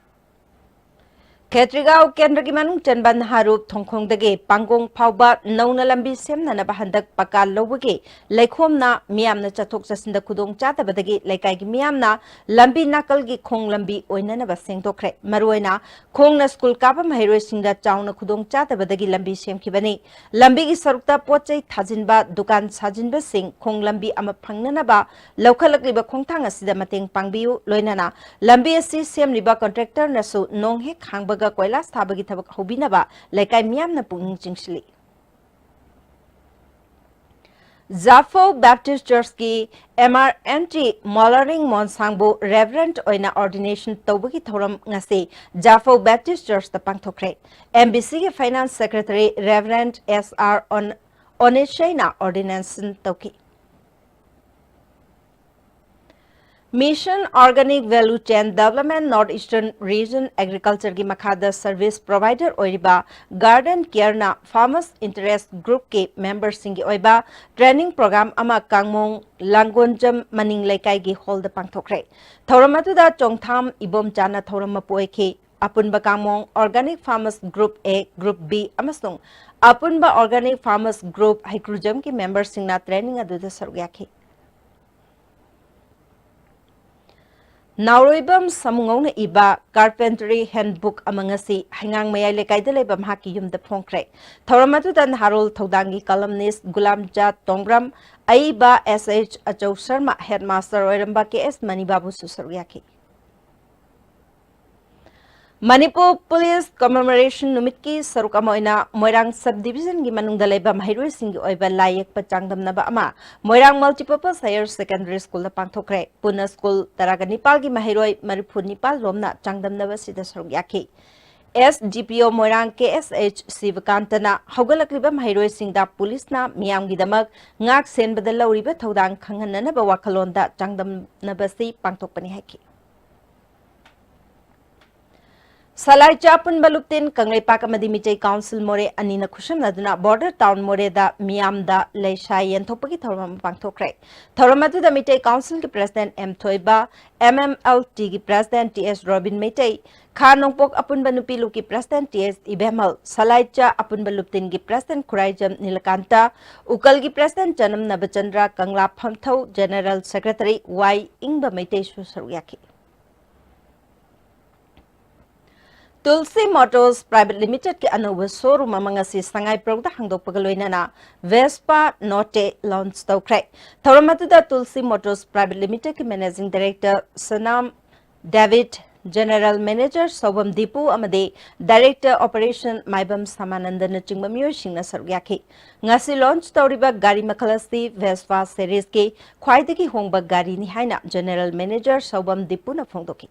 ꯈꯦꯇ꯭ꯔꯤꯒꯥꯎ ꯀꯦꯟꯗ꯭ꯔꯒꯤ ꯃꯅꯨꯡ ꯆꯟꯕ ꯅꯍꯥꯔꯨꯞ ꯊꯣꯡꯈꯣꯡꯗꯒꯤ ꯄꯥꯡꯒꯣꯡ ꯐꯥꯎꯕ ꯅꯧꯅ ꯂꯝꯕꯤ ꯁꯦꯝꯅꯅꯕ ꯍꯟꯗꯛ ꯄꯀꯥ ꯂꯧꯕꯒꯤ ꯂꯩꯈꯣꯝꯅ ꯃꯤꯌꯥꯝꯅ ꯆꯠꯊꯣꯛ ꯆꯠꯁꯤꯟꯗ ꯈꯨꯗꯣꯡꯆꯥꯗꯕꯗꯒꯤ ꯂꯩꯀꯥꯏꯒꯤ ꯃꯤꯌꯥꯝꯅ ꯂꯝꯕꯤ ꯅꯥꯀꯜꯒꯤ ꯈꯣꯡ ꯂꯝꯕꯤ ꯑꯣꯏꯅꯅꯕ ꯁꯦꯡꯗꯣꯛꯈ꯭ꯔꯦ꯫ ꯃꯔꯨꯑꯣꯏꯅ ꯈꯣꯡꯅ ꯁ꯭ꯀꯨꯜ ꯀꯥꯕ ꯃꯍꯩꯔꯣꯏꯁꯤꯡꯗ ꯆꯥꯎꯅ ꯈꯨꯗꯣꯡꯆꯥꯗꯕꯗꯒꯤ ꯂꯝꯕꯤ ꯁꯦꯝꯈꯤꯕꯅꯤ꯫ ꯂꯝꯕꯤꯒꯤ ꯁꯔꯨꯛꯇ ꯄꯣꯠ ꯆꯩ ꯊꯥꯖꯤꯟꯕ, ꯗꯨꯀꯥꯟ ꯁꯥꯖꯤꯟꯕꯁꯤꯡ ꯈꯣꯡ ꯂꯝꯕꯤ ꯑꯃ ꯐꯪꯅꯅꯕ ꯂꯧꯈꯠꯂꯛꯂꯤꯕ ꯈꯣꯡꯊꯥꯡ ꯑꯁꯤꯗ ꯃꯇꯦꯡ ꯄꯥꯡꯕꯤꯌꯨ꯫ ꯂꯣꯏꯅꯅ ꯂꯝꯕꯤ ꯑꯁꯤ ꯁꯦꯝꯂꯤꯕ ꯀꯟꯇ꯭ꯔꯦꯛꯇꯔꯅꯁꯨ ꯅꯣꯡ ꯍꯦꯛ ꯍꯥꯡꯕꯒ ꯀꯣꯏꯂꯥꯁ ꯊꯥꯕꯒꯤ ꯊꯕꯛ ꯍꯧꯕꯤꯅꯕ ꯂꯩꯀꯥꯏ ꯃꯤꯌꯥꯝꯅ ꯄꯨꯛꯅꯤꯡ ꯆꯤꯡꯁꯤꯜꯂꯤ꯫ ꯖꯥꯐꯧ ꯕꯦꯞꯇꯤꯁ ꯆꯔꯆꯀꯤ M R N T Molring ꯃꯣꯟꯁꯥꯡꯕꯨ ꯔꯦꯚꯔꯦꯟꯗ ꯑꯣꯏꯅ ꯑꯣꯔꯗꯤꯅꯦꯁꯟ ꯇꯧꯕꯒꯤ ꯊꯧꯔꯝ ꯉꯁꯤ ꯖꯥꯐꯧ ꯕꯦꯞꯇꯤꯁ ꯆꯔꯆꯇ ꯄꯥꯡꯊꯣꯛꯈ꯭ꯔꯦ꯫ M B C ꯒꯤ finance secretary reverend S R ꯑꯣꯟ-, ꯑꯣꯅꯦꯁꯩꯅ ꯑꯣꯔꯗꯤꯅꯦꯁꯟ ꯇꯧꯈꯤ꯫ Mission Organic Value Chain Development North Eastern Region Agricultureꯒꯤ ꯃꯈꯥꯗ ꯁꯔꯚꯤꯁ ꯄ꯭ꯔꯣꯚꯥꯏꯗꯔ ꯑꯣꯏꯔꯤꯕ ꯒꯥꯔꯗꯦꯟ ꯀꯦꯌꯔꯅ ꯐꯥꯔꯃꯔꯁ ꯏꯟꯇꯔꯦꯁ ꯒ꯭ꯔꯨꯞꯀꯤ ꯃꯦꯝꯕꯔꯁꯤꯡꯒꯤ ꯑꯣꯏꯕ ꯇ꯭ꯔꯦꯅꯤꯡ ꯄ꯭ꯔꯣꯒ꯭ꯔꯥꯝ ꯑꯃ ꯀꯥꯡꯃꯣꯡ ꯂꯥꯡꯒꯣꯟꯖꯝ ꯃꯅꯤꯡ ꯂꯩꯀꯥꯏꯒꯤ ꯍꯣꯜꯗ ꯄꯥꯡꯊꯣꯛꯈ꯭ꯔꯦ꯫ ꯊꯧꯔꯝ ꯑꯗꯨꯗ ꯆꯣꯡꯊꯥꯝ ꯏꯕꯣꯝꯆꯥꯅ ꯊꯧꯔꯝ ꯃꯄꯨ ꯑꯣꯏꯈꯤ꯫ ꯑꯄꯨꯟꯕ ꯀꯥꯡꯃꯣꯡ Organic Farmers Group A, Group B ꯑꯃꯁꯨꯡ ꯑꯄꯨꯟꯕ Organic Farmers Group ꯍꯩꯀ꯭ꯔꯨꯖꯝꯒꯤ ꯃꯦꯝꯕꯔꯁꯤꯡꯅ ꯇ꯭ꯔꯦꯅꯤꯡ ꯑꯗꯨꯗ ꯁꯔꯨꯛ ꯌꯥꯈꯤ꯫ ꯅꯥꯎꯔꯣꯏꯕꯝ ꯁꯃꯨꯉꯧꯅ ꯏꯕ ꯀꯥꯔꯄꯦꯟꯇꯔꯤ ꯍꯦꯟꯕꯨꯛ ꯑꯃ ꯉꯁꯤ ꯍꯩꯉꯥꯡ ꯃꯌꯥꯏ ꯂꯩꯀꯥꯏꯗ ꯂꯩꯕ ꯃꯍꯥꯛꯀꯤ ꯌꯨꯝꯗ ꯐꯣꯡꯈ꯭ꯔꯦ꯫ ꯊꯧꯔꯝ ꯑꯗꯨꯗ ꯅꯍꯥꯔꯣꯜ ꯊꯧꯗꯥꯡꯒꯤ ꯀꯂꯝꯅꯤꯁ ꯒꯨꯂꯥꯝꯆꯥ ꯇꯣꯡꯕ꯭ꯔꯝ, ꯑꯏꯕ S H ꯑꯆꯧ ꯁꯔꯃ, ꯍꯦꯗꯃꯥꯁꯇꯔ ꯑꯣꯏꯔꯝꯕ K S ꯃꯅꯤꯕꯥꯕꯨꯁꯨ ꯁꯔꯨꯛ ꯌꯥꯈꯤ꯫ ꯃꯅꯤꯄꯨꯔ ꯄꯨꯂꯤꯁ ꯀꯃꯦꯃꯣꯔꯦꯁꯟ ꯅꯨꯃꯤꯠꯀꯤ ꯁꯔꯨꯛ ꯑꯃ ꯑꯣꯏꯅ ꯃꯣꯏꯔꯥꯡ ꯁꯕ ꯗꯤꯕꯤꯖꯟꯒꯤ ꯃꯅꯨꯡꯗ ꯂꯩꯕ ꯃꯍꯩꯔꯣꯏꯁꯤꯡꯒꯤ ꯑꯣꯏꯕ ꯂꯥꯏ ꯌꯦꯛꯄ ꯆꯥꯡꯗꯝꯅꯕ ꯑꯃ ꯃꯣꯏꯔꯥꯡ ꯃꯜꯇꯤꯄꯔꯄꯁ ꯍꯥꯌꯔ ꯁꯦꯀꯦꯟꯗꯔꯤ ꯁ꯭ꯀꯨꯜꯗ ꯄꯥꯡꯊꯣꯛꯈ꯭ꯔꯦ꯫ ꯄꯨꯟꯅ ꯁ꯭ꯀꯨꯜ ꯇꯔꯥꯒ ꯅꯤꯄꯥꯜꯒꯤ ꯃꯍꯩꯔꯣꯏ ꯃꯔꯤꯐꯨ ꯅꯤꯄꯥꯜ ꯔꯣꯝꯅ ꯆꯥꯡꯗꯝꯅꯕ ꯑꯁꯤꯗ ꯁꯔꯨꯛ ꯌꯥꯈꯤ꯫ S D P O ꯃꯣꯏꯔꯥꯡ K S H ꯁꯤꯕꯀꯥꯟꯇꯅ ꯍꯧꯒꯠꯂꯛꯂꯤꯕ ꯃꯍꯩꯔꯣꯏꯁꯤꯡꯗ ꯄꯨꯂꯤꯁꯅ ꯃꯤꯌꯥꯝꯒꯤꯗꯃꯛ ꯉꯥꯛ ꯁꯦꯟꯕꯗ ꯂꯧꯔꯤꯕ ꯊꯧꯗꯥꯡ ꯈꯪꯍꯟꯅꯅꯕ ꯋꯥꯈꯜꯂꯣꯟꯗ ꯆꯥꯡꯗꯝꯅꯕ ꯑꯁꯤ ꯄꯥꯡꯊꯣꯛꯄꯅꯤ ꯍꯥꯏꯈꯤ꯫ ꯁꯂꯥꯏꯆꯥ ꯑꯄꯨꯟꯕ ꯂꯨꯞꯇꯤꯟ, ꯀꯪꯂꯩꯄꯥꯛ ꯑꯃꯗꯤ ꯃꯤꯇꯩ ꯀꯥꯎꯟꯁꯤꯜ ꯃꯣꯔꯦ ꯑꯅꯤꯅ ꯈꯨꯠꯁꯝꯅꯗꯨꯅ ꯕꯣꯔꯗꯔ ꯇꯥꯎꯟ ꯃꯣꯔꯦꯗ ꯃꯤꯌꯥꯝꯗ ꯂꯩꯁꯥ ꯌꯦꯟꯊꯣꯛꯄꯒꯤ ꯊꯧꯔꯝ ꯑꯃ ꯄꯥꯡꯊꯣꯛꯈ꯭ꯔꯦ꯫ ꯊꯧꯔꯝ ꯑꯗꯨꯗ ꯃꯤꯇꯩ ꯀꯥꯎꯟꯁꯤꯜꯒꯤ president M Thoiba, M M L ꯇꯤꯒꯤ president T S Robin Meitei, ꯈꯥ ꯅꯣꯡꯄꯣꯛ ꯑꯄꯨꯟꯕ ꯅꯨꯄꯤ ꯂꯨꯞꯀꯤ ꯄ꯭ꯔꯦꯁꯤꯗꯦꯟꯠ ꯇꯤ ꯑꯦꯁ ꯏꯕꯦꯝꯍꯜ, ꯁꯂꯥꯏꯆꯥ ꯑꯄꯨꯟꯕ ꯂꯨꯞꯇꯤꯟꯒꯤ ꯄ꯭ꯔꯦꯁꯤꯗꯦꯟꯠ ꯈꯨꯔꯥꯏꯖꯝ ꯅꯤꯂꯀꯥꯟꯇ, ꯎꯀꯜꯒꯤ ꯄ꯭ꯔꯦꯁꯤꯗꯦꯟꯠ ꯆꯅꯝ ꯅꯕꯆꯟꯗ꯭ꯔ, ꯀꯪꯂꯥ ꯐꯝꯊꯧ ꯖꯦꯅꯦꯔꯦꯜ ꯁꯦꯀ꯭ꯔꯦꯇꯔꯤ ꯋꯥꯏ ꯏꯪꯕ ꯃꯩꯇꯩꯁꯨ ꯁꯔꯨꯛ ꯌꯥꯈꯤ꯫ ꯇꯨꯜꯁꯤ ꯃꯣꯇꯣꯔꯁ ꯄ꯭ꯔꯥꯏꯚꯦꯠ ꯂꯤꯃꯤꯇꯦꯗꯀꯤ ꯑꯅꯧꯕ ꯁꯣꯔꯨꯝ ꯑꯃ ꯉꯁꯤ ꯁꯉꯥꯏꯄ꯭ꯔꯧꯗ ꯍꯥꯡꯗꯣꯛꯄꯒ ꯂꯣꯏꯅꯅ ꯚꯦꯁꯄꯥ ꯅꯣꯇꯦ ꯂꯣꯟꯆ ꯇꯧꯈ꯭ꯔꯦ꯫ ꯊꯧꯔꯝ ꯑꯗꯨꯗ ꯇꯨꯜꯁꯤ ꯃꯣꯇꯣꯔꯁ ꯄ꯭ꯔꯥꯏꯚꯦꯠ ꯂꯤꯃꯤꯇꯦꯗꯀꯤ ꯃꯦꯅꯦꯖꯤꯡ ꯗꯥꯏꯔꯦꯛꯇꯔ ꯁꯅꯥꯝ ꯗꯦꯕꯤꯠ, ꯖꯦꯅꯦꯔꯦꯜ ꯃꯦꯅꯦꯖꯔ ꯁꯧꯕꯝ ꯗꯤꯄꯨ ꯑꯃꯗꯤ ꯗꯥꯏꯔꯦꯛꯇꯔ ꯑꯣꯄꯔꯦꯁꯟ ꯃꯥꯏꯕꯝ ꯁꯃꯥꯅꯟꯗꯅꯆꯤꯡꯕ ꯃꯤꯑꯣꯏꯁꯤꯡꯅ ꯁꯔꯨꯛ ꯌꯥꯈꯤ꯫ ꯉꯁꯤ ꯂꯣꯟꯆ ꯇꯧꯔꯤꯕ ꯒꯥꯔꯤ ꯃꯈꯜ ꯑꯁꯤ ꯚꯦꯁꯄꯥ ꯁꯦꯔꯤꯁꯀꯤ ꯈ꯭ꯋꯥꯏꯗꯒꯤ ꯍꯣꯡꯕ ꯒꯥꯔꯤꯅꯤ ꯍꯥꯏꯅ ꯖꯦꯅꯦꯔꯦꯜ ꯃꯦꯅꯦꯖꯔ ꯁꯧꯕꯝ ꯗꯤꯄꯨꯅ ꯐꯣꯡꯗꯣꯛꯈꯤ꯫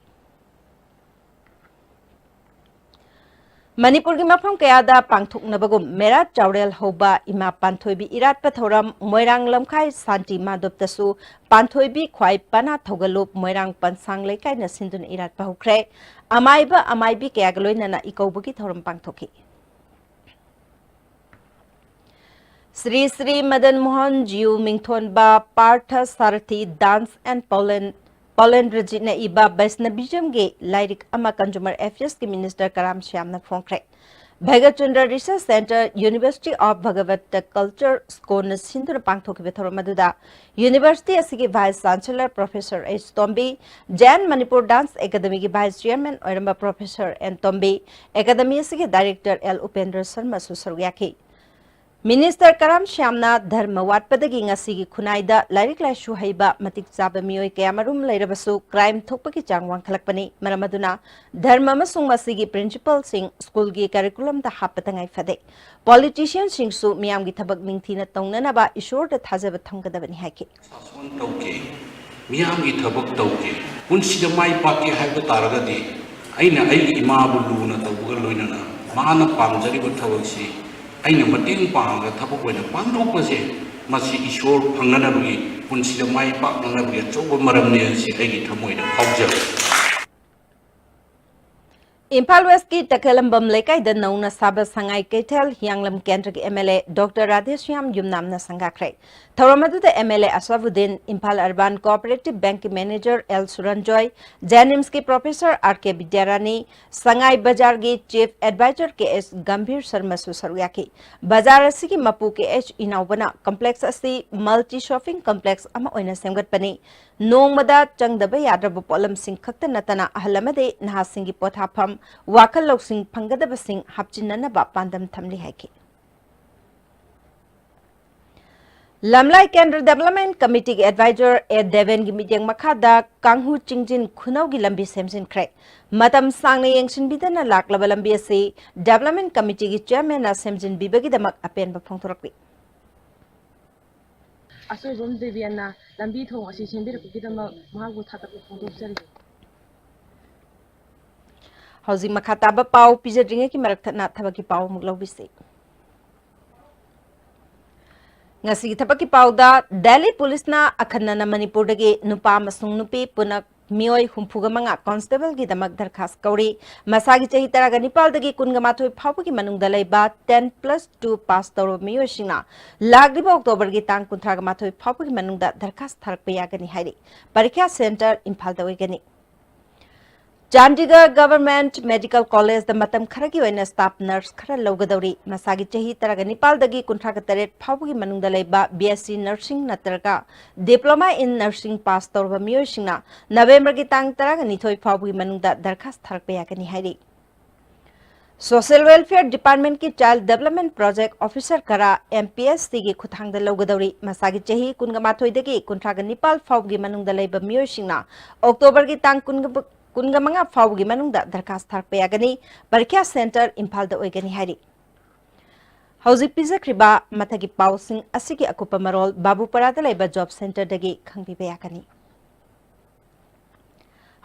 ꯃꯅꯤꯄꯨꯔꯒꯤ ꯃꯐꯝ ꯀꯌꯥꯗ ꯄꯥꯡꯊꯣꯛꯅꯕꯒꯨꯝ ꯃꯦꯔꯥ ꯆꯥꯎꯔꯦꯜ ꯍꯧꯕ ꯏꯃꯥ ꯄꯥꯟꯊꯣꯏꯕꯤ ꯏꯔꯥꯠꯄ ꯊꯧꯔꯝ ꯃꯣꯏꯔꯥꯡ ꯂꯝꯈꯥꯏ ꯁꯥꯟꯇꯤ ꯃꯥꯟꯗꯣꯞꯇꯁꯨ ꯄꯥꯟꯊꯣꯏꯕꯤ ꯈ꯭ꯋꯥꯏ ꯄꯅꯥ ꯊꯧꯒꯜꯂꯨꯞ ꯃꯣꯏꯔꯥꯡ ꯄꯟꯁꯥꯡ ꯂꯩꯀꯥꯏꯅ ꯁꯤꯟꯗꯨꯅ ꯏꯔꯥꯠꯄ ꯍꯧꯈ꯭ꯔꯦ꯫ ꯑꯃꯥꯏꯕ ꯑꯃꯥꯏꯕꯤ ꯀꯌꯥꯒ ꯂꯣꯏꯅꯅ ꯏꯀꯧꯕꯒꯤ ꯊꯧꯔꯝ ꯄꯥꯡꯊꯣꯛꯈꯤ꯫ ꯁ꯭ꯔꯤ ꯁ꯭ꯔꯤ ꯃꯗꯟ ꯃꯣꯍꯟ ꯖꯤꯎ ꯃꯤꯡꯊꯣꯟꯕ ꯄꯥꯔꯊ ꯁꯥꯔꯊꯤ ꯗꯥꯟꯁ ꯑꯦꯟ ꯄꯣꯂꯦꯟ-, ꯄꯣꯂꯦꯟꯗ꯭ꯔꯖꯤꯠꯅ ꯏꯕ ꯕꯩꯁꯅꯕꯤꯖꯝꯒꯤ ꯂꯥꯏꯔꯤꯛ ꯑꯃ ꯀꯟꯖꯨꯃꯔ ꯑꯦꯐꯤꯌꯔꯁꯀꯤ ꯃꯤꯅꯤꯁꯇꯔ ꯀꯔꯥꯝ ꯁ꯭ꯌꯥꯝꯅ ꯐꯣꯡꯈ꯭ꯔꯦ꯫ Bhagat Chandra research centre, university of Bhagavata culture ꯁ꯭ꯀꯣꯟꯅ ꯁꯤꯟꯗꯨꯅ ꯄꯥꯡꯊꯣꯛꯈꯤꯕ ꯊꯧꯔꯝ ꯑꯗꯨꯗ ꯌꯨꯅꯤꯚꯔꯁꯤꯇꯤ ꯑꯁꯤꯒꯤ vice chancellor professor H Tombi, ꯖꯦꯟ ꯃꯅꯤꯄꯨꯔ ꯗꯥꯟꯁ ꯑꯦꯀꯥꯗꯃꯤꯒꯤ ꯚꯥꯏꯁ ꯆꯤꯌꯔꯃꯦꯟ ꯑꯣꯏꯔꯝꯕ ꯄ꯭ꯔꯣꯐꯦꯁꯔ ꯑꯦꯟ ꯇꯣꯝꯕꯤ, ꯑꯦꯀꯥꯗꯃꯤ ꯑꯁꯤꯒꯤ ꯗꯥꯏꯔꯦꯛꯇꯔ ꯑꯦꯜ ꯎꯄꯦꯟꯗ꯭ꯔ ꯁꯔꯃꯁꯨ ꯁꯔꯨꯛ ꯌꯥꯈꯤ꯫ ꯃꯤꯅꯤꯁꯇꯔ ꯀꯔꯥꯝ ꯁ꯭ꯌꯥꯝꯅ ꯙꯔꯃ ꯋꯥꯠꯄꯗꯒꯤ ꯉꯁꯤꯒꯤ ꯈꯨꯟꯅꯥꯏꯗ ꯂꯥꯏꯔꯤꯛ ꯂꯥꯏꯁꯨ ꯍꯩꯕ ꯃꯇꯤꯛ ꯆꯥꯕ ꯃꯤꯑꯣꯏ ꯀꯌꯥꯃꯔꯨꯝ ꯂꯩꯔꯕꯁꯨ ꯀ꯭ꯔꯥꯏꯝ ꯊꯣꯛꯄꯒꯤ ꯆꯥꯡ ꯋꯥꯡꯈꯠꯂꯛꯄꯅꯤ꯫ ꯃꯔꯝ ꯑꯗꯨꯅ ꯙꯔꯃ ꯑꯃꯁꯨꯡ ꯃꯁꯤꯒꯤ ꯄ꯭ꯔꯤꯟꯁꯤꯄꯜꯁꯤꯡ ꯁ꯭ꯀꯨꯜꯒꯤ ꯀꯔꯤꯀꯨꯂꯝꯗ ꯍꯥꯞꯄ ꯇꯉꯥꯏ ꯐꯗꯦ꯫ ꯄꯣꯂꯤꯇꯤꯁꯤꯌꯟꯁꯤꯡꯁꯨ ꯃꯤꯌꯥꯝꯒꯤ ꯊꯕꯛ ꯅꯤꯡꯊꯤꯅ ꯇꯧꯅꯅꯕ ꯏꯁꯣꯔꯗ ꯊꯥꯖꯕ ꯊꯝꯒꯗꯕꯅꯤ ꯍꯥꯏꯈꯤ꯫ ꯁꯥꯁꯣꯟ ꯇꯧꯒꯦ, ꯃꯤꯌꯥꯝꯒꯤ ꯊꯕꯛ ꯇꯧꯒꯦ, ꯄꯨꯟꯁꯤꯗ ꯃꯥꯏ ꯄꯥꯛꯀꯦ ꯍꯥꯏꯕ ꯇꯥꯔꯒꯗꯤ ꯑꯩꯅ ꯑꯩꯒꯤ ꯏꯃꯥꯕꯨ ꯂꯨꯅ ꯇꯧꯕꯒ ꯂꯣꯏꯅꯅ ꯃꯥꯅ ꯄꯥꯝꯖꯔꯤꯕ ꯊꯕꯛꯁꯤ ꯑꯩꯅ ꯃꯇꯦꯡ ꯄꯥꯡꯉꯒ ꯊꯕꯛ ꯑꯣꯏꯅ ꯄꯥꯡꯊꯣꯛꯄꯁꯦ, ꯃꯁꯤ ꯏꯁꯣꯔ ꯐꯪꯅꯅꯕꯒꯤ, ꯄꯨꯟꯁꯤꯗ ꯃꯥꯏ ꯄꯥꯛꯅꯅꯕꯒꯤ ꯑꯆꯧꯕ ꯃꯔꯝꯅꯤ ꯍꯥꯏꯕꯁꯤ ꯑꯩꯒꯤ ꯊꯃꯣꯏꯗ ꯐꯥꯎꯖꯔꯦ꯫ ꯏꯝꯐꯥꯜ ꯋꯦꯁꯀꯤ ꯇꯈꯦꯂꯝꯕꯝ ꯂꯩꯀꯥꯏꯗ ꯅꯧꯅ ꯁꯥꯕ ꯁꯉꯥꯏ ꯀꯩꯊꯦꯜ ꯍꯤꯌꯥꯡꯂꯝ ꯀꯦꯟꯗ꯭ꯔꯒꯤ M L A doctor Radheshyam ꯌꯨꯝꯅꯥꯝꯅ ꯁꯪꯒꯥꯈ꯭ꯔꯦ꯫ ꯊꯧꯔꯝ ꯑꯗꯨꯗ M L A Ashabuddin, Imphal urban cooperative ꯕꯦꯡꯛꯀꯤ ꯃꯦꯅꯦꯖꯔ ꯑꯦꯜ ꯁꯨꯔꯟꯖꯣꯏ, ꯖꯦꯅꯤꯝꯁꯀꯤ professor R K Bidyarani, Sangai ꯕꯖꯥꯔꯒꯤ chief adviser K S Gambhir ꯁꯔꯃꯁꯨ ꯁꯔꯨꯛ ꯌꯥꯈꯤ꯫ ꯕꯖꯥꯔ ꯑꯁꯤꯒꯤ ꯃꯄꯨ ꯀꯦ ꯑꯦꯁ ꯏꯅꯥꯎꯕꯅ ꯀꯝꯄ꯭ꯂꯦꯛꯁ ꯑꯁꯤ ꯃꯜꯇꯤ ꯁꯣꯞꯄꯤꯡ ꯀꯝꯄ꯭ꯂꯦꯛꯁ ꯑꯃ ꯑꯣꯏꯅ ꯁꯦꯝꯒꯠꯄꯅꯤ꯫ ꯅꯣꯡꯃꯗ ꯆꯪꯗꯕ ꯌꯥꯗ꯭ꯔꯕ ꯄꯣꯠꯂꯝꯁꯤꯡ ꯈꯛꯇ ꯅꯠꯇꯅ ꯑꯍꯜ ꯑꯃꯗꯤ ꯅꯍꯥꯁꯤꯡꯒꯤ ꯄꯣꯊꯥꯐꯝ, ꯋꯥꯈꯜ ꯂꯧꯁꯤꯡ ꯐꯪꯒꯗꯕꯁꯤꯡ ꯍꯥꯞꯆꯤꯟꯅꯅꯕ ꯄꯥꯟꯗꯝ ꯊꯝꯂꯤ ꯍꯥꯏꯈꯤ꯫ ꯂꯝꯂꯥꯏ ꯀꯦꯟꯗ꯭ꯔ ꯗꯦꯕꯂꯞꯃꯦꯟ ꯀꯃꯤꯇꯤꯒꯤ ꯑꯦꯗꯚꯥꯏꯖꯔ ꯑꯦ ꯗꯦꯕꯦꯟꯒꯤ ꯃꯤꯠꯌꯦꯡ ꯃꯈꯥꯗ ꯀꯥꯡꯍꯨ ꯆꯤꯡꯖꯤꯟ ꯈꯨꯅꯧꯒꯤ ꯂꯝꯕꯤ ꯁꯦꯝꯖꯤꯟꯈ꯭ꯔꯦ꯫ ꯃꯇꯝ ꯁꯥꯡꯅ ꯌꯦꯡꯁꯤꯟꯕꯤꯗꯅ ꯂꯥꯛꯂꯕ ꯂꯝꯕꯤ ꯑꯁꯤ ꯗꯦꯕꯂꯞꯃꯦꯟ ꯀꯃꯤꯇꯤꯒꯤ ꯆꯤꯌꯔꯃꯦꯟꯅ ꯁꯦꯝꯖꯤꯟꯕꯤꯕꯒꯤꯗꯃꯛ ꯑꯄꯦꯟꯕ ꯐꯣꯡꯗꯣꯔꯛꯂꯤ꯫ ꯑꯁꯣꯏꯕꯝ ꯗꯦꯕꯤꯌꯥꯅ ꯂꯝꯕꯤ ꯊꯣꯡ ꯑꯁꯤ ꯁꯦꯝꯕꯤꯔꯛꯄꯒꯤꯗꯃꯛ ꯃꯍꯥꯛꯄꯨ ꯊꯥꯒꯠꯄ ꯐꯣꯡꯗꯣꯛꯆꯔꯤ꯫ ꯍꯧꯖꯤꯛ ꯃꯈꯥ ꯇꯥꯕ ꯄꯥꯎ ꯄꯤꯖꯗ꯭ꯔꯤꯉꯩꯒꯤ ꯃꯔꯛ ꯊꯠꯅ ꯊꯕꯛꯀꯤ ꯄꯥꯎ ꯑꯃꯨꯛ ꯂꯧꯕꯤꯁꯤ꯫ ꯉꯁꯤꯒꯤ ꯊꯕꯛꯀꯤ ꯄꯥꯎꯗ, ꯗꯦꯜꯂꯤ ꯄꯨꯂꯤꯁꯅ ꯑꯈꯟꯅꯅ ꯃꯅꯤꯄꯨꯔꯗꯒꯤ ꯅꯨꯄꯥ ꯑꯃꯁꯨꯡ ꯅꯨꯄꯤ ꯄꯨꯟꯅ ꯃꯤꯑꯣꯏ ꯍꯨꯝꯐꯨꯒ ꯃꯉꯥ ꯀꯣꯟꯁꯇꯦꯕꯜꯒꯤꯗꯃꯛ ꯗꯔꯈꯥꯁ ꯀꯧꯔꯤ꯫ ꯃꯁꯥꯒꯤ ꯆꯍꯤ ꯇꯔꯥꯒ ꯅꯤꯄꯥꯜꯗꯒꯤ ꯀꯨꯟꯒ ꯃꯥꯊꯣꯏ ꯐꯥꯎꯕꯒꯤ ꯃꯅꯨꯡꯗ ꯂꯩꯕ ten plus two ꯄꯥꯁ ꯇꯧꯔꯕ ꯃꯤꯑꯣꯏꯁꯤꯡꯅ ꯂꯥꯛꯂꯤꯕ ꯑꯣꯛꯇꯣꯕꯔꯒꯤ ꯇꯥꯡ ꯀꯨꯟꯊ꯭ꯔꯥꯒ ꯃꯥꯊꯣꯏ ꯐꯥꯎꯕꯒꯤ ꯃꯅꯨꯡꯗ ꯗꯔꯈꯥꯁ ꯊꯥꯔꯛꯄ ꯌꯥꯒꯅꯤ ꯍꯥꯏꯔꯤ꯫ ꯄꯔꯤꯈ꯭ꯌꯥ ꯁꯦꯟꯇꯔ ꯏꯝꯐꯥꯜꯗ ꯑꯣꯏꯒꯅꯤ꯫ ꯆꯥꯟꯗꯤꯒꯔ ꯒꯚꯔꯟꯃꯦꯟꯠ ꯃꯦꯗꯤꯀꯦꯜ ꯀꯣꯂꯦꯖꯇ ꯃꯇꯝ ꯈꯔꯒꯤ ꯑꯣꯏꯅ ꯁ꯭ꯇꯥꯐ ꯅꯔꯁ ꯈꯔ ꯂꯧꯒꯗꯧꯔꯤ꯫ ꯃꯁꯥꯒꯤ ꯆꯍꯤ ꯇꯔꯥꯒ ꯅꯤꯄꯥꯜꯗꯒꯤ ꯀꯨꯟꯊ꯭ꯔꯥꯒ ꯇꯔꯦꯠ ꯐꯥꯎꯕꯒꯤ ꯃꯅꯨꯡꯗ ꯂꯩꯕ ꯕꯤ ꯑꯦꯁ ꯁꯤ ꯅꯔꯁꯤꯡ ꯅꯠꯇ꯭ꯔꯒ ꯗꯤꯄ꯭ꯂꯣꯃꯥ ꯏꯟ ꯅꯔꯁꯤꯡ ꯄꯥꯁ ꯇꯧꯔꯕ ꯃꯤꯑꯣꯏꯁꯤꯡꯅ ꯅꯕꯦꯝꯕꯔꯒꯤ ꯇꯥꯡ ꯇꯔꯥꯒ ꯅꯤꯊꯣꯏ ꯐꯥꯎꯕꯒꯤ ꯃꯅꯨꯡꯗ ꯗꯔꯈꯥꯁ ꯊꯥꯔꯛꯄ ꯌꯥꯒꯅꯤ ꯍꯥꯏꯔꯤ꯫ ꯁꯣꯁꯤꯌꯦꯜ ꯋꯦꯜꯐꯤꯌꯔ ꯗꯤꯄꯥꯔꯠꯃꯦꯟꯠꯀꯤ ꯆꯥꯏꯜꯗ ꯗꯦꯕꯂꯞꯃꯦꯟꯠ ꯄ꯭ꯔꯣꯖꯦꯛꯠ ꯑꯣꯐꯤꯁꯔ ꯈꯔ ꯑꯦꯝ ꯄꯤ ꯑꯦꯁ ꯁꯤꯒꯤ ꯈꯨꯠꯊꯥꯡꯗ ꯂꯧꯒꯗꯧꯔꯤ꯫ ꯃꯁꯥꯒꯤ ꯆꯍꯤ ꯀꯨꯟꯒ ꯃꯥꯊꯣꯏꯗꯒꯤ ꯀꯨꯟꯊ꯭ꯔꯥꯒ ꯅꯤꯄꯥꯜ ꯐꯥꯎꯕꯒꯤ ꯃꯅꯨꯡꯗ ꯂꯩꯕ ꯃꯤꯑꯣꯏꯁꯤꯡꯅ ꯑꯣꯛꯇꯣꯕꯔꯒꯤ ꯇꯥꯡ ꯀꯨꯟꯒ, ꯀꯨꯟꯒ ꯃꯉꯥ ꯐꯥꯎꯕꯒꯤ ꯃꯅꯨꯡꯗ ꯗꯔꯈꯥꯁ ꯊꯥꯔꯛꯄ ꯌꯥꯒꯅꯤ꯫ ꯄꯔꯤꯈ꯭ꯌꯥ ꯁꯦꯟꯇꯔ ꯏꯝꯐꯥꯜꯗ ꯑꯣꯏꯒꯅꯤ ꯍꯥꯏꯔꯤ꯫ ꯍꯧꯖꯤꯛ ꯄꯤꯖꯈ꯭ꯔꯤꯕ ꯃꯊꯛꯀꯤ ꯄꯥꯎꯁꯤꯡ ꯑꯁꯤꯒꯤ ꯑꯀꯨꯞꯄ ꯃꯔꯣꯜ ꯕꯥꯕꯨꯄꯥꯔꯥꯗ ꯂꯩꯕ ꯖꯣꯕ ꯁꯦꯟꯇꯔꯗꯒꯤ ꯈꯪꯕꯤꯕ ꯌꯥꯒꯅꯤ꯫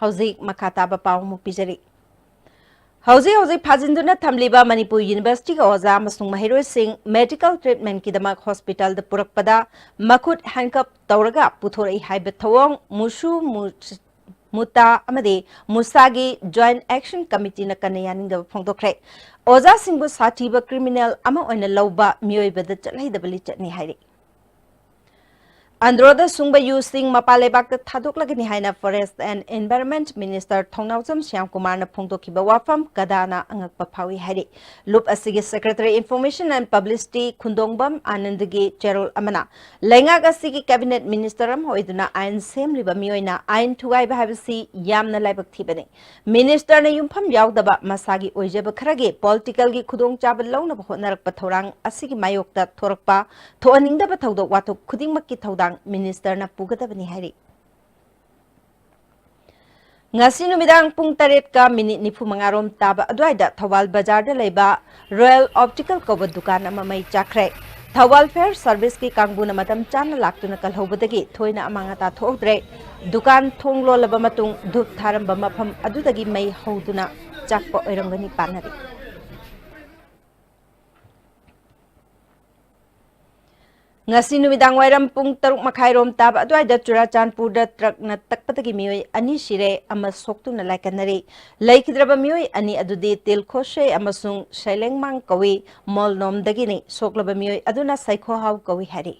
ꯍꯧꯖꯤꯛ ꯃꯈꯥ ꯇꯥꯕ ꯄꯥꯎ ꯑꯃꯨꯛ ꯄꯤꯖꯔꯤ꯫ ꯍꯧꯖꯤꯛ ꯍꯧꯖꯤꯛ ꯐꯥꯖꯤꯟꯗꯨꯅ ꯊꯝꯂꯤꯕ ꯃꯅꯤꯄꯨꯔ ꯌꯨꯅꯤꯚꯔꯁꯤꯇꯤꯒꯤ ꯑꯣꯖꯥ ꯑꯃꯁꯨꯡ ꯃꯍꯩꯔꯣꯏꯁꯤꯡ ꯃꯦꯗꯤꯀꯦꯜ ꯇ꯭ꯔꯤꯠꯃꯦꯟꯠꯀꯤꯗꯃꯛ ꯍꯣꯁꯄꯤꯇꯥꯜꯗ ꯄꯨꯔꯛꯄꯗ ꯃꯈꯨꯠ ꯍꯦꯟꯀꯞ ꯇꯧꯔꯒ ꯄꯨꯊꯣꯔꯛꯏ ꯍꯥꯏꯕ ꯊꯧꯑꯣꯡ ꯃꯨꯁꯨ ꯃꯨ-, ꯃꯨꯇꯥ ꯑꯃꯗꯤ ꯃꯨꯁꯥꯒꯤ Joint Action Committeeꯅ ꯀꯟꯅ ꯌꯥꯅꯤꯡꯗꯕ ꯐꯣꯡꯗꯣꯛꯈ꯭ꯔꯦ꯫ ꯑꯣꯖꯥꯁꯤꯡꯕꯨ ꯁꯥꯊꯤꯕ criminal ꯑꯃ ꯑꯣꯏꯅ ꯂꯧꯕ ꯃꯤꯑꯣꯏꯕꯗ ꯆꯠꯍꯩꯗꯕ ꯂꯤꯆꯠꯅꯤ ꯍꯥꯏꯔꯤ꯫ ꯑꯟꯗ꯭ꯔꯣꯗ ꯁꯨꯡꯕ ꯌꯨꯁꯤꯡ ꯃꯄꯥꯟ ꯂꯩꯕꯥꯛꯇ ꯊꯥꯗꯣꯛꯂꯒꯅꯤ ꯍꯥꯏꯅ Forest and Environment Minister ꯊꯧꯅꯥꯎꯖꯝ ꯁ꯭ꯌꯥꯝꯀꯨꯃꯥꯔꯅ ꯐꯣꯡꯗꯣꯛꯈꯤꯕ ꯋꯥꯐꯝ ꯀꯗꯥꯅ ꯑꯉꯛꯄ ꯐꯥꯎꯏ ꯍꯥꯏꯔꯤ꯫ ꯂꯨꯞ ꯑꯁꯤꯒꯤ Secretary Information and Publicity ꯈꯨꯟꯗꯣꯡꯕꯝ ꯑꯥꯅꯟꯗꯒꯤ ꯆꯦꯔꯣꯜ ꯑꯃꯅ, ꯂꯩꯉꯥꯛ ꯑꯁꯤꯒꯤ Cabinet Minister ꯑꯃ ꯑꯣꯏꯗꯨꯅ ꯑꯥꯏꯟ ꯁꯦꯝꯂꯤꯕ ꯃꯤꯑꯣꯏꯅ ꯑꯥꯏꯟ ꯊꯨꯒꯥꯏꯕ ꯍꯥꯏꯕꯁꯤ ꯌꯥꯝꯅ ꯂꯥꯏꯕꯛ ꯊꯤꯕꯅꯤ꯫ Ministerꯅ ꯌꯨꯝꯐꯝ ꯌꯥꯎꯗꯕ ꯃꯁꯥꯒꯤ ꯑꯣꯏꯖꯕ ꯈꯔꯒꯤ politicalꯒꯤ ꯈꯨꯗꯣꯡꯆꯥꯕ ꯂꯧꯅꯕ ꯍꯣꯠꯅꯔꯛꯄ ꯊꯧꯔꯥꯡ ꯑꯁꯤꯒꯤ ꯃꯥꯌꯣꯛꯇ ꯊꯣꯔꯛꯄ ꯊꯣꯛꯍꯟꯅꯤꯡꯗꯕ ꯊꯧꯗꯣꯛ ꯋꯥꯊꯣꯛ ꯈꯨꯗꯤꯡꯃꯛꯀꯤ ꯊꯧꯗꯥꯡ Ministerꯅ ꯄꯨꯒꯗꯕꯅꯤ ꯍꯥꯏꯔꯤ꯫ ꯉꯁꯤ ꯅꯨꯃꯤꯗꯥꯡ ꯄꯨꯡ ꯇꯔꯦꯠꯀ ꯃꯤꯅꯤꯠ ꯅꯤꯐꯨ ꯃꯉꯥ ꯔꯣꯝ ꯇꯥꯕ ꯑꯗꯨꯋꯥꯏꯗ ꯊꯧꯕꯥꯜ ꯕꯖꯥꯔꯗ ꯂꯩꯕ Royal Optical ꯀꯧꯕ ꯗꯨꯀꯥꯟ ꯑꯃ ꯃꯩ ꯆꯥꯛꯈ꯭ꯔꯦ꯫ ꯊꯧꯕꯥꯜ Fire Serviceꯀꯤ ꯀꯥꯡꯕꯨꯅ ꯃꯇꯝ ꯆꯥꯅ ꯂꯥꯛꯇꯨꯅ ꯀꯜꯍꯧꯕꯗꯒꯤ ꯊꯣꯏꯅ ꯑꯃꯥꯡ ꯑꯇꯥ ꯊꯣꯛꯍꯧꯗ꯭ꯔꯦ꯫ ꯗꯨꯀꯥꯟ ꯊꯣꯡ ꯂꯣꯜꯂꯕ ꯃꯇꯨꯡ ꯙꯨꯞ ꯊꯥꯔꯝꯕ ꯃꯐꯝ ꯑꯗꯨꯗꯒꯤ ꯃꯩ ꯍꯧꯗꯨꯅ ꯆꯥꯛꯄ ꯑꯣꯏꯔꯝꯒꯅꯤ ꯄꯥꯅꯔꯤ꯫ ꯉꯁꯤ ꯅꯨꯃꯤꯗꯥꯡ ꯋꯥꯏꯔꯝ ꯄꯨꯡ ꯇꯔꯨꯛ ꯃꯈꯥꯏ ꯔꯣꯝ ꯇꯥꯕ ꯑꯗꯨꯋꯥꯏꯗ ꯆꯨꯔꯥꯆꯥꯟꯄꯨꯔꯗ ꯇ꯭ꯔꯛꯅ ꯇꯛꯄꯗꯒꯤ ꯃꯤꯑꯣꯏ ꯑꯅꯤ ꯁꯤꯔꯦ ꯑꯃ ꯁꯣꯛꯇꯨꯅ ꯂꯥꯏꯀꯠꯅꯔꯤ꯫ ꯂꯩꯈꯤꯗ꯭ꯔꯕ ꯃꯤꯑꯣꯏ ꯑꯅꯤ ꯑꯗꯨꯗꯤ ꯇꯤꯜꯈꯣꯁꯦ ꯑꯃꯁꯨꯡ ꯁꯩꯂꯦꯡꯃꯥꯡ ꯀꯧꯏ, ꯃꯣꯜꯅꯣꯝꯗꯒꯤꯅꯤ꯫ ꯁꯣꯛꯂꯕ ꯃꯤꯑꯣꯏ ꯑꯗꯨꯅ ꯁꯩꯈꯣꯍꯥꯎ ꯀꯧꯏ ꯍꯥꯏꯔꯤ꯫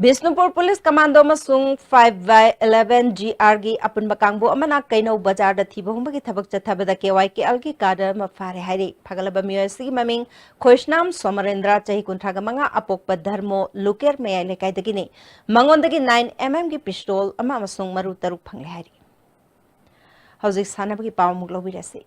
ꯕꯤꯁꯅꯨꯄꯨꯔ Police Commando ꯑꯃꯁꯨꯡ five by eleven GRꯒꯤ ꯑꯄꯨꯟꯕ ꯀꯥꯡꯕꯨ ꯑꯃꯅ ꯀꯩꯅꯧ ꯕꯖꯥꯔꯗ ꯊꯤꯕ ꯍꯨꯝꯕꯒꯤ ꯊꯕꯛ ꯆꯠꯊꯕꯗ KYKLꯒꯤ cadre ꯑꯃ ꯐꯥꯔꯦ ꯍꯥꯏꯔꯤ꯫ ꯐꯥꯒꯠꯂꯕ ꯃꯤꯑꯣꯏ ꯑꯁꯤꯒꯤ ꯃꯃꯤꯡ ꯈꯣꯏꯁꯅꯥꯝ ꯁꯣꯃꯔꯦꯟꯗ꯭ꯔ, ꯆꯍꯤ ꯀꯨꯟꯊ꯭ꯔꯥꯒ ꯃꯉꯥ, ꯑꯄꯣꯛꯄ ꯙꯔꯃꯣ, ꯂꯨꯀꯦꯔ ꯃꯌꯥꯏ ꯂꯩꯀꯥꯏꯗꯒꯤꯅꯤ꯫ ꯃꯉꯣꯟꯗꯒꯤ nine MMꯒꯤ pistol ꯑꯃ ꯑꯃꯁꯨꯡ ꯃꯔꯨ ꯇꯔꯨꯛ ꯐꯪꯂꯦ ꯍꯥꯏꯔꯤ꯫ ꯍꯧꯖꯤꯛ ꯁꯥꯟꯅꯕꯒꯤ ꯄꯥꯎ ꯑꯃꯨꯛ ꯂꯧꯕꯤꯔꯁꯤ꯫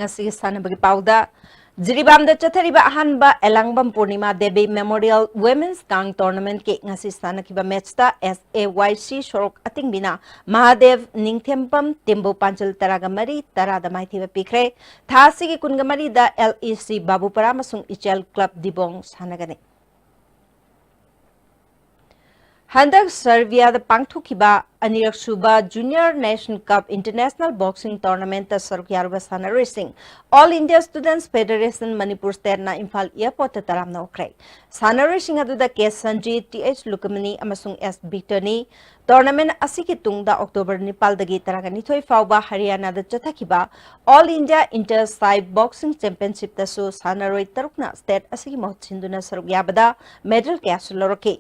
ꯉꯁꯤꯒꯤ ꯁꯥꯟꯅꯕꯒꯤ ꯄꯥꯎꯗ, ꯖꯤꯔꯤꯕꯥꯝꯗ ꯆꯠꯊꯔꯤꯕ ꯑꯍꯥꯟꯕ ꯑꯦꯂꯥꯡꯕꯝ ꯄꯨꯔꯅꯤꯃꯥ ꯗꯦꯕꯤ Memorial Women's ꯀꯥꯡ Tournamentꯀꯤ ꯉꯁꯤ ꯁꯥꯟꯅꯈꯤꯕ matchꯇ SAYC ꯁꯣꯔꯣꯛ ꯑꯇꯤꯡꯕꯤꯅ ꯃꯍꯥꯗꯦꯕ ꯅꯤꯡꯊꯦꯝꯄꯝ ꯇꯤꯝꯕꯨ ꯄꯥꯟꯖꯜ ꯇꯔꯥꯒ ꯃꯔꯤ, ꯇꯔꯥꯗ ꯃꯥꯏꯊꯤꯕ ꯄꯤꯈ꯭ꯔꯦ꯫ ꯊꯥ ꯑꯁꯤꯒꯤ ꯀꯨꯟꯒ ꯃꯔꯤꯗ LEC ꯕꯥꯕꯨꯄꯔꯥ ꯑꯃꯁꯨꯡ ꯏꯆꯦꯜ Club ꯗꯤꯕꯣꯡ ꯁꯥꯟꯅꯒꯅꯤ꯫ ꯍꯟꯗꯛ ꯁꯔꯕꯤꯌꯥꯗ ꯄꯥꯡꯊꯣꯛꯈꯤꯕ ꯑꯅꯤꯔꯛ ꯁꯨꯕ Junior Nation Cup International Boxing Tournamentꯇ ꯁꯔꯨꯛ ꯌꯥꯔꯨꯕ ꯁꯥꯟꯅꯔꯣꯏꯁꯤꯡ All India Students Federation Manipur Stateꯅ Imphal Airportꯇ ꯇꯔꯥꯝꯅ ꯑꯣꯛꯈ꯭ꯔꯦ꯫ ꯁꯥꯟꯅꯔꯣꯏꯁꯤꯡ ꯑꯗꯨꯗ ꯀꯦ ꯁꯟꯖꯤꯠ, ꯇꯤ ꯑꯩꯆ ꯂꯨꯀꯃꯅꯤ ꯑꯃꯁꯨꯡ ꯑꯦꯁ ꯕꯤꯛꯇꯔꯅꯤ꯫ Tournament ꯑꯁꯤꯒꯤ ꯇꯨꯡꯗ October ꯅꯤꯄꯥꯜꯗꯒꯤ ꯇꯔꯥꯅꯤꯊꯣꯏ ꯐꯥꯎꯕ ꯍꯔꯤꯌꯥꯅꯥꯗ ꯆꯠꯊꯈꯤꯕ All India Inter Side Boxing Championshipꯇꯁꯨ ꯁꯥꯟꯅꯔꯣꯏ ꯇꯔꯨꯛꯅ state ꯑꯁꯤꯒꯤ ꯃꯍꯨꯠ ꯁꯤꯟꯗꯨꯅ ꯁꯔꯨꯛ ꯌꯥꯕꯗ medal ꯀꯌꯥꯁꯨ ꯂꯧꯔꯛꯈꯤ꯫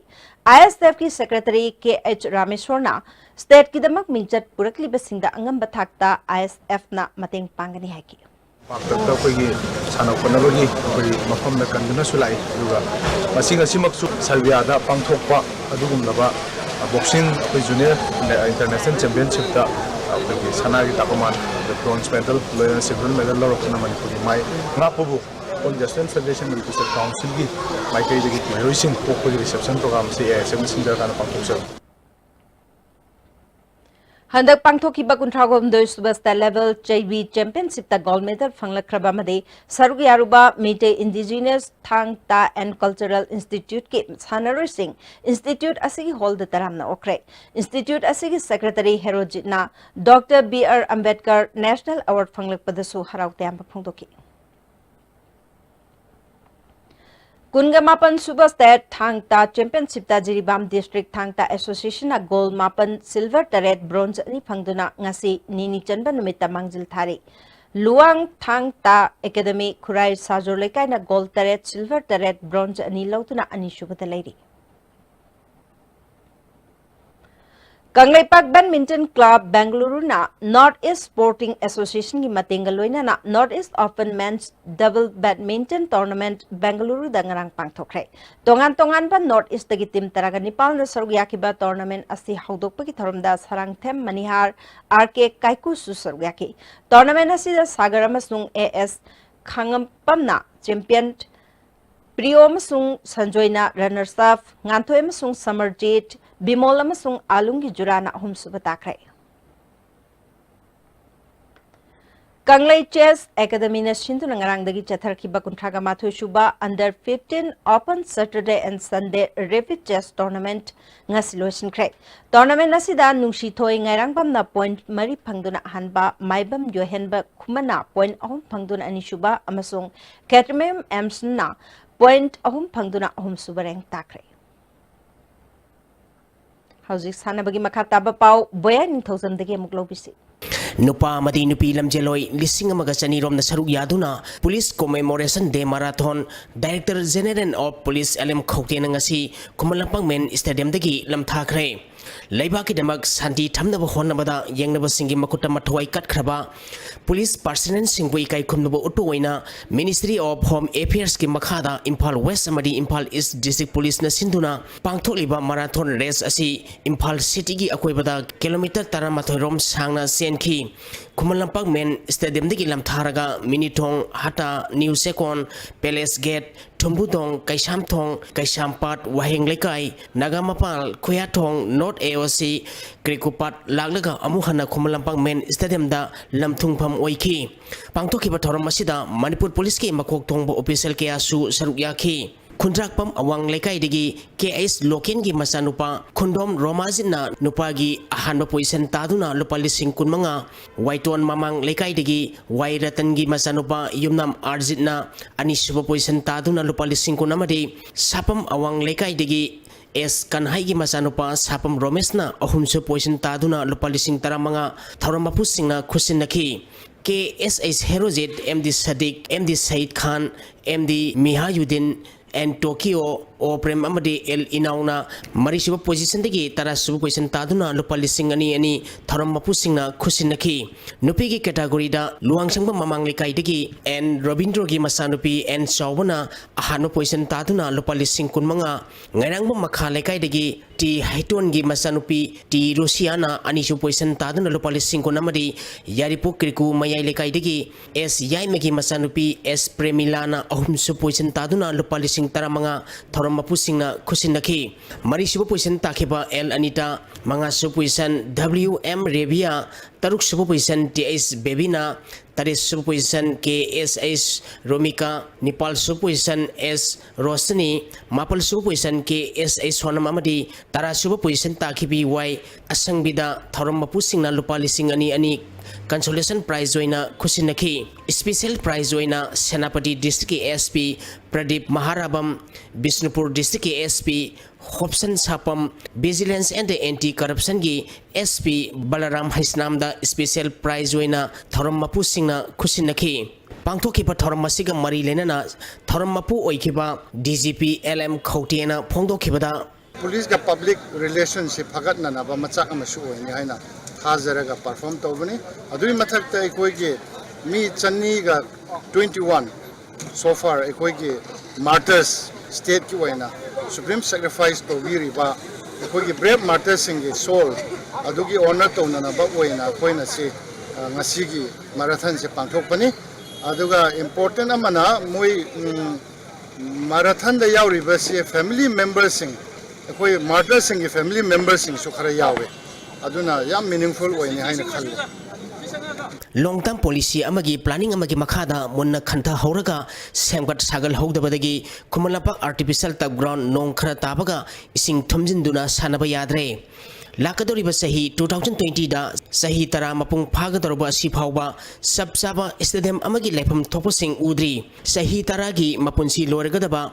ISFꯀꯤ secretary ꯀꯦ ꯑꯩꯆ ꯔꯥꯃꯦꯁꯣꯔꯅ stateꯀꯤꯗꯃꯛ ꯃꯤꯡꯆꯠ ꯄꯨꯔꯛꯂꯤꯕꯁꯤꯡꯗ ꯑꯉꯝꯕ ꯊꯥꯛꯇ ISFꯅ ꯃꯇꯦꯡ ꯄꯥꯡꯒꯅꯤ ꯍꯥꯏꯈꯤ꯫ ꯄꯥꯛꯇꯛꯇ ꯑꯩꯈꯣꯏꯒꯤ ꯁꯥꯟꯅ ꯈꯣꯠꯅꯕꯒꯤ ꯑꯩꯈꯣꯏ ꯃꯐꯝꯗ ꯀꯟꯗꯨꯅꯁꯨ ꯂꯥꯛꯏ꯫ ꯑꯗꯨꯒ ꯉꯁꯤ, ꯉꯁꯤꯃꯛꯁꯨ ꯁꯔꯕꯤꯌꯥꯗ ꯄꯥꯡꯊꯣꯛꯄ ꯑꯗꯨꯒꯨꯝꯂꯕ boxing ꯑꯩꯈꯣꯏ junior international championshipꯇ ꯑꯩꯈꯣꯏꯒꯤ ꯁꯅꯥꯒꯤ ꯇꯥꯕꯃꯥꯟ, bronze medal, ꯂꯣꯏꯅꯅ silver medal ꯂꯧꯔꯛꯇꯨꯅ ꯃꯅꯤꯄꯨꯔꯒꯤ ꯃꯥꯏ ꯉꯥꯛꯄꯕꯨ All India Student Federation Manipur State Councilꯒꯤ ꯃꯥꯏꯀꯩꯗꯒꯤ ꯃꯍꯩꯔꯣꯏꯁꯤꯡ ꯄꯣꯛꯄꯒꯤ reception programꯁꯤ AISFꯅ ꯁꯤꯟꯖꯔꯀꯥꯟꯗ ꯄꯥꯡꯊꯣꯛꯆꯕꯅꯤ꯫ ꯍꯟꯗꯛ ꯄꯥꯡꯊꯣꯛꯈꯤꯕ ꯀꯨꯟꯊ꯭ꯔꯥꯍꯨꯝꯗꯣꯏ ꯁꯨꯕ state level ꯆꯩꯕꯤ championshipꯇ gold medal ꯐꯪꯂꯛꯈ꯭ꯔꯕ ꯑꯃꯗꯤ ꯁꯔꯨꯛ ꯌꯥꯔꯨꯕ Meitei Indigenous ꯊꯥꯡ ꯇꯥ and Cultural Instituteꯀꯤ ꯁꯥꯟꯅꯔꯣꯏꯁꯤꯡ institute ꯑꯁꯤꯒꯤ hallꯗ ꯇꯔꯥꯝꯅ ꯑꯣꯛꯈ꯭ꯔꯦ꯫ Institute ꯑꯁꯤꯒꯤ secretary ꯍꯦꯔꯣꯖꯤꯠꯅ Doctor B R Ambedkar National Award ꯐꯪꯂꯛꯄꯗꯁꯨ ꯍꯔꯥꯎ ꯇꯌꯥꯝꯕ ꯐꯣꯡꯗꯣꯛꯈꯤ꯫ ꯀꯨꯟꯒ ꯃꯥꯄꯟ ꯁꯨꯕ state ꯊꯥꯡ ꯇꯥ championshipꯇ ꯖꯤꯔꯤꯕꯥꯝ district ꯊꯥꯡ ꯇꯥ associationꯅ gold ꯃꯥꯄꯟ, silver ꯇꯔꯦꯠ, bronze ꯑꯅꯤ ꯐꯪꯗꯨꯅ ꯉꯁꯤ ꯅꯤꯅꯤ ꯆꯟꯕ ꯅꯨꯃꯤꯠꯇ ꯃꯥꯡꯖꯤꯜ ꯊꯥꯔꯤ꯫ ꯂꯨꯋꯥꯡ ꯊꯥꯡ ꯇꯥ academy ꯈꯨꯔꯥꯏ ꯁꯥꯖꯣꯔ ꯂꯩꯀꯥꯏꯅ gold ꯇꯔꯦꯠ, silver ꯇꯔꯦꯠ, bronze ꯑꯅꯤ ꯂꯧꯗꯨꯅ ꯑꯅꯤꯁꯨꯕꯗ ꯂꯩꯔꯤ꯫ Kangleipak Badminton Club ꯕꯦꯡꯒꯂꯨꯔꯨꯅ North East Sporting Associationꯒꯤ ꯃꯇꯦꯡꯒ ꯂꯣꯏꯅꯅ North East Open Men's Double Badminton Tournament ꯕꯦꯡꯒꯂꯨꯔꯨꯗ ꯉꯔꯥꯡ ꯄꯥꯡꯊꯣꯛꯈ꯭ꯔꯦ꯫ ꯇꯣꯉꯥꯟ ꯇꯣꯉꯥꯟꯕ North Eastꯇꯒꯤ team ꯇꯔꯥꯒ ꯅꯤꯄꯥꯜꯅ ꯁꯔꯨꯛ ꯌꯥꯈꯤꯕ tournament ꯑꯁꯤ ꯍꯧꯗꯣꯛꯄꯒꯤ ꯊꯧꯔꯝꯗ ꯁꯔꯥꯡꯊꯦꯝ ꯃꯅꯤꯍꯥꯔ, ꯑꯥꯔ ꯀꯦ ꯀꯥꯏꯀꯨꯁꯨ ꯁꯔꯨꯛ ꯌꯥꯈꯤ꯫ Tournament ꯑꯁꯤꯗ ꯁꯥꯒꯔ ꯑꯃꯁꯨꯡ ꯑꯦ ꯑꯦꯁ ꯈꯥꯉꯝꯄꯝꯅ champion, ꯄ꯭ꯔꯤꯌꯣ ꯑꯃꯁꯨꯡ ꯁꯟꯖꯣꯏꯅ runners up, ꯉꯥꯟꯊꯣꯏ ꯑꯃꯁꯨꯡ ꯁꯃꯔꯖꯤꯠ, ꯕꯤꯃꯣꯜ ꯑꯃꯁꯨꯡ ꯑꯥꯂꯨꯡꯒꯤ ꯖꯨꯔꯥꯅ ꯑꯍꯨꯝꯁꯨꯕ ꯇꯥꯈ꯭ꯔꯦ꯫ ꯀꯪꯂꯩ Chess Academyꯅ ꯁꯤꯟꯗꯨꯅ ꯉꯔꯥꯡꯗꯒꯤ ꯆꯠꯊꯔꯛꯈꯤꯕ ꯀꯨꯟꯊ꯭ꯔꯥꯒ ꯃꯥꯊꯣꯏ ꯁꯨꯕ Under fifteen Open Saturday and Sunday Rapid Chess Tournament ꯉꯁꯤ ꯂꯣꯏꯁꯤꯟꯈ꯭ꯔꯦ꯫ Tournament ꯑꯁꯤꯗ ꯅꯨꯡꯁꯤꯊꯣꯏ ꯉꯥꯏꯔꯥꯡꯕꯝꯅ point ꯃꯔꯤ ꯐꯪꯗꯨꯅ ꯑꯍꯥꯟꯕ, ꯃꯥꯏꯕꯝ ꯌꯣꯏꯍꯦꯟꯕ ꯈꯨꯃꯟꯅ point ꯑꯍꯨꯝ ꯐꯪꯗꯨꯅ ꯑꯅꯤꯁꯨꯕ ꯑꯃꯁꯨꯡ ꯈꯦꯇ꯭ꯔꯤꯃꯌꯨꯝ ꯑꯦꯝꯁꯟꯅ point ꯑꯍꯨꯝ ꯐꯪꯗꯨꯅ ꯑꯍꯨꯝꯁꯨꯕ rank ꯇꯥꯈ꯭ꯔꯦ꯫ ꯍꯧꯖꯤꯛ ꯁꯥꯟꯅꯕꯒꯤ ꯃꯈꯥ ꯇꯥꯕ ꯄꯥꯎ ꯕꯣꯌꯥ ꯅꯤꯡꯊꯧꯖꯝꯗꯒꯤ ꯑꯃꯨꯛ ꯂꯧꯕꯤꯁꯤ꯫ ꯅꯨꯄꯥ ꯑꯃꯗꯤ ꯅꯨꯄꯤ ꯂꯝꯖꯦꯜꯂꯣꯏ ꯂꯤꯁꯤꯡ ꯑꯃꯒ ꯆꯅꯤ ꯔꯣꯝꯅ ꯁꯔꯨꯛ ꯌꯥꯗꯨꯅ Police Commemoration Day Marathon Director General of Police L M ꯈꯧꯇꯦꯅ ꯉꯁꯤ ꯈꯨꯃꯟ ꯂꯝꯄꯥꯛ main stadiumꯗꯒꯤ ꯂꯝꯊꯥꯈ꯭ꯔꯦ꯫ ꯂꯩꯕꯥꯛꯀꯤꯗꯃꯛ ꯁꯥꯟꯇꯤ ꯊꯝꯅꯕ ꯍꯣꯠꯅꯕꯗ ꯌꯦꯡꯅꯕꯁꯤꯡꯒꯤ ꯃꯈꯨꯠꯇ ꯃꯊ꯭ꯋꯥꯏ ꯀꯠꯈ꯭ꯔꯕ police personnelꯁꯤꯡꯕꯨ ꯏꯀꯥꯏ ꯈꯨꯝꯅꯕ ꯎꯠꯄ ꯑꯣꯏꯅ Ministry of Home Affairsꯀꯤ ꯃꯈꯥꯗ ꯏꯝꯐꯥꯜ West ꯑꯃꯗꯤ ꯏꯝꯐꯥꯜ East District Policeꯅ ꯁꯤꯟꯗꯨꯅ ꯄꯥꯡꯊꯣꯛꯂꯤꯕ marathon race ꯑꯁꯤ ꯏꯝꯐꯥꯜ cityꯒꯤ ꯑꯀꯣꯏꯕꯗ kilometre ꯇꯔꯥꯃꯥꯊꯣꯏ ꯔꯣꯝ ꯁꯥꯡꯅ ꯆꯦꯟꯈꯤ꯫ ꯈꯨꯃꯟ ꯂꯝꯄꯥꯛ main stadiumꯗꯒꯤ ꯂꯝꯊꯥꯔꯒ Minuthong, Hatta, new Checkon, Palace Gate, Thumbuthong, Keishamthong, Keishampat, Waheng Leikai, Nagamapal, Khuyathong, North A O C, ꯀ꯭ꯔꯤꯀꯨꯄꯥꯠ ꯂꯥꯛꯂꯒ ꯑꯃꯨꯛ ꯍꯟꯅ ꯈꯨꯃꯟ ꯂꯝꯄꯥꯛ main stadiumꯗ ꯂꯝꯊꯨꯡꯐꯝ ꯑꯣꯏꯈꯤ꯫ ꯄꯥꯡꯊꯣꯛꯈꯤꯕ ꯊꯧꯔꯝ ꯑꯁꯤꯗ ꯃꯅꯤꯄꯨꯔ policeꯀꯤ ꯃꯀꯣꯛ ꯊꯣꯡꯕ official ꯀꯌꯥꯁꯨ ꯁꯔꯨꯛ ꯌꯥꯈꯤ꯫ ꯈꯨꯟꯗ꯭ꯔꯥꯛꯄꯝ ꯑꯋꯥꯡ ꯂꯩꯀꯥꯏꯗꯒꯤ ꯀꯦ ꯑꯩꯆ ꯂꯣꯀꯦꯟꯒꯤ ꯃꯆꯥꯅꯨꯄꯥ ꯈꯨꯟꯗꯣꯝ ꯔꯣꯃꯥꯖꯤꯠꯅ ꯅꯨꯄꯥꯒꯤ ꯑꯍꯥꯟꯕ position ꯇꯥꯗꯨꯅ ꯂꯨꯄꯥ ꯂꯤꯁꯤꯡ ꯀꯨꯟꯃꯉꯥ, ꯋꯥꯏꯇꯣꯟ ꯃꯃꯥꯡ ꯂꯩꯀꯥꯏꯗꯒꯤ ꯋꯥꯏ ꯔꯇꯟꯒꯤ ꯃꯆꯥꯅꯨꯄꯥ ꯌꯨꯝꯅꯥꯝ ꯑꯥꯔꯖꯤꯠꯅ ꯑꯅꯤꯁꯨꯕ position ꯇꯥꯗꯨꯅ ꯂꯨꯄꯥ ꯂꯤꯁꯤꯡ ꯀꯨꯟ ꯑꯃꯗꯤ ꯁꯥꯄꯝ ꯑꯋꯥꯡ ꯂꯩꯀꯥꯏꯗꯒꯤ ꯑꯦꯁ ꯀꯟꯍꯩꯒꯤ ꯃꯆꯥꯅꯨꯄꯥ ꯁꯥꯄꯝ ꯔꯣꯃꯦꯁꯅ ꯑꯍꯨꯝꯁꯨ position ꯇꯥꯗꯨꯅ ꯂꯨꯄꯥ ꯂꯤꯁꯤꯡ ꯇꯔꯥꯃꯉꯥ ꯊꯧꯔꯝ ꯃꯄꯨꯁꯤꯡꯅ ꯈꯨꯠꯁꯤꯟꯅꯈꯤ꯫ K S H Herojit, M D Sadiq, M D Sayeed Khan, M D Mohiuddin, N Tokiyo, O Prem ꯑꯃꯗꯤ ꯑꯦꯜ ꯏꯅꯥꯎꯅ ꯃꯔꯤꯁꯨꯕ positionꯗꯒꯤ ꯇꯔꯥꯁꯨꯕ position ꯇꯥꯗꯨꯅ ꯂꯨꯄꯥ ꯂꯤꯁꯤꯡ ꯑꯅꯤ ꯑꯅꯤ ꯊꯧꯔꯝ ꯃꯄꯨꯁꯤꯡꯅ ꯈꯨꯠꯁꯤꯟꯅꯈꯤ꯫ ꯅꯨꯄꯤꯒꯤ categoryꯗ ꯂꯨꯋꯥꯡꯁꯪꯕꯝ ꯃꯃꯥꯡ ꯂꯩꯀꯥꯏꯗꯒꯤ ꯑꯦꯟ ꯔꯣꯕꯤꯟꯗ꯭ꯔꯣꯒꯤ ꯃꯆꯥꯅꯨꯄꯤ ꯑꯦꯟ ꯆꯥꯎꯕꯅ ꯑꯍꯥꯟꯕ position ꯇꯥꯗꯨꯅ ꯂꯨꯄꯥ ꯂꯤꯁꯤꯡ ꯀꯨꯟꯃꯉꯥ, ꯉꯥꯏꯔꯥꯡꯕꯝ ꯃꯈꯥ ꯂꯩꯀꯥꯏꯗꯒꯤ ꯇꯤ ꯍꯩꯇꯣꯟꯒꯤ ꯃꯆꯥꯅꯨꯄꯤ ꯇꯤ ꯔꯣꯁꯤꯌꯥꯅ ꯑꯅꯤꯁꯨꯕ position ꯇꯥꯗꯨꯅ ꯂꯨꯄꯥ ꯂꯤꯁꯤꯡ ꯀꯨꯟ ꯑꯃꯗꯤ ꯌꯥꯏꯔꯤꯄꯣꯛ ꯀ꯭ꯔꯤꯀꯨ ꯃꯌꯥꯏ ꯂꯩꯀꯥꯏꯗꯒꯤ ꯑꯦꯁ ꯌꯥꯏꯃꯒꯤ ꯃꯆꯥꯅꯨꯄꯤ ꯑꯦꯁ ꯄ꯭ꯔꯦꯃꯤꯂꯥꯅ ꯑꯍꯨꯝꯁꯨꯕ position ꯇꯥꯗꯨꯅ ꯂꯨꯄꯥ ꯂꯤꯁꯤꯡ ꯇꯔꯥꯃꯉꯥ ꯊꯧꯔꯝ ꯃꯄꯨꯁꯤꯡꯅ ꯈꯨꯠꯁꯤꯟꯅꯈꯤ꯫ ꯃꯔꯤꯁꯨꯕ position ꯇꯥꯈꯤꯕ ꯑꯦꯜ ꯑꯅꯤꯇꯥ, ꯃꯉꯥꯁꯨꯕ position ꯗꯕ꯭ꯂꯤꯌꯨ ꯑꯦꯝ ꯔꯦꯕꯤꯌꯥ, ꯇꯔꯨꯛꯁꯨꯕ position ꯇꯤ ꯑꯩꯆ ꯕꯦꯕꯤꯅꯥ, ꯇꯔꯦꯠꯁꯨꯕ position K S H Romika, ꯅꯤꯄꯥꯜꯁꯨꯕ position ꯑꯦꯁ ꯔꯣꯁꯅꯤ, ꯃꯥꯄꯜꯁꯨꯕ position K S H Sonam ꯑꯃꯗꯤ ꯇꯔꯥꯁꯨꯕ position ꯇꯥꯈꯤꯕꯤ ꯋꯥꯏ ꯑꯁꯪꯕꯤꯗ ꯊꯧꯔꯝ ꯃꯄꯨꯁꯤꯡꯅ ꯂꯨꯄꯥ ꯂꯤꯁꯤꯡ ꯑꯅꯤ ꯑꯅꯤ consolation prize ꯑꯣꯏꯅ ꯈꯨꯠꯁꯤꯟꯅꯈꯤ꯫ Special prize ꯑꯣꯏꯅ ꯁꯦꯅꯥꯄꯇꯤ district ꯀꯤ S P Pradeep ꯃꯍꯥꯔꯥꯕꯝ, Bishnupur district ꯀꯤ S P ꯍꯣꯞꯁꯟ ꯁꯥꯄꯝ, Vigilance and Anti Corruption ꯒꯤ S P ꯕꯂꯔꯥꯝ ꯍꯩꯁꯅꯥꯝꯗ special prize ꯑꯣꯏꯅ ꯊꯧꯔꯝ ꯃꯄꯨꯁꯤꯡꯅ ꯈꯨꯠꯁꯤꯟꯅꯈꯤ꯫ ꯄꯥꯡꯊꯣꯛꯈꯤꯕ ꯊꯧꯔꯝ ꯑꯁꯤꯒ ꯃꯔꯤ ꯂꯩꯅꯅ ꯊꯧꯔꯝ ꯃꯄꯨ ꯑꯣꯏꯈꯤꯕ D G P L M ꯈꯧꯇꯦꯅ ꯐꯣꯡꯗꯣꯛꯈꯤꯕꯗ, ꯄꯨꯂꯤꯁꯀ ꯄꯕ꯭ꯂꯤꯛ ꯔꯤꯂꯦꯁꯟꯁꯤ ꯐꯒꯠꯅꯅꯕ ꯃꯆꯥꯛ ꯑꯃꯁꯨ ꯑꯣꯏꯅꯤ ꯍꯥꯏꯅ ꯊꯥꯖꯔꯒ ꯄꯔꯐꯣꯔꯝ ꯇꯧꯕꯅꯤ꯫ ꯑꯗꯨꯒꯤ ꯃꯊꯛꯇ ꯑꯩꯈꯣꯏꯒꯤ ꯃꯤ ꯆꯅꯤꯒ twenty one so far ꯑꯩꯈꯣꯏꯒꯤ martyrs, stateꯀꯤ ꯑꯣꯏꯅ supreme sacrifice ꯇꯧꯕꯤꯔꯤꯕ ꯑꯩꯈꯣꯏꯒꯤ brave martyrsꯁꯤꯡꯒꯤ soul ꯑꯗꯨꯒꯤ honor ꯇꯧꯅꯅꯕ ꯑꯣꯏꯅ ꯑꯩꯈꯣꯏꯅ ꯁꯤ, ꯑ, ꯉꯁꯤꯒꯤ marathonꯁꯦ ꯄꯥꯡꯊꯣꯛꯄꯅꯤ꯫ ꯑꯗꯨꯒ important ꯑꯃꯅ ꯃꯣꯏ, ꯎꯝ, marathonꯗ ꯌꯥꯎꯔꯤꯕꯁꯤ family memberꯁꯤꯡ, ꯑꯩꯈꯣꯏ martyrsꯁꯤꯡꯒꯤ family memberꯁꯤꯡꯁꯨ ꯈꯔ ꯌꯥꯎꯋꯦ꯫ ꯑꯗꯨꯅ ꯌꯥꯝ meaningful ꯑꯣꯏꯅꯤ ꯍꯥꯏꯅ ꯈꯜꯂꯤ꯫ Long term policy ꯑꯃꯒꯤ planning ꯑꯃꯒꯤ ꯃꯈꯥꯗ ꯃꯨꯟꯅ ꯈꯟꯊꯍꯧꯔꯒ ꯁꯦꯝꯒꯠ ꯁꯥꯒꯠꯍꯧꯗꯕꯗꯒꯤ Khuman Lampak artificial turf ground ꯅꯣꯡ ꯈꯔ ꯇꯥꯕꯒ ꯏꯁꯤꯡ ꯊꯨꯝꯖꯤꯟꯗꯨꯅ ꯁꯥꯟꯅꯕ ꯌꯥꯗ꯭ꯔꯦ꯫ ꯂꯥꯛꯀꯗꯧꯔꯤꯕ ꯆꯍꯤ two thousand twentyꯗ ꯆꯍꯤ ꯇꯔꯥ ꯃꯄꯨꯡ ꯐꯥꯒꯗꯧꯔꯕ ꯑꯁꯤ ꯐꯥꯎꯕ ꯆꯞ ꯆꯥꯕ stadium ꯑꯃꯒꯤ ꯂꯩꯐꯝ ꯊꯣꯛꯄꯁꯤꯡ ꯎꯗ꯭ꯔꯤ꯫ ꯆꯍꯤ ꯇꯔꯥꯒꯤ ꯃꯄꯨꯟꯁꯤ ꯂꯣꯏꯔꯒꯗꯕ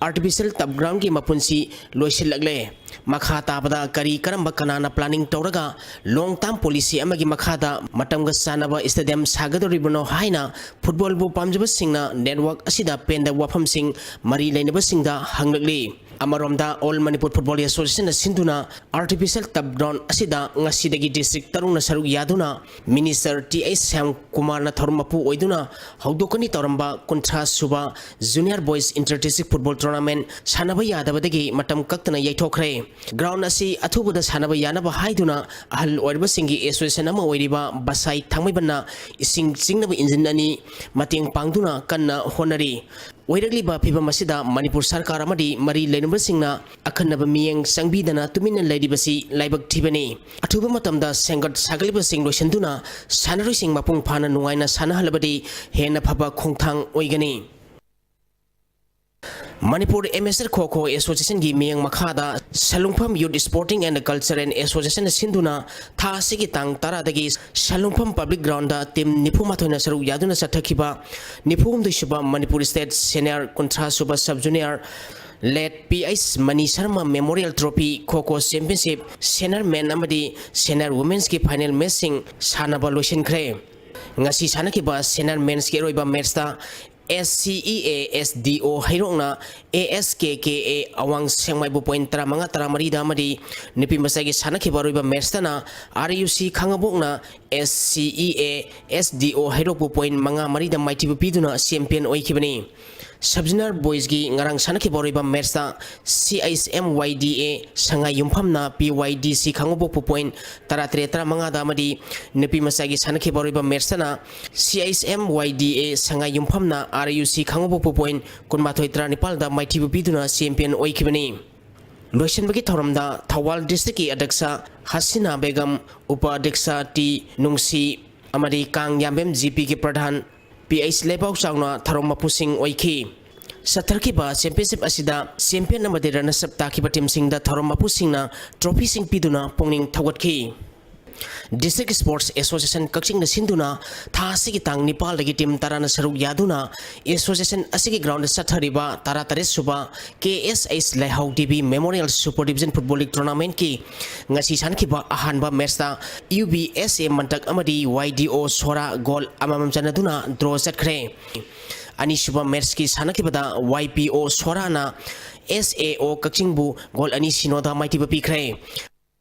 artificial turf groundꯒꯤ ꯃꯄꯨꯟꯁꯤ ꯂꯣꯏꯁꯤꯜꯂꯛꯂꯦ꯫ ꯃꯈꯥ ꯇꯥꯕꯗ ꯀꯔꯤ ꯀꯔꯝꯕ ꯀꯅꯥꯅ planning ꯇꯧꯔꯒ long term policy ꯑꯃꯒꯤ ꯃꯈꯥꯗ ꯃꯇꯝꯒ ꯆꯥꯟꯅꯕ stadium ꯁꯥꯒꯗꯧꯔꯤꯕꯅꯣ ꯍꯥꯏꯅ footballꯕꯨ ꯄꯥꯝꯖꯕꯁꯤꯡꯅ network ꯑꯁꯤꯗ ꯄꯦꯟꯗꯕ ꯋꯥꯐꯝꯁꯤꯡ ꯃꯔꯤ ꯂꯩꯅꯕꯁꯤꯡꯗ ꯍꯪꯂꯛꯂꯤ꯫ ꯑꯃꯔꯣꯝꯗ All Manipur Football Associationꯅ ꯁꯤꯟꯗꯨꯅ artificial turf ground ꯑꯁꯤꯗ ꯉꯁꯤꯗꯒꯤ district ꯇꯔꯨꯛꯅ ꯁꯔꯨꯛ ꯌꯥꯗꯨꯅ Minister T H ꯁ꯭ꯌꯥꯝꯀꯨꯃꯥꯔꯅ ꯊꯧꯔꯝ ꯃꯄꯨ ꯑꯣꯏꯗꯨꯅ ꯍꯧꯗꯣꯛꯀꯅꯤ ꯇꯧꯔꯝꯕ ꯀꯨꯟꯊ꯭ꯔꯥ ꯁꯨꯕ Junior Boys Inter District Football Tournament ꯁꯥꯟꯅꯕ ꯌꯥꯗꯕꯗꯒꯤ ꯃꯇꯝ ꯀꯛꯇꯅ ꯌꯩꯊꯣꯛꯈ꯭ꯔꯦ꯫ Ground ꯑꯁꯤ ꯑꯊꯨꯕꯗ ꯁꯥꯟꯅꯕ ꯌꯥꯅꯕ ꯍꯥꯏꯗꯨꯅ ꯑꯍꯜ ꯑꯣꯏꯔꯕꯁꯤꯡꯒꯤ association ꯑꯃ ꯑꯣꯏꯔꯤꯕ ꯕꯁꯥꯏ ꯊꯥꯡꯃꯩꯕꯟꯅ ꯏꯁꯤꯡ ꯆꯤꯡꯅꯕ engine ꯑꯅꯤ ꯃꯇꯦꯡ ꯄꯥꯡꯗꯨꯅ ꯀꯟꯅ ꯍꯣꯠꯅꯔꯤ꯫ ꯑꯣꯏꯔꯛꯂꯤꯕ ꯐꯤꯚꯝ ꯑꯁꯤꯗ ꯃꯅꯤꯄꯨꯔ ꯁꯔꯀꯥꯔ ꯑꯃꯗꯤ ꯃꯔꯤ ꯂꯩꯅꯕꯁꯤꯡꯅ ꯑꯈꯟꯅꯕ ꯃꯤꯠꯌꯦꯡ ꯆꯪꯕꯤꯗꯅ ꯇꯨꯃꯤꯟꯅ ꯂꯩꯔꯤꯕꯁꯤ ꯂꯥꯏꯕꯛ ꯊꯤꯕꯅꯤ꯫ ꯑꯊꯨꯕ ꯃꯇꯝꯗ ꯁꯦꯝꯒꯠ ꯁꯥꯒꯠꯂꯤꯕꯁꯤꯡ ꯂꯣꯏꯁꯤꯟꯗꯨꯅ ꯁꯥꯟꯅꯔꯣꯏꯁꯤꯡ ꯃꯄꯨꯡ ꯐꯥꯅ ꯅꯨꯡꯉꯥꯏꯅ ꯁꯥꯟꯅꯍꯜꯂꯕꯗꯤ ꯍꯦꯟꯅ ꯐꯕ ꯈꯣꯡꯊꯥꯡ ꯑꯣꯏꯒꯅꯤ꯫ ꯃꯅꯤꯄꯨꯔ ꯑꯦꯃꯦꯆꯔ ꯈꯣ ꯈꯣ ꯑꯦꯁꯣꯁꯤꯌꯦꯁꯟꯒꯤ ꯃꯤꯠꯌꯦꯡ ꯃꯈꯥꯗ ꯁꯂꯨꯡꯐꯝ Youth Sporting and Cultural Association ꯁꯤꯟꯗꯨꯅ ꯊꯥ ꯑꯁꯤꯒꯤ ꯇꯥꯡ ꯇꯔꯥꯗꯒꯤ ꯁꯂꯨꯡꯐꯝ ꯄꯕ꯭ꯂꯤꯛ ꯒ꯭ꯔꯥꯎꯟꯗ ꯇꯤꯝ ꯅꯤꯐꯨ ꯃꯥꯊꯣꯏꯅ ꯁꯔꯨꯛ ꯌꯥꯗꯨꯅ ꯆꯠꯊꯈꯤꯕ ꯅꯤꯐꯨ ꯍꯨꯝꯗꯣꯏ ꯁꯨꯕ ꯃꯅꯤꯄꯨꯔ ꯁ꯭ꯇꯦꯠ ꯁꯦꯅꯤꯌꯔ ꯀꯨꯟꯊ꯭ꯔꯥ sub sub junior late P H Mani Sharma memorial trophy kho kho championship senior ꯃꯦꯟ ꯑꯃꯗꯤ ꯁꯦꯅꯤꯌꯔ ꯋꯨꯃꯦꯟꯁꯀꯤ ꯐꯥꯏꯅꯦꯜ ꯃꯦꯠꯆꯁꯤꯡ ꯁꯥꯟꯅꯕ ꯂꯣꯏꯁꯤꯟꯈ꯭ꯔꯦ꯫ ꯉꯁꯤ ꯁꯥꯟꯅꯈꯤꯕ ꯁꯦꯅꯤꯌꯔ ꯃꯦꯟꯁꯀꯤ ꯑꯔꯣꯏꯕ ꯃꯦꯠꯆꯇ S C E A S D ꯑꯣ ꯍꯩꯔꯣꯛꯅ A S K K A ꯑꯋꯥꯡ ꯁꯦꯡꯃꯥꯏꯕꯨ ꯄꯣꯏꯟ ꯇꯔꯥꯃꯉꯥ ꯇꯔꯥꯃꯔꯤꯗ ꯑꯃꯗꯤ ꯅꯨꯄꯤ ꯃꯆꯥꯒꯤ ꯁꯥꯟꯅꯈꯤꯕ ꯑꯔꯣꯏꯕ ꯃꯦꯠꯆꯇꯅ ꯑꯥꯔ ꯌꯨ ꯁꯤ ꯈꯥꯉꯕꯣꯛꯅ S C E A S D ꯑꯣ ꯍꯩꯔꯣꯛꯄꯨ ꯄꯣꯏꯟ ꯃꯉꯥ ꯃꯔꯤꯗ ꯃꯥꯏꯊꯤꯕ ꯄꯤꯗꯨꯅ ꯆꯦꯝꯄꯤꯌꯟ ꯑꯣꯏꯈꯤꯕꯅꯤ꯫ ꯁꯕ ꯖꯨꯅꯤꯌꯔ ꯕꯣꯏꯁꯀꯤ ꯉꯔꯥꯡ ꯁꯥꯟꯅꯈꯤꯕ ꯑꯔꯣꯏꯕ ꯃꯦꯠꯆꯇ ꯁꯤ H M Y D A Sangai ꯌꯨꯝꯐꯝꯅ ꯄꯤ ꯋꯥꯏ ꯗꯤ ꯁꯤ ꯈꯥꯉꯕꯣꯛꯄꯨ ꯄꯣꯏꯟ ꯇꯔꯥꯇꯔꯦꯠ ꯇꯔꯥꯃꯉꯥꯗ ꯑꯃꯗꯤ ꯅꯨꯄꯤ ꯃꯆꯥꯒꯤ ꯁꯥꯟꯅꯈꯤꯕ ꯑꯔꯣꯏꯕ ꯃꯦꯠꯆꯇꯅ C H M Y D A Sangai ꯌꯨꯝꯐꯝꯅ ꯑꯥꯔ ꯌꯨ ꯁꯤ ꯈꯥꯉꯕꯣꯛꯄꯨ ꯄꯣꯏꯟ ꯀꯨꯟꯃꯥꯊꯣꯏ ꯇꯔꯥꯅꯤꯄꯥꯜꯗ ꯃꯥꯏꯊꯤꯕ ꯄꯤꯗꯨꯅ ꯆꯦꯝꯄꯤꯌꯟ ꯑꯣꯏꯈꯤꯕꯅꯤ꯫ ꯂꯣꯏꯁꯤꯟꯕꯒꯤ ꯊꯧꯔꯝꯗ ꯊꯧꯕꯥꯜ ꯗꯤꯁꯇ꯭ꯔꯤꯛꯀꯤ ꯑꯗ꯭ꯌꯛꯁ ꯍꯁꯤꯅꯥ ꯕꯦꯒꯝ, ꯎꯄ ꯑꯗ꯭ꯌꯛꯁ ꯇꯤ ꯅꯨꯡꯁꯤ ꯑꯃꯗꯤ ꯀꯥꯡ ꯌꯥꯝꯕꯦꯝ ꯖꯤ ꯄꯤꯒꯤ ꯄ꯭ꯔꯙꯥꯟ ꯄꯤ ꯑꯩꯆ ꯂꯩꯕꯥꯎ ꯆꯥꯎꯅ ꯊꯧꯔꯝ ꯃꯄꯨꯁꯤꯡ ꯑꯣꯏꯈꯤ꯫ ꯆꯠꯊꯔꯛꯈꯤꯕ ꯆꯦꯝꯄꯤꯌꯟꯁꯤꯞ ꯑꯁꯤꯗ ꯆꯦꯝꯄꯤꯌꯟ ꯑꯃꯗꯤ ꯔꯅꯔꯁ ꯑꯞ ꯇꯥꯈꯤꯕ ꯇꯤꯝꯁꯤꯡꯗ ꯊꯧꯔꯝ ꯃꯄꯨꯁꯤꯡꯅ ꯇ꯭ꯔꯣꯐꯤꯁꯤꯡ ꯄꯤꯗꯨꯅ ꯄꯨꯛꯅꯤꯡ ꯊꯧꯒꯠꯈꯤ꯫ ꯗꯤꯁꯇ꯭ꯔꯤꯛ ꯁ꯭ꯄꯣꯔꯠꯁ ꯑꯦꯁꯣꯁꯤꯌꯦꯁꯟ ꯀꯛꯆꯤꯡꯅ ꯁꯤꯟꯗꯨꯅ ꯊꯥ ꯑꯁꯤꯒꯤ ꯇꯥꯡ ꯅꯤꯄꯥꯜꯗꯒꯤ ꯇꯤꯝ ꯇꯔꯥꯅ ꯁꯔꯨꯛ ꯌꯥꯗꯨꯅ ꯑꯦꯁꯣꯁꯤꯌꯦꯁꯟ ꯑꯁꯤꯒꯤ ꯒ꯭ꯔꯥꯎꯟꯗ ꯆꯠꯊꯔꯤꯕ ꯇꯔꯥꯇꯔꯦꯠ ꯁꯨꯕ ꯀꯦ S H Leihao Debi memorial super division football league ꯇꯣꯔꯅꯥꯃꯦꯟꯠꯀꯤ ꯉꯁꯤ ꯁꯥꯟꯅꯈꯤꯕ ꯑꯍꯥꯟꯕ ꯃꯦꯠꯆꯇ ꯌꯨ ꯕꯤ ꯑꯦꯁ ꯑꯦ ꯃꯟꯇꯛ ꯑꯃꯗꯤ ꯋꯥꯏ ꯗꯤ ꯑꯣ ꯁꯣꯔꯥ ꯒꯣꯜ ꯑꯃꯃꯝ ꯆꯟꯅꯗꯨꯅ ꯗ꯭ꯔꯣ ꯆꯠꯈ꯭ꯔꯦ꯫ ꯑꯅꯤꯁꯨꯕ ꯃꯦꯠꯆꯀꯤ ꯁꯥꯟꯅꯈꯤꯕꯗ ꯋꯥꯏ ꯄꯤ ꯑꯣ ꯁꯣꯔꯥꯅ ꯑꯦꯁ ꯑꯦ ꯑꯣ ꯀꯛꯆꯤꯡꯕꯨ ꯒꯣꯜ ꯑꯅꯤ ꯁꯤꯅꯣꯗ ꯃꯥꯏꯊꯤꯕ ꯄꯤꯈ꯭ꯔꯦ꯫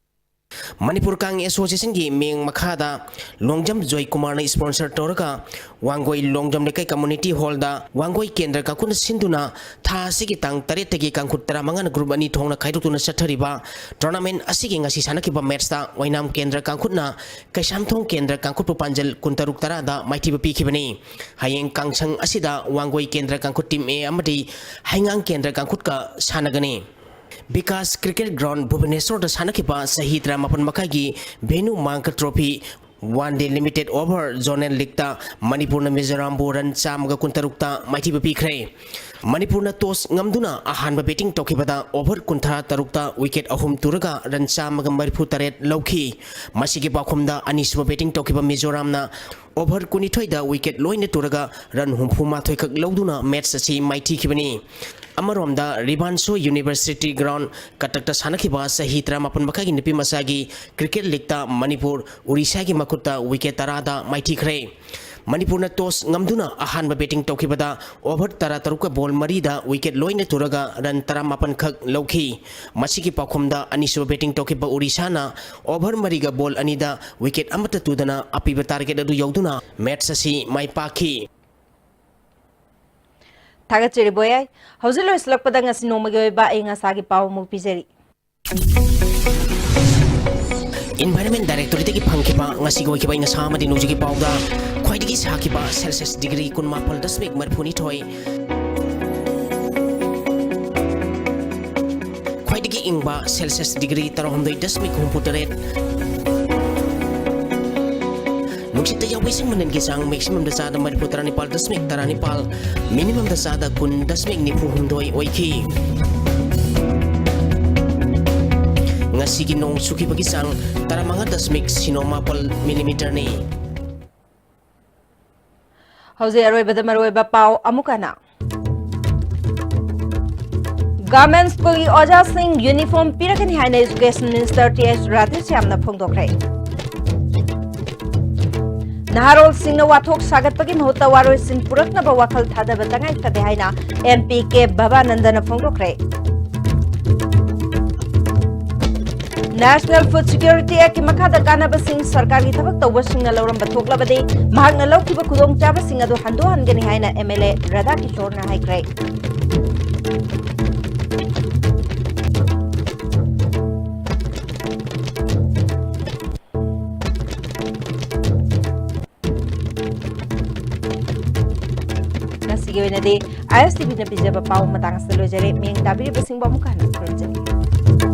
ꯃꯅꯤꯄꯨꯔ ꯀꯥꯡ ꯑꯦꯁꯣꯁꯤꯌꯦꯁꯟꯒꯤ ꯃꯤꯡ ꯃꯈꯥꯗ ꯂꯣꯡꯖꯝ ꯖꯣꯏ ꯀꯨꯃꯥꯔꯅ sponsor ꯇꯧꯔꯒ ꯋꯥꯡꯒꯣꯏ ꯂꯣꯡꯖꯝ ꯂꯩꯀꯥꯏ community hall ꯗ ꯋꯥꯡꯒꯣꯏ ꯀꯦꯟꯗ꯭ꯔ ꯀꯥꯡꯈꯨꯠꯅ ꯁꯤꯟꯗꯨꯅ ꯊꯥ ꯑꯁꯤꯒꯤ ꯇꯥꯡ ꯇꯔꯦꯠꯇꯒꯤ ꯀꯥꯡꯈꯨꯠ ꯇꯔꯥꯃꯉꯥꯅ group ꯑꯅꯤ ꯊꯣꯛꯅ ꯈꯥꯏꯗꯣꯛꯇꯨꯅ ꯆꯠꯊꯔꯤꯕ tournament ꯑꯁꯤꯒꯤ ꯉꯁꯤ ꯁꯥꯟꯅꯈꯤꯕ match ꯇ ꯑꯣꯏꯅꯥꯝ ꯀꯦꯟꯗ꯭ꯔ ꯀꯥꯡꯈꯨꯠꯅ ꯀꯩꯁꯥꯝꯊꯣꯡ ꯀꯦꯟꯗ꯭ꯔ ꯀꯥꯡꯈꯨꯠꯄꯨ ꯄꯥꯟꯖꯜ ꯀꯨꯟꯇꯔꯨꯛ ꯇꯔꯥꯗ ꯃꯥꯏꯊꯤꯕ ꯄꯤꯈꯤꯕꯅꯤ꯫ ꯍꯌꯦꯡ ꯀꯥꯡꯁꯪ ꯑꯁꯤꯗ ꯋꯥꯡꯒꯣꯏ ꯀꯦꯟꯗ꯭ꯔ ꯀꯥꯡꯈꯨꯠ team A ꯑꯃꯗꯤ ꯍꯩꯉꯥꯡ ꯀꯦꯟꯗ꯭ꯔ ꯀꯥꯡꯈꯨꯠꯀ ꯁꯥꯟꯅꯒꯅꯤ꯫ ꯕꯤꯀꯥꯁ cricket ground ꯚꯨꯕꯅꯦꯁꯣꯔꯗ ꯁꯥꯟꯅꯈꯤꯕ ꯆꯍꯤ ꯇꯔꯥꯃꯥꯄꯟ ꯃꯈꯥꯏꯒꯤ venue ꯃꯥꯡꯀ trophy one day limited over zonal league ꯇ ꯃꯅꯤꯄꯨꯔꯅ ꯃꯤꯖꯣꯔꯥꯝꯕꯨ run ꯆꯥꯝꯃꯒ ꯀꯨꯟꯇꯔꯨꯛꯇ ꯃꯥꯏꯊꯤꯕ ꯄꯤꯈ꯭ꯔꯦ꯫ ꯃꯅꯤꯄꯨꯔꯅ toss ꯉꯝꯗꯨꯅ ꯑꯍꯥꯟꯕ batting ꯇꯧꯈꯤꯕꯗ over ꯀꯨꯟꯊ꯭ꯔꯥ ꯇꯔꯨꯛꯇ wicket ꯑꯍꯨꯝ ꯇꯨꯔꯒ run ꯆꯥꯝꯃꯒ ꯃꯔꯤꯐꯨ ꯇꯔꯦꯠ ꯂꯧꯈꯤ꯫ ꯃꯁꯤꯒꯤ ꯄꯥꯎꯈꯨꯝꯗ ꯑꯅꯤꯁꯨꯕ batting ꯇꯧꯈꯤꯕ ꯃꯤꯖꯣꯔꯥꯝꯅ over ꯀꯨꯟꯅꯤꯊꯣꯏꯗ wicket ꯂꯣꯏꯅ ꯇꯨꯔꯒ run ꯍꯨꯝꯐꯨ ꯃꯥꯊꯣꯏ ꯈꯛ ꯂꯧꯗꯨꯅ match ꯑꯁꯤ ꯃꯥꯏꯊꯤꯈꯤꯕꯅꯤ꯫ ꯑꯃꯔꯣꯝꯗ ꯔꯤꯕꯥꯟꯁꯣ University ground ꯀꯇꯛꯇ ꯁꯥꯟꯅꯈꯤꯕ ꯆꯍꯤ ꯇꯔꯥꯃꯥꯄꯟ ꯃꯈꯥꯏꯒꯤ ꯅꯨꯄꯤ ꯃꯆꯥꯒꯤ cricket league ꯇ ꯃꯅꯤꯄꯨꯔ ꯑꯣꯔꯤꯁꯥꯒꯤ ꯃꯈꯨꯠꯇ wicket ꯇꯔꯥꯗ ꯃꯥꯏꯊꯤꯈ꯭ꯔꯦ꯫ ꯃꯅꯤꯄꯨꯔꯅ toss ꯉꯝꯗꯨꯅ ꯑꯍꯥꯟꯕ batting ꯇꯧꯈꯤꯕꯗ over ꯇꯔꯥ ꯇꯔꯨꯛꯀ ball ꯃꯔꯤꯗ wicket ꯂꯣꯏꯅ ꯇꯨꯔꯒ run ꯇꯔꯥꯃꯥꯄꯟ ꯈꯛ ꯂꯧꯈꯤ꯫ ꯃꯁꯤꯒꯤ ꯄꯥꯎꯈꯨꯝꯗ ꯑꯅꯤꯁꯨꯕ batting ꯇꯧꯈꯤꯕ ꯑꯣꯔꯤꯁꯥꯅ over ꯃꯔꯤꯒ ball ꯑꯅꯤꯗ wicket ꯑꯃꯠꯇ ꯇꯨꯗꯅ ꯑꯄꯤꯕ target ꯑꯗꯨ ꯌꯧꯗꯨꯅ match ꯑꯁꯤ ꯃꯥꯏ ꯄꯥꯛꯈꯤ꯫ ꯊꯥꯒꯠꯆꯔꯤ ꯕꯣꯌꯥꯏ꯫ ꯍꯧꯖꯤꯛ ꯂꯣꯏꯁꯤꯜꯂꯛꯄꯗ ꯉꯁꯤ ꯅꯣꯡꯃꯒꯤ ꯑꯣꯏꯕ ꯑꯏꯪ ꯑꯁꯥꯒꯤ ꯄꯥꯎ ꯑꯃꯨꯛ ꯄꯤꯖꯔꯤ꯫ Environment Directorate ꯇꯒꯤ ꯐꯪꯈꯤꯕ ꯉꯁꯤꯒꯤ ꯑꯣꯏꯈꯤꯕ ꯑꯏꯪ ꯑꯁꯥ ꯑꯃꯗꯤ ꯅꯣꯡꯖꯨꯒꯤ ꯄꯥꯎꯗ ꯈ꯭ꯋꯥꯏꯗꯒꯤ ꯁꯥꯈꯤꯕ Celsius degree ꯀꯨꯟꯃꯥꯄꯜ ꯗꯁꯃꯤꯛ ꯃꯔꯤꯐꯨꯅꯤꯊꯣꯏ, ꯈ꯭ꯋꯥꯏꯗꯒꯤ ꯏꯪꯕ Celsius degree ꯇꯔꯥꯍꯨꯝꯗꯣꯏ ꯗꯁꯃꯤꯛ ꯍꯨꯝꯐꯨꯇꯔꯦꯠ, ꯅꯨꯡꯁꯤꯠꯇ ꯌꯥꯎꯕ ꯏꯁꯤꯡ ꯃꯅꯤꯜꯒꯤ ꯆꯥꯡ maximum ꯗ ꯆꯥꯗ ꯃꯔꯤꯐꯨ ꯇꯔꯥꯅꯤꯄꯥꯜ ꯗꯁꯃꯤꯛ ꯇꯔꯥꯅꯤꯄꯥꯜ, minimum ꯗ ꯆꯥꯗ ꯀꯨꯟ ꯗꯁꯃꯤꯛ ꯅꯤꯐꯨ ꯍꯨꯝꯗꯣꯏ ꯑꯣꯏꯈꯤ꯫ ꯉꯁꯤꯒꯤ ꯅꯣꯡ ꯆꯨꯈꯤꯕꯒꯤ ꯆꯥꯡ ꯇꯔꯥꯃꯉꯥ ꯗꯁꯃꯤꯛ ꯁꯤꯅꯣ ꯃꯥꯄꯜ millimeter ꯅꯤ꯫ ꯍꯧꯖꯤꯛ ꯑꯔꯣꯏꯕꯗ ꯃꯔꯨꯑꯣꯏꯕ ꯄꯥꯎ ꯑꯃꯨꯛ ꯍꯟꯅ꯫ Government school ꯒꯤ ꯑꯣꯖꯥꯁꯤꯡ uniform ꯄꯤꯔꯛꯀꯅꯤ ꯍꯥꯏꯅ Education Minister ꯇꯤ ꯑꯩꯆ ꯔꯥꯙꯦꯁ꯭ꯌꯥꯝꯅ ꯐꯣꯡꯗꯣꯛꯈ꯭ꯔꯦ꯫ ꯅꯍꯥꯔꯣꯜꯁꯤꯡꯅ ꯋꯥꯊꯣꯛ ꯁꯥꯒꯠꯄꯒꯤ ꯃꯍꯨꯠꯇ ꯋꯥꯔꯣꯏꯁꯤꯟ ꯄꯨꯔꯛꯅꯕ ꯋꯥꯈꯜ ꯊꯥꯗꯕ ꯇꯉꯥꯏ ꯐꯗꯦ ꯍꯥꯏꯅ ꯑꯦꯝ ꯄꯤ ꯀꯦ ꯕꯕꯥꯅꯟꯗꯅ ꯐꯣꯡꯗꯣꯛꯈ꯭ꯔꯦ꯫ National Food Security Actꯀꯤ ꯃꯈꯥꯗ ꯀꯥꯟꯅꯕꯁꯤꯡ ꯁꯔꯀꯥꯔꯒꯤ ꯊꯕꯛ ꯇꯧꯕꯁꯤꯡꯅ ꯂꯧꯔꯝꯕ ꯊꯣꯛꯂꯕꯗꯤ ꯃꯍꯥꯛꯅ ꯂꯧꯈꯤꯕ ꯈꯨꯗꯣꯡꯆꯥꯕꯁꯤꯡ ꯑꯗꯨ ꯍꯟꯗꯣꯛꯍꯟꯒꯅꯤ ꯍꯥꯏꯅ MLA ꯔꯥꯙꯥ ꯀꯤꯁꯣꯔꯅ ꯍꯥꯏꯈ꯭ꯔꯦ꯫ ꯉꯁꯤꯒꯤ ꯑꯣꯏꯅꯗꯤ ISTVꯅ ꯄꯤꯖꯕ ꯄꯥꯎ ꯃꯇꯥꯡ ꯑꯁꯤꯗ ꯂꯣꯏꯖꯔꯦ꯫ ꯃꯤꯠꯌꯦꯡ ꯇꯥꯕꯤꯔꯤꯕꯁꯤꯡꯕꯨ ꯑꯃꯨꯛꯀ ꯍꯟꯅ ꯈꯨꯔꯨꯝꯖꯔꯤ꯫